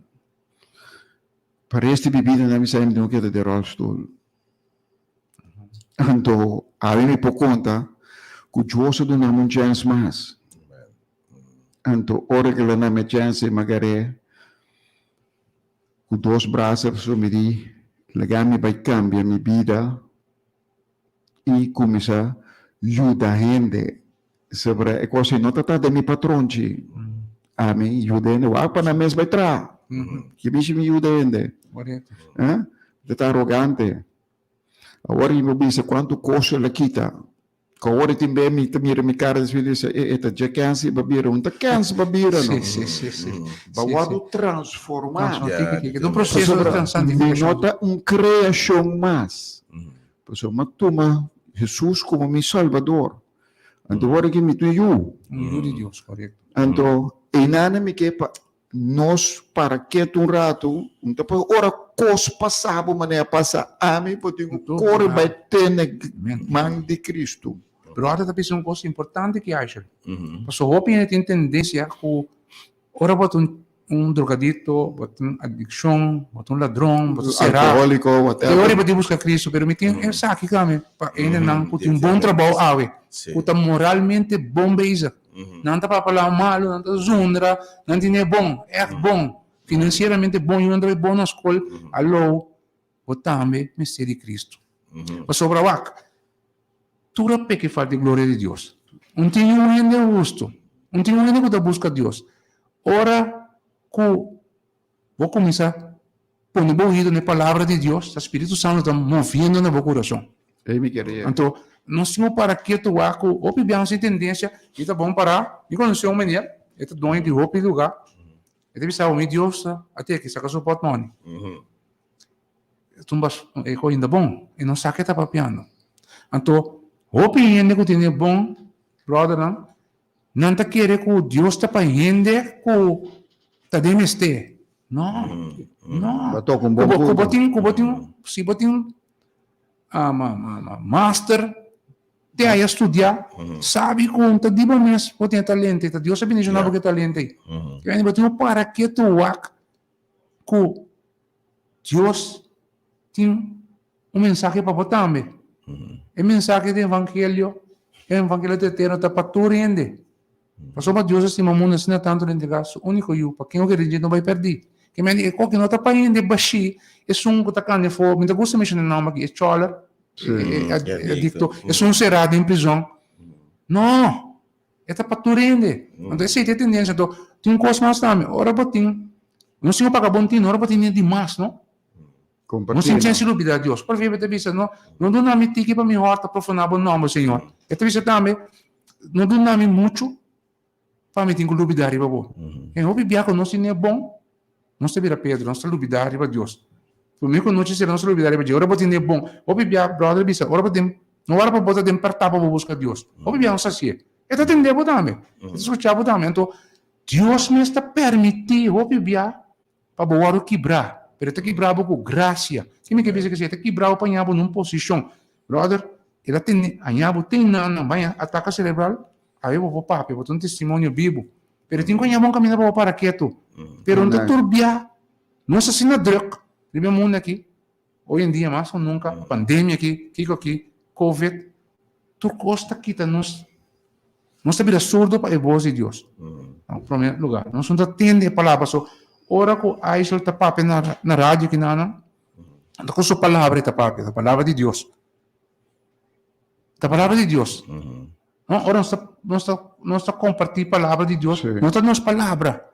Pa rest di mi bida nan mi sa mi tin ku keda den ròlstul. Anto awe mi por konta ku Dios a duna mi un chèns mas. Anto ora ku el a duna mi e chèns ei mi a gar'é ku dos brasa pasobra mi di laga mi bai kambia mi bida i kuminsá yuda hende. Sobra e kos ei no ta ta den mi patronchi. Ami yuda hende wak pa nan mes bai traha. Ki bishi mi yuda hende? Eh? Mi ta arogante. Awor mi por bisa kuantu kos el a kita. Ku awor tin be mi ta mira mi kara despues mi bisa e e ta dje kèns i ba bira. Un ta kèns ba bira no. Ba wòrdu transformá. Pasobra mi no ta un kreashon mas. Pasobra mi a tuma Hesus komo mi Salbador. Anto ora ki mi tin yu. Un yu di Dios, korekto. Anto einana mi ke pa nos para ketu un ratu, un ta pa ora kos pasa bo manera pasa ami, bo tin ku kore bai tene man di Kristu. Bròder ta bisa un kos importante ki Aisha. Pasobra hopi hende tin tendensia ku Ora bo ta un drogadicto, bo tin adiccion, bo ta un ladron, bo ta sera. Alcoholico, whatever. Te ora bo tin busca Cristo, pero mi tin esaki kami pa hendenan cu tin un bon trabou awe, cu ta moralmente bon bezig. Nan ta papia la malo, nan ta zundra, nan tin e bon, echt bon, financieramente bon, yunan ta bay bon na scol, alou, bo tambe mester di Cristo. Pasobra wak, tur a peka i falta e gloria di Dios. Un tin un hende hustu, un tin un hende ku ta buska Dios. Ora ku bo kuminsá pone bo oido na e palabra di Dios, ta Spiritu Santu ta moviendo na bo kurason. Anto, nos tin ku para ketu wak ku hopi biaha nos tin tendensia, mi ta bon pará, mi konosé un meneer, e ta doño di hopi lugá, e ta bisa bo, mi Dios a teke saka su pòtmòni. Tumba e ko ainda bon, e no sa ke ta papiando. Anto, hopi hende ku tene bon, bròdernan, nan ta kere ku Dios ta pa hende ku ta den mester. No, no. Bo toka un bon punto. Ku bo tin, ku bo tin, si bo tin master te haya studia, sabi ku ta di bo mes bo tin e talento ei, ta Dios a bendiciona bo ku e talento ei. Bo tin ku para ketu wak ku Dios tin un mensahe pa bo tambe. E mensahe di evangelio, e evangelio di eterno ta pa tur hende. Pasobra Dios a stima mundu asina tantu di entrega su úniko Yu pa ken ku kere dje no bai pèrdí. Ke men di e koki no ta pa hende bashí, esun ku ta kanda afó, mi ta gusta menshoná e nòmber aki, e chòler, e adikto, esun será den prizòn. No! E ta pa tur hende. Anto esei ta e tendensia. Anto tin un kos mas tambe, ora bo tin, no siño paga bon tinu, ora bo tin di mas, no? No sin chèns di lubidá Dios. Por ejemplo, e ta bisa, no, no duna mi tiki pa mi hòrt ta profaná bo nòmber, Señor. E ta bisa tambe, no duna mi muchu pa mi tin ku lubidá riba bo. E hopi bia ku nos tin e bon, nos ta bira Pedro, nos ta lubidá riba Dios. Promé ku nochi sera nos ta lubidá riba dje. Ora bo tin e bon, hopi bia bròder bisa, ora bo tin No ora pa bo ta den pertá pa bo buska Dios. Hopi bia nos ta hasié. E ta tendé bo tambe. E ta skuchá bo tambe. Anto, Dios mes ta permití hopi bia pa bo wòrdu kibrá. Pero e ta kibrá bo ku grasia. Ke mi ke bisa ku esei? E ta kibrá bo pa haña bo na un posishon. Bròder, el a tene, haña bo te nan nan baña ataka serebral, awe bo por papia, bo ta un testimonio bibu. Pero e tin ku haña bo un kaminda pa bo para ketu. Pero no ta tur bia nos asina drùk riba e mundu aki. Hoy en dia mas ku nunka, pandemia aki, kiko aki, covid, tur kos ta kita nos, nos ta bira surdo pa e bos di Dios. Na prome lugar, nos no ta tende e palabra. So, ora ku Aishel ta papia na na radio aki nan, ta ku su palabra e ta papia, ta palabra di Dios. Ta palabra di Dios. No, ora nos ta nos ta nos ta kompartí palabra di Dios, no ta nos palabra.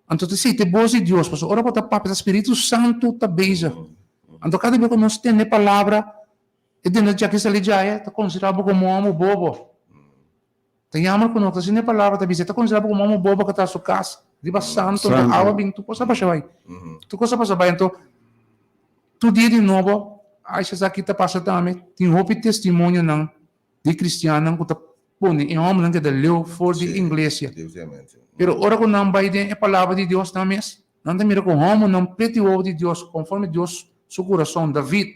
Anto ta sinti e bos di Dios, pasobra ora bo ta papia ta Spiritu Santu ta bezig. Anto kada bes ku nos tende e palabra, e dende djaki sali djaya, ta konsiderá bo komo un homo bobo. Ta yammer ku no ta sinti e palabra, ta bisa, e ta konsiderá bo komo un homo bobo ku ta su kas riba santu, anto awa bin, tur kos a basha bai. Tur kos a pasa bai. Anto tur dia di nobo, Aisha sa ki ta pasa tambe, tin hopi testimonionan di kristiannan ku ta. pone e hòmbernan keda leu for di inglesia. Pero ora ku nan bai den e Palabra di Dios nan mes, nan ta mira ku hòmbernan preti wowo di Dios, konforme Dios su kurason, David.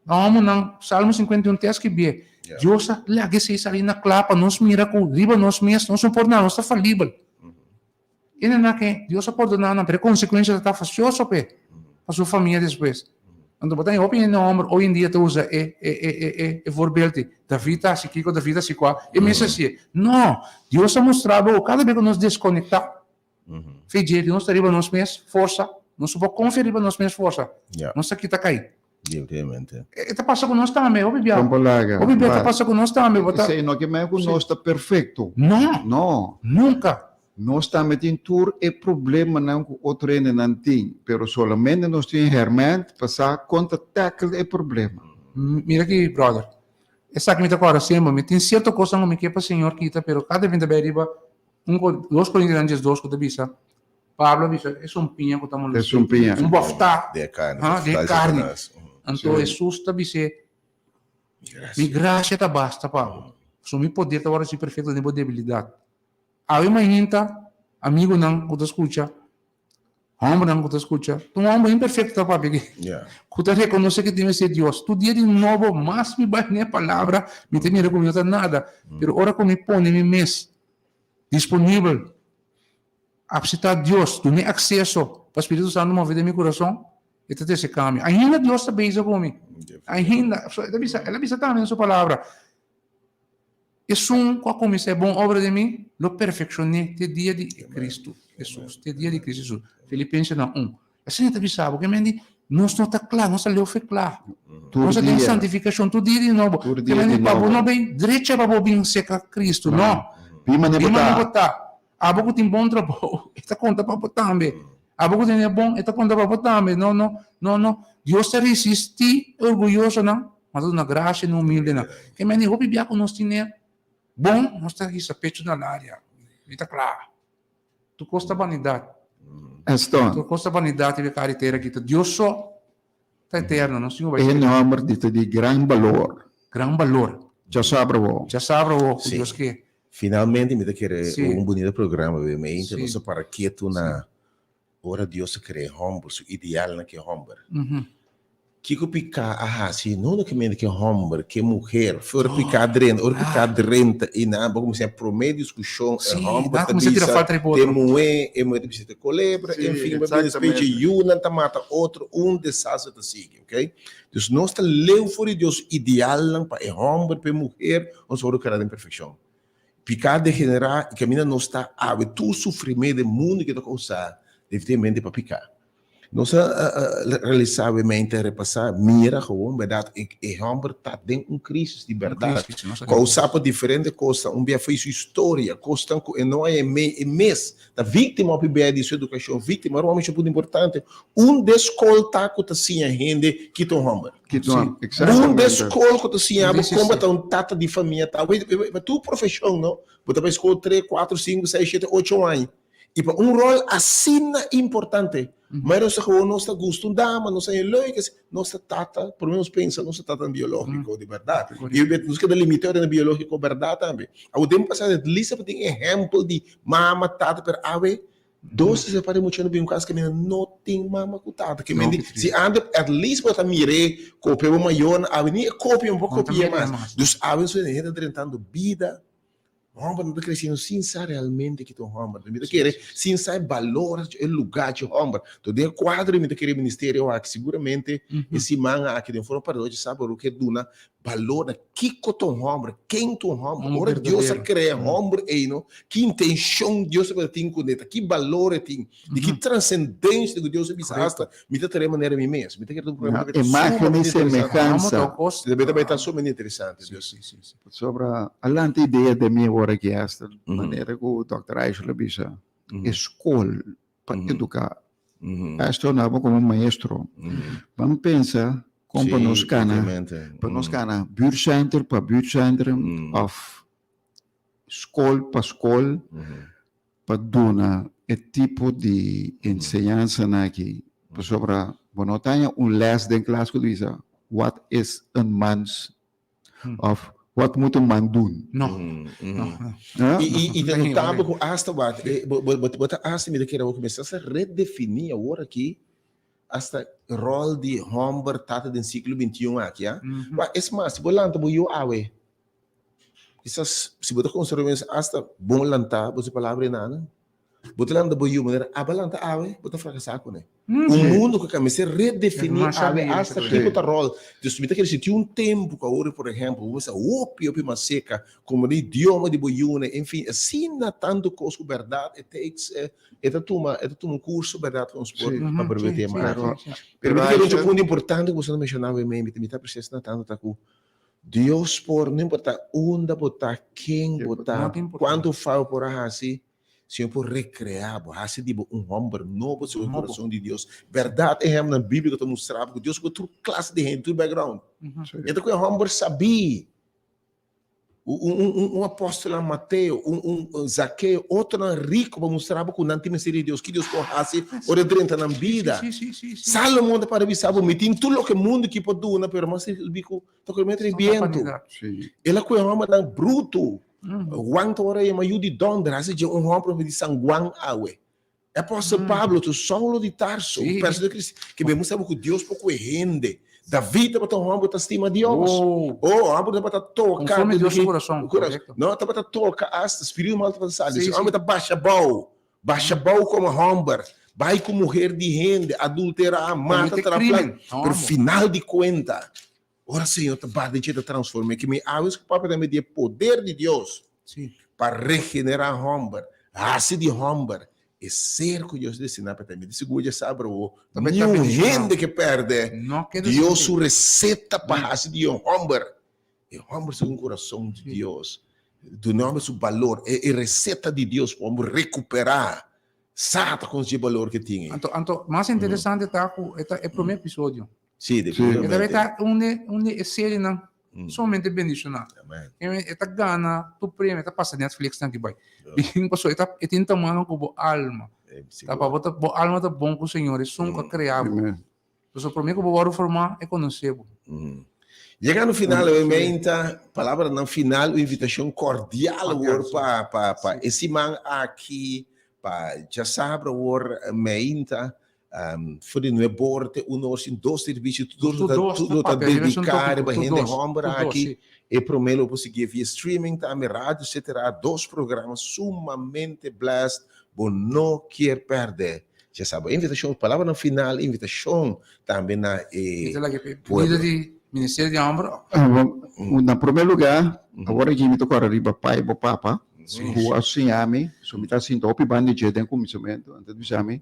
Hòmbernan, Salmo 51 ta skibié, Dios a laga esei sali na kla pa nos mira ku riba nos mes nos no por nada, nos ta falibel. E nan ke Dios a pordoná nan, pero e konsekuensia ta ta fasioso p'e, pa su famia despues. Anto bo ta haña hopi hende hòmber oy en dia ta usa e e e e e e voorbeeld di David ta hasi kiko, David ta hasi kua, e mes hasié. No! Dios a mustra bo ku kada bes ku nos deskonektá fe dje, nos ta riba nos mes forsa, nos no por konfia riba nos mes forsa, nos ta kita kai. Definitivamente. E ta pasa ku nos tambe, hopi bia. Kompa laga. Hopi bia ta pasa ku nos tambe. Bo ta. Esei no ke men ku nos ta perfekto. No. No. Nunka. Nos tambe tin tur e problemanan ku otro hendenan tin, pero solamente nos tin herment pa sa kon ta tackle e problema. Mira aki, brother. Esaki mi ta kòrda semper. Mi tin sierto kosnan ku mi ke pa Señor kita, pero kada bes mi ta bai riba un, dos Korintianan 12 ku ta bisa, Pablo a bisa, e sumpiña ku ta molestiá. E sumpiña. Un bòftá. Den e karni. Ha, den e karni. Anto Hesus ta bis'é, Mi grasia ta basta pa bo, pasobra mi poder ta wòrdu hasi perfekto den bo debilidat. Awe mainta, amigunan ku ta skucha, hòmbernan ku ta skucha, ta un hòmber imperfekto ta papia aki, ku ta rekonosé ku tin mester Dios. Tur dia di nobo, mas mi bai na e palabra, mi ta mira ku mi no ta nada. Pero ora ku mi pone mi mes disponibel, Apsitá Dios, dun'é akseso pa Spiritu Santu move den mi kurason, e ta trese kambio. Ainda Dios ta bezig ku mi. Ainda. El a bisa, el a bisa tambe den su palabra, Esun ku a kuminsá e bon obra den mi, lo perfekshon'é te dia di Kristu Hesus, te dia di Kristu Hesus. Filipensenan un. Asina e ta bisa bo, ke men di, nos no ta kla, nos ta leu fe kla. Nos ta den santifikashon tur dia di nobo. Ke men di, pa bo no bin drecha pa bo bin seka Kristu, no. Bin manera bo ta. Abo ku tin bon trabou, e ta konta pa bo tambe. Abo ku tene bon, e ta konta pa bo tambe. No, no, no, no. Dios ta resistí e orguyosonan, ma ta duna grasia na e humildenan. Ke mende hopi bia ku nos tene bon, nos ta hisa pechu na laria. Mi ta kla. Tur kos ta banidat. Eston. Tur kos ta banidat riba e kara di tera aki. Ta Dios so ta eterno. Nos tin ku bai. E nòmber di ta di gran balor. Gran balor. Djasabra wou. Djasabra wou ku Dios ke. Finalmente mi ta kere un bunita programa be mente nos a para ketu na ora Dios a krea e homber, su idealnan ke homber. Kiko piká a hasi no unikamente ke homber, ke muher, ora piká drenta, ora piká drenta i nan bo kuminsá prome diskushon e homber ta bisa te muhé, e muhé ta bisa te kolebra, enfin bo bini despues yunan ta mata otro, un desastre ta sigui. Ok, dus nos ta leu for di Dios su idealnan pa e hòmber, pa e muher, nos wòrdu keda den perfekshon. Piká degenerá i kaminda nos ta awe tur sufrimentu den mundu ke ta kousá definitivamente pa piká. Nos a realisá awemente, repasá, mira gewoon bèrdat e hòmber ta den un krisis di bèrdat, kousá pa diferente kosnan, un bia fo'i su historia, kosnan ku e no a e mes Ta víktima hopi bia di su edukashon, víktima era un hòmber punto importante. Un de skol ta ku ta siña hende kita un hòmber. Kita un hòmber, Un de skol ku ta siña bo kon bo ta un tata di famia ta. Pa tur profeshon no, bo ta bai skol tres, kuater, sinku, seis, shete, ocho aña. I pa un ròl asina importante, ma nos ta gewoon nos ta gusta un dama, nos ta haña leuk, nos ta tata, por lo menos pensa nos ta tata biológiko di bèrdat. I nos keda limitá den e biológiko bèrdat tambe. Awor den pasado at least tabata tin ehèmpel di Mama, tata, pero awe dos ta separa e mucha no bin un cas caminda no tin mama cu tata. Ke men di si ante at least bo ta mir'é copia bo mayornan, awe ni e copia no por copia mas. Dus awe nos hende ta drentando bida, homber nan ta creciendo sin sa realmente ki ta un homber. Mi ta kere sin sa e balor, e lugar dje homber. Enton den e cuadro mi ta kere ministerio aki seguramente e siman aki den forma pardochi sa por ke duna Balor na kiko ta un hòmber, ken ta un hòmber, ora Dios a krea hòmber ei no, ki intenshon Dios tabata tin kuné, ta ki balor e tin, di ki transendensia ku Dios a bisa asta mi ta trae manera mi mes, mi ta kere ta un programa ku ta Imágen i semehansa. Ta bai ta sumamente interesante. Pasobra a lanta idea den mi awor aki esta manera ku dòkter Eichel a bisa, e skol pa eduká. Pastor na bo komo maestro. Ban pensa kon pa nos kana, pa nos kana buurtcenter pa buurtcentrum of skol pa skol pa duna e tipo di enseñansanan aki. Pasobra bo no ta haña un les den klas ku ta bisa what is een mens of. Wat moet een man doen? No. No. I i ta notabel ku asta wak, bo ta hasi mi ta kere awor ku mester asta redefiní awor aki asta ròl di hòmber tata den siglo bintiun aki a. Wak, es mas, si bo lanta bo yu awe, kisas si bo ta konsiderá bo mes asta bon lantá, bo si palabra e nana. Bo ta lanta bo yu manera aba lanta awe, bo ta frakasá kuné. Un mundu ku ka mester redefiní awe asta kiko ta ròl. Dus mi ta kere si tin un tempu ku awor por ehèmpel bo mester hopi hopi mas seka komo di idioma di bo yunan, enfin asina tantu kos ku bèrdat e takes e ta tuma e ta tuma un kurso bèrdat ku nos por pa por e tema aki. Pero mi ta kere un punto importante ku boso a menshoná awe mi ta apresia asina tantu ta ku Dios por no importa unda bo ta, ken bo ta, kuantu fao por a hasi, Señor por recrea bo, haci di bo un homber nobo segun e corazon di Dios. Berdad, ehempelnan biblico ta mustra bo cu Dios cu tur clase di hende, tur background. E ta cu e homber sabí, un apostelnan Mateo, un Zakeo, otronan rico pa mustra bo cu nan tin mester di Dios. Ki Dios por haci ora e drenta nan bida. Salomon ta para bisa bo, mi tin tur loke mundo ki por duna, pero mas rico cu ta cu e meter e biento. El a cu e hombernan bruto. Juan ta ora yama yu di donder, hasi dje un hòmber di San Juan awe. E apòstel Pablo tu Saulo di Tarso, un persona cristian, ke be mustraba ku Dios por kohe hende. David tabata un hòmber ku ta stima Dios. Oh, hòmber tabata toka. Konforme Dios su kurason, korekto. No, tabata toka asta spiritu mal tabata sali. Si hòmber ta basha bou, basha bou komo hòmber, bai ku muher di hende, adulterá, mata, trafla, pero final di kuenta, Ora Señor ta bati dje ta transform'é. Ke mi awes ku papia tambe di e poder di Dios pa regenerá hòmber, hasi di hòmber e ser ku Dios destiná pa ta. Mi ta sigur dje sa bro, niun hende ke pèrdè Dios su reseta pa hasi di un hòmber e hòmber segun kurason di Dios. Duna hòmber su balor, e reseta di Dios pa hòmber rekuperá sa ta kon dje balor ke tin. Anto mas interesante ta ku e ta e promé episodio. Sí, definitivamente. E ta ta un de, un de e serienan sumamente bendiciona. Amen. E ta gana tur premio, e ta pasa Netflix nan ki bai. Bin paso e ta e tin ta mano ku bo alma. Ta pa bo ta bo alma ta bon ku Señor, esun ku a krea bo. Paso prome ku bo wòrdu formá, e konosé bo. Yegando final obviamente, palabranan final, un invitashon kordial awor pa pa pa e siman aki, pa djasabra awor meinta. For di nuebe or te un or sin dos servicio, tur dos ta, tur ta dedica riba hende homber aki. E prome lo por sigui via streaming tambe, radio etcetera. Dos programa sumamente blessed, bo no kier perde. Ya sa bo invitacion, palabranan final, invitacion tambe na e pueblo. Lider di Ministerio di Homber. Na prome lugar, awor aki mi ta kora riba pai bo papa, ku a siña mi, so mi ta sinta hopi banda di dje den kuminsamentu, anto ta bisa mi,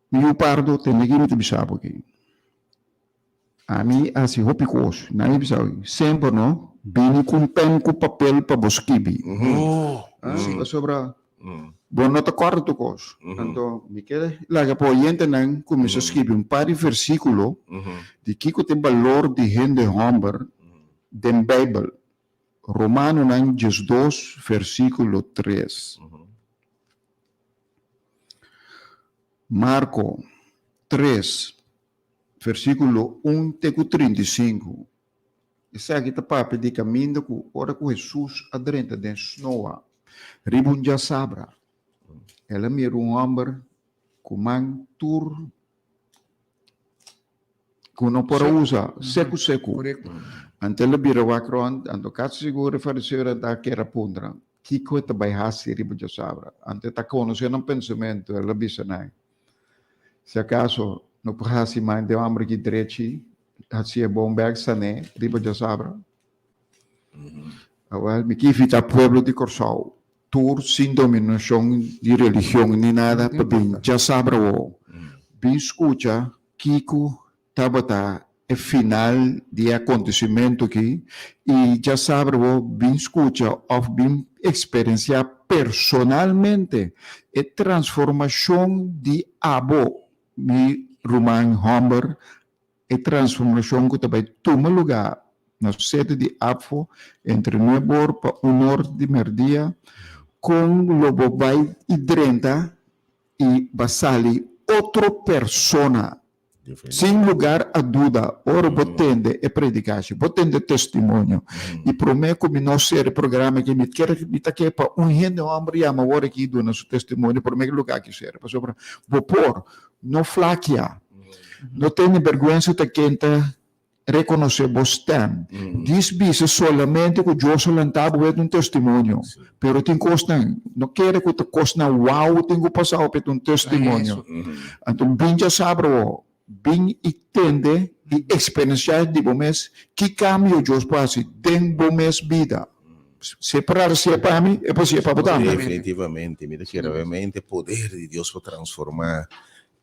Mi yu pardo tende ki mi ta bisa bo aki. Ami a hasi hopi kos, nan a bisa bo, semper no, bini ku un pen ku papel pa bo skibi. Pasobra bo no ta kòrda tur kos. Anto mi ke laga pa oyentenan kuminsá skibi un par di versíkulo di kiko ta e balor di hende hòmber den Beibel. Romanonan 12 versíkulo 3. Marko 3 versíkulo 1 te ku 35. Esaki ta papia di kaminda ku ora ku Hesus a drenta den snoa riba un djasabra, el a mira un hòmber ku man tur ku no por a usa, seku seku. Anto el a bira wak rònt, anto kasi sigur e fariseonan ta kere a puntra, Kiko e ta bai hasi riba djasabra? Anto e ta konosé nan pensamentu, el a bisa nan, Si akaso no por hasi man den hòmber ki drechi, hasi e bon bèk sané riba djasabra? Awèl, mi ke invitá pueblo di Kòrsou tur sin dominashon di religion ni nada pa bin djasabra awor, bin skucha kiko tabata e final di e akontesimentu aki i djasabra awor bin skucha òf bin eksperensiá personalmente e transformashon di abo, mi ruman hòmber E transformashon ku ta bai tuma lugá na sede di ABVO entre nuebe or pa un or di mèrdia, kon lo bo bai i drenta i ba sali otro persona. Sin lugar a duda, ora bo tende e predikashi, bo tende testimonio, i promé ku mi no sera e programa aki, mi kier, mi ta ke pa un hende hòmber yama awor aki i duna su testimonio promé ku e lugá aki sera. Pasobra bo por no flakia, no tene bèrgwensa ta ken ta rekonosé bo stèm. Dis bisa solamente ku Dios a lantá bo wet un testimonio. Pero tin kosnan, no kere ku ta kosnan wou tin ku pasá pa e ta un testimonio. Anto bin djasabra bo, bin i tende i eksperensiá di bo mes ki kambio Dios por hasi den bo mes bida. Si e por hasié pa mi, e por hasié pa bo tambe. Definitivamente, mi ta kere realmente poder di Dios por transformá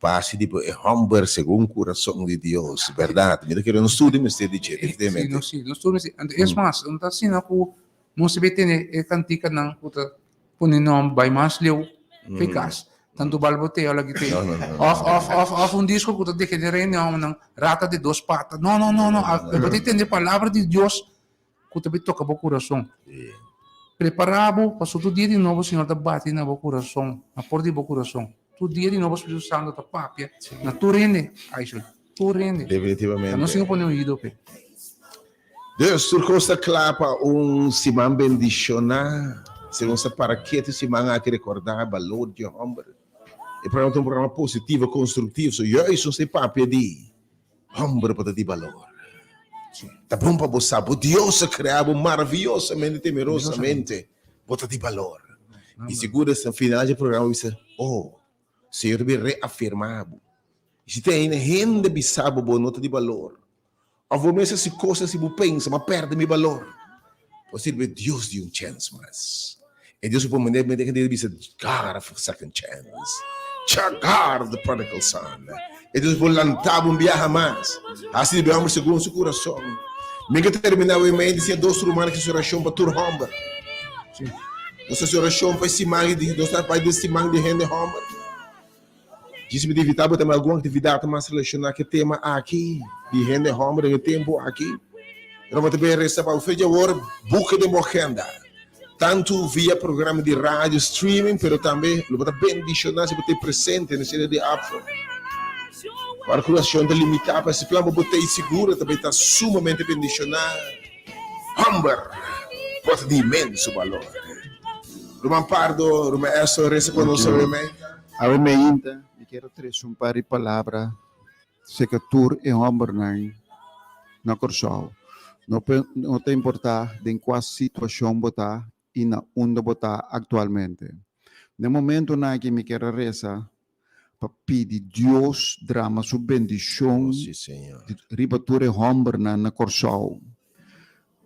Base di bo e homber segun curason di Dios, berdad. Mi ta kere nos tur di mester di dje, definitivamente. Si, nos tur mester. Anto es mas, no ta asina cu nos debe tene e canticanan cu ta pone nomber bay mas leu fe cas. Tanto balboteo la gite. Of, of, of, of un disco cu ta degenera e nombernan, rata de dos pata. No, no, no, no. Bo ta tende palabra di Dios cu ta bay toca bo curason. Prepara bo, pasobra tur dia di nobo Señor ta bati na bo curason, na porta di bo curason. Tur dia di nobo Spiritu Santo ta papia na tur hende, Aishel, tur hende. Definitivamente. Nos tin cu pone oido p'e. Dus, tur cos ta cla pa un siman bendiciona. Si nos ta para ketu siman aki recorda balor di homber. E programa ta un programa positivo, constructivo. So juist nos ta papia di Homber bo ta di balor. Ta bon pa bo sa, bo Dios a krea bo maraviyosamente, temerosamente. Bo ta di balor. I sigur na final dje programa bo bisa, Oh, Señor ta bin reafirma bo. I si tin ainda hende bisa bo bo no ta di balor, òf bo mes hasi kosnan si bo pensa, m'a pèrdè mi balor, bo sirbi Dios di un chèns mas. E Dios por manda mete hende bisa God of a second chance. God of the prodigal son. E Dios por lanta bo un biaha mas. Hasi di homber segun su kurason. Mi ke termina we mei disia dos ruman ki orashon pa tur homber. Nos hasi orashon pa e siman di nos ta bai den siman di hende homber. Djis mi ta invita bo tambe algun aktividat mas relashona ku e tema aki di hende homber den e tempu aki. Pero bo ta bin resa pa bo fe dje awor buka den bo agenda. Tantu via programa di radio streaming pero tambe lo bo ta bendishona si bo ta e presente na sede di APFA. Ora ku orashon ta limita pa ese plan bo bo ta ei siguro ta bai ta sumamente bendishona. Homber bo ta di inmenso balor. Ruman Pardo, Ruman Esther resa ku nos awe meinta. Awe meinta mi kier a trese un par di palabra Seka tur e hòmbernan na Kòrsou. No no ta importá den kua situashon bo ta i na unda bo ta aktualmente. Den momentunan aki mi kier a resa pa pidi Dios drama su bendishon riba tur e hòmbernan na Kòrsou.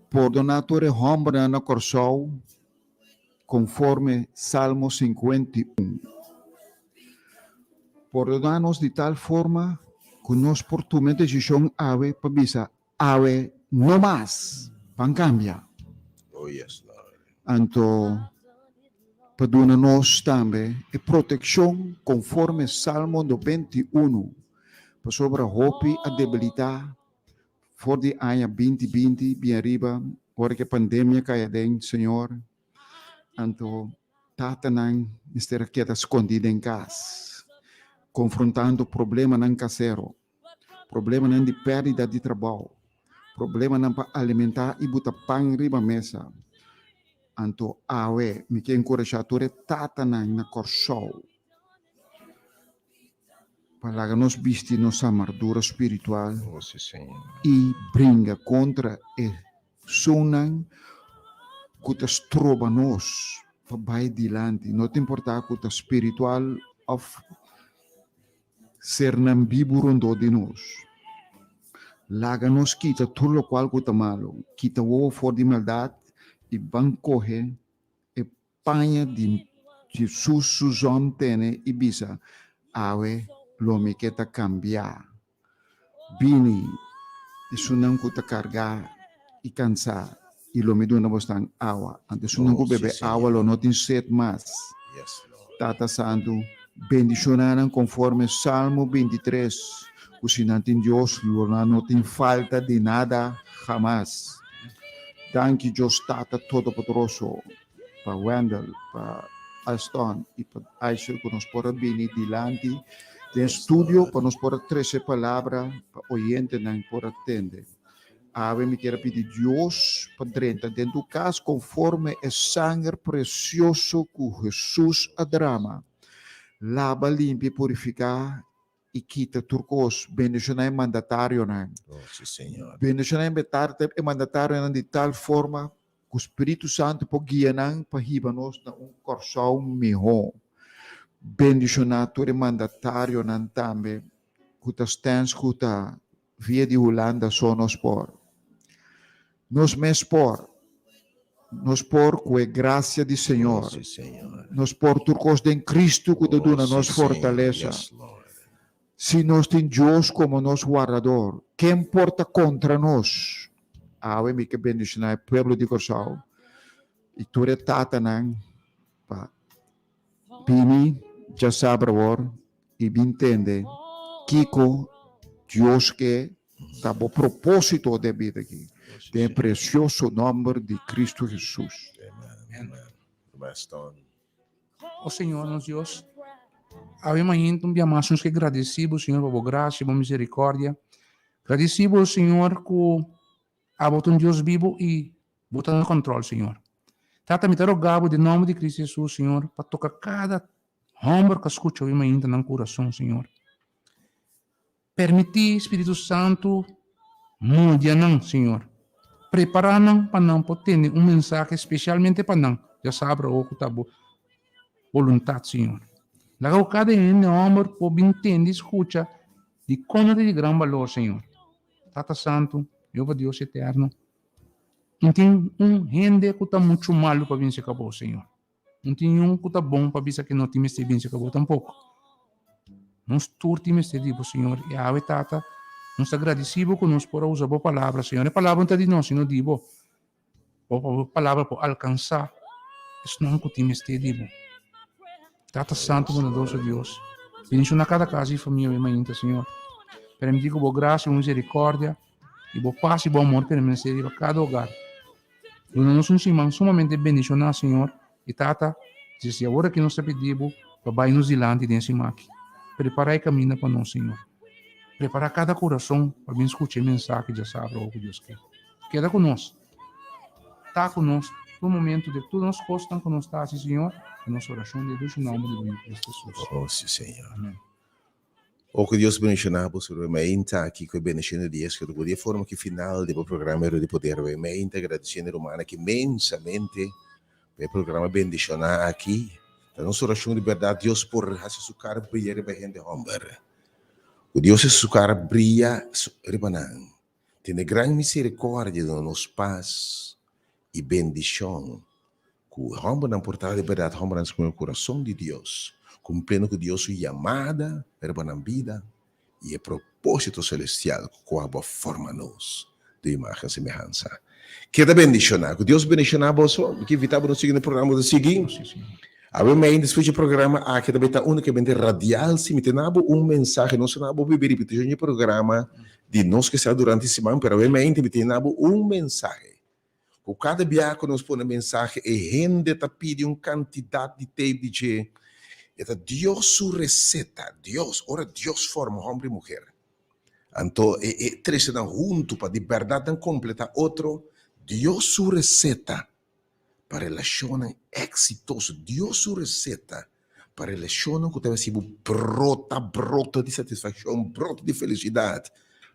Pordoná tur e hòmbernan na Kòrsou konforme Salmo 51. Pordoná nos di tal forma ku nos por tuma e desishon awe pa bisa, Awe no mas! Ban kambia. Anto pa duna nos tambe e protekshon konforme Salmo 91, pasobra hopi a debilitá for di aña binti binti bin ariba ora ku e pandemia kai aden, Señor. Anto tatanan mester a keda skondí den kas, konfrontando problemanan kasero, problemanan di pèrdida di trabou, problemanan pa alimentá i buta pan riba mesa. Anto awe mi ke enkurashá tur e tatanan na Kòrsou pa laga nos bisti nos armadura spiritual i bringa kontra e Esunnan ku ta stroba nos pa bai dilanti, no ta importá ku ta spiritual òf sernan bibu rondó di nos. Laga nos kita tur lokual ku ta malu, kita wowo for di maldat i ban kohe e paña di Jesus su zòn tene i bisa, Awe lo mi ke ta kambiá. Bini, esunnan ku ta kargá i kansá, i lo mi duna bosnan awa. Anto esunnan ku bebe awa lo no tin set mas. Tata Santu, bendishoná nan konforme Salmo 23, ku si nan tin Dios, lo nan no tin falta di nada hamas. Danki Dios Tata Todopoderoso pa Wendell, pa Alston i pa Aishel ku nos por a bini dilanti. Den studio pa nos por a trece palabra pa oyentenan por a tende. Awe mi kier a pidi Dios pa drenta den tu cas conforme e sanger precioso cu Jesus a drama. Laba, limpia y purifica y kita tur cos. Bendiciona e mandatarionan. Oh, si, Señor. Bendiciona e mandatarionan di tal forma Ku Spiritu Santu por guia nan pa hiba nos na un Kòrsou mihó. Bendishoná tur e mandatarionan tambe ku ta stèns ku ta via di Hulanda so nos por. Nos mes por. Nos por ku e grasia di Señor. Nos por tur kos den Kristu ku ta duna nos fortalesa. Si nos tin Dios komo nos Wardador, ken por ta kontra nos? Awe mi ke bendishoná e pueblo di Kòrsou i tur e tatanan pa bini djasabra awor i bin tende kiko Dios ke ta bo propósito den bida aki. Den e presioso nòmber di Kristu Hesus. O Señor nos Dios, awe mainta un bia mas nos ke gradisí bo, Señor, pa bo grasia, bo misericordia. Gradisí bo, Señor, ku abo ta un Dios bibu i bo ta na control, Señor. Tata, mi ta roga bo den nomber di Cristo Jesus, Señor, pa toka kada homber ku a skucha awe mainta nan kurason, Señor. Permití Spiritu Santu moldia nan, Señor. Prepará nan pa nan por tende un mensahe spesialmente pa nan, ya sabra o ku ta bo boluntat, Señor. Laga ku kada hende hòmber por bin tende i skucha di kon nan ta di gran balor, Señor. Tata Santu, Jehová Dios eterno, no tin un hende ku ta muchu malu pa binse ka bo, Señor. No tin niun ku ta bon pa bisa ke no tin mester binse ku bo tampoko. Nos tur tin mester di bo, Señor. I awe, Tata, nos ta gradisí bo ku nos por a usa bo palabra, Señor. E palabra no ta di nos, sino di bo. Bo pa bo palabra por alkansá esnan ku tin mester di bo. Tata Santu bondadoso Dios, bendishoná kada kas i famia awe mainta, Señor. Permití ku bo grasia, bo miserikòrdia i bo pas i bo amor permanesé riba kada hogar. Duna nos un siman sumamente bendishoná, Señor i Tata, desde awor aki nos ta pidi Bo pa bai nos dilanti den siman aki. Prepará e kaminda pa nos, Señor. Prepará kada kurason pa bin skucha e mensahe djasabra oku Dios ke. Keda ku nos. Ta ku nos tur momento den tur nos kosnan ku nos ta hasi, Señor, ta nos orashon den dushi nòmber di bo Yu Kristu Hesus. Oh, si, Señor. Amén. O ku Dios bendishoná bo sur meinta aki ku e bendishon di Dios ku di e forma ki final di bo programa Ero di Poder awe meinta gradisiendo e rumannan aki inmensamente pa e programa bendishoná aki. Ta nos orashon di bèrdat Dios por hasi su kara bria riba e hende hòmber. Ku Dios hasi su kara bria riba nan. Tene gran miserikòrdia duna nos pas i bendishon. Ku hòmbernan por ta di bèrdat hòmbernan segun e kurason di Dios, kumpliendo ku Dios su yamada riba nan bida i e propósito selestial ku kua bo a forma nos den imágen i semehansa. Keda bendishoná. Ku Dios bendishoná boso. Mi ke invitá bo na sigui na e programa ku ta sigui. Awe mei despues di e programa aki ta bai ta únikamente radial. Si mi tene bo un mensahe, no sa bo bibi ripitishon di e programa di nos ke sa durante siman, pero awe mei mi tene bo un mensahe. Ku kada biaha ku nos pone mensahe e hende ta pidi un kantidat di tape di dje. E ta Dios su reseta. Dios, ora Dios forma hòmber i muher, anto e e trese nan huntu pa di bèrdat nan kompletá otro. Dios su reseta pa relashonnan eksitoso, Dios su reseta pa relashonnan ku ta hasi bo brota, brota di satisfakshon, brota di felisidat.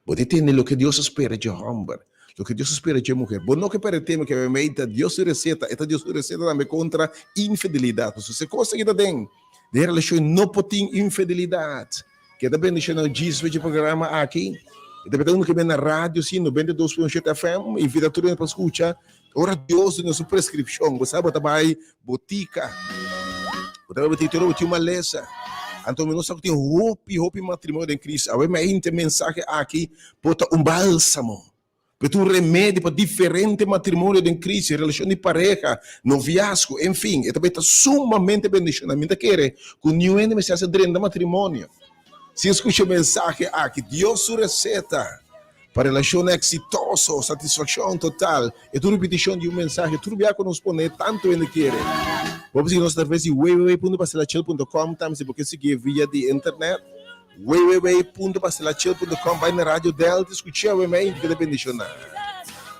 Bo ta tende loke Dios a spera dje hòmber, loke Dios a spera dje muher. Bo no ke pèrdè tempu ke mei ta Dios su reseta, e ta Dios su reseta tambe kontra infidelidat. Pasobra si e kos aki ta den den relashon no por tin infidelidat. Ke ta bendishona Jesus pa dje programa aki. E ta beta unu ke ben na radio si, 92.7 FM, invita tur hende pa skucha. Ora Dios duna su prescripcion, bo sa bo ta bai botica, bo ta bai botica tur ora bo tin un malesa. Anto mi no sa ku tin hopi, hopi matrimonio den Cristo. Awe mi a hinte mensahe aki por ta un balsamo, por ta un remedio pa diferente matrimonio den Cristo, relacion di pareha, noviazgo, en fin, e ta bai ta sumamente bendiciona. Mi ta kere ku niun hende mester hasi drenta matrimonio sin skucha e mensahe aki. Dios su receta Pa relashon eksitoso, satisfakshon total, e tur ripitishon di un mensahe tur bia ku nos pone tantu hende kere. Bo por sigui nos atraves di www.pastelachel.com, tambe si bo ke sigui via di internet. www.pastelachil.com bai na Radio Delta skucha awe mei keda bendishoná.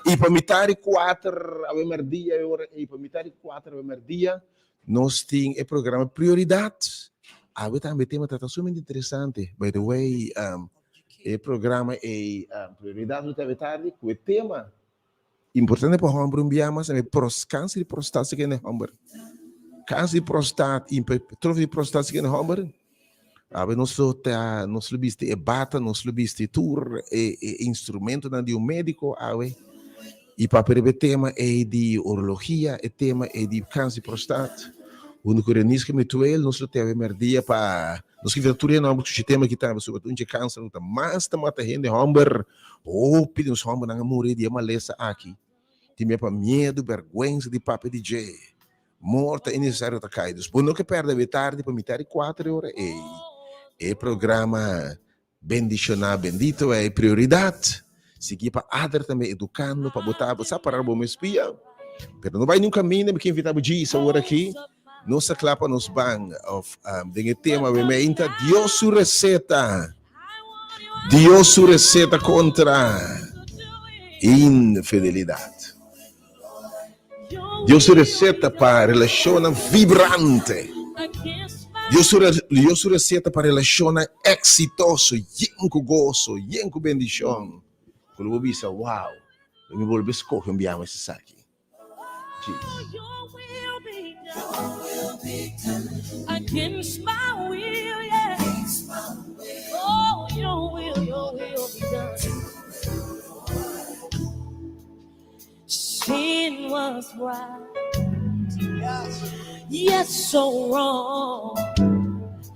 I pa mitar di kuater awe merdia e ora ei pa mitar di kuater awe merdia nos tin e programa Prioridat. Awe tambe tema ta ta sumamente interesante. By the way, um, e programa ei um, Prioridat lo ta awe tardi ku e tema Importante pa homber un bia mas tambe pros kanser di prostat si kende homber. Kanser di prostat, hipertrofia di prostat si kende homber. Awe nos lo ta nos lo bisti e bata, nos lo bisti tur e e instrumentonan di un médiko awe. I papia riba e tema ei di urologia, e tema ei di kanser di prostat. Hunto ku Reniska Mituel nos lo te awe merdia pa nos ke invita tur hende homber ku skucha e tema aki tambe sobre un dje kanser ku ta mas ta mata hende homber. Hopi di nos hòmbernan a muri di e malesa aki. Tin bia pa miedu, bèrgwensa di papia di dje. Morto innesesario ta kai. Dus bo no ke pèrdè awe tardi pa mitad di kuater ora ei. E programa Bendishoná Bendito ei prioridat. Sigui pa ader tambe edukando pa bo ta bo sa para bo mes pia. Pero no bai niun kaminda mi ke invitá bo djis awor aki. Nos ta kla pa nos ban of den e tema awe meinta Dios su reseta. Dios su receta contra infidelidad. Dios su receta pa relacionnan vibrante. Dios su, Dios su receta pa relacionnan exitoso, yen cu gozo, yen cu bendicion. Cu lo bo bisa, wow, lo mi bolbe scoge un biaha mes esaki. Sin was right, yes, so wrong.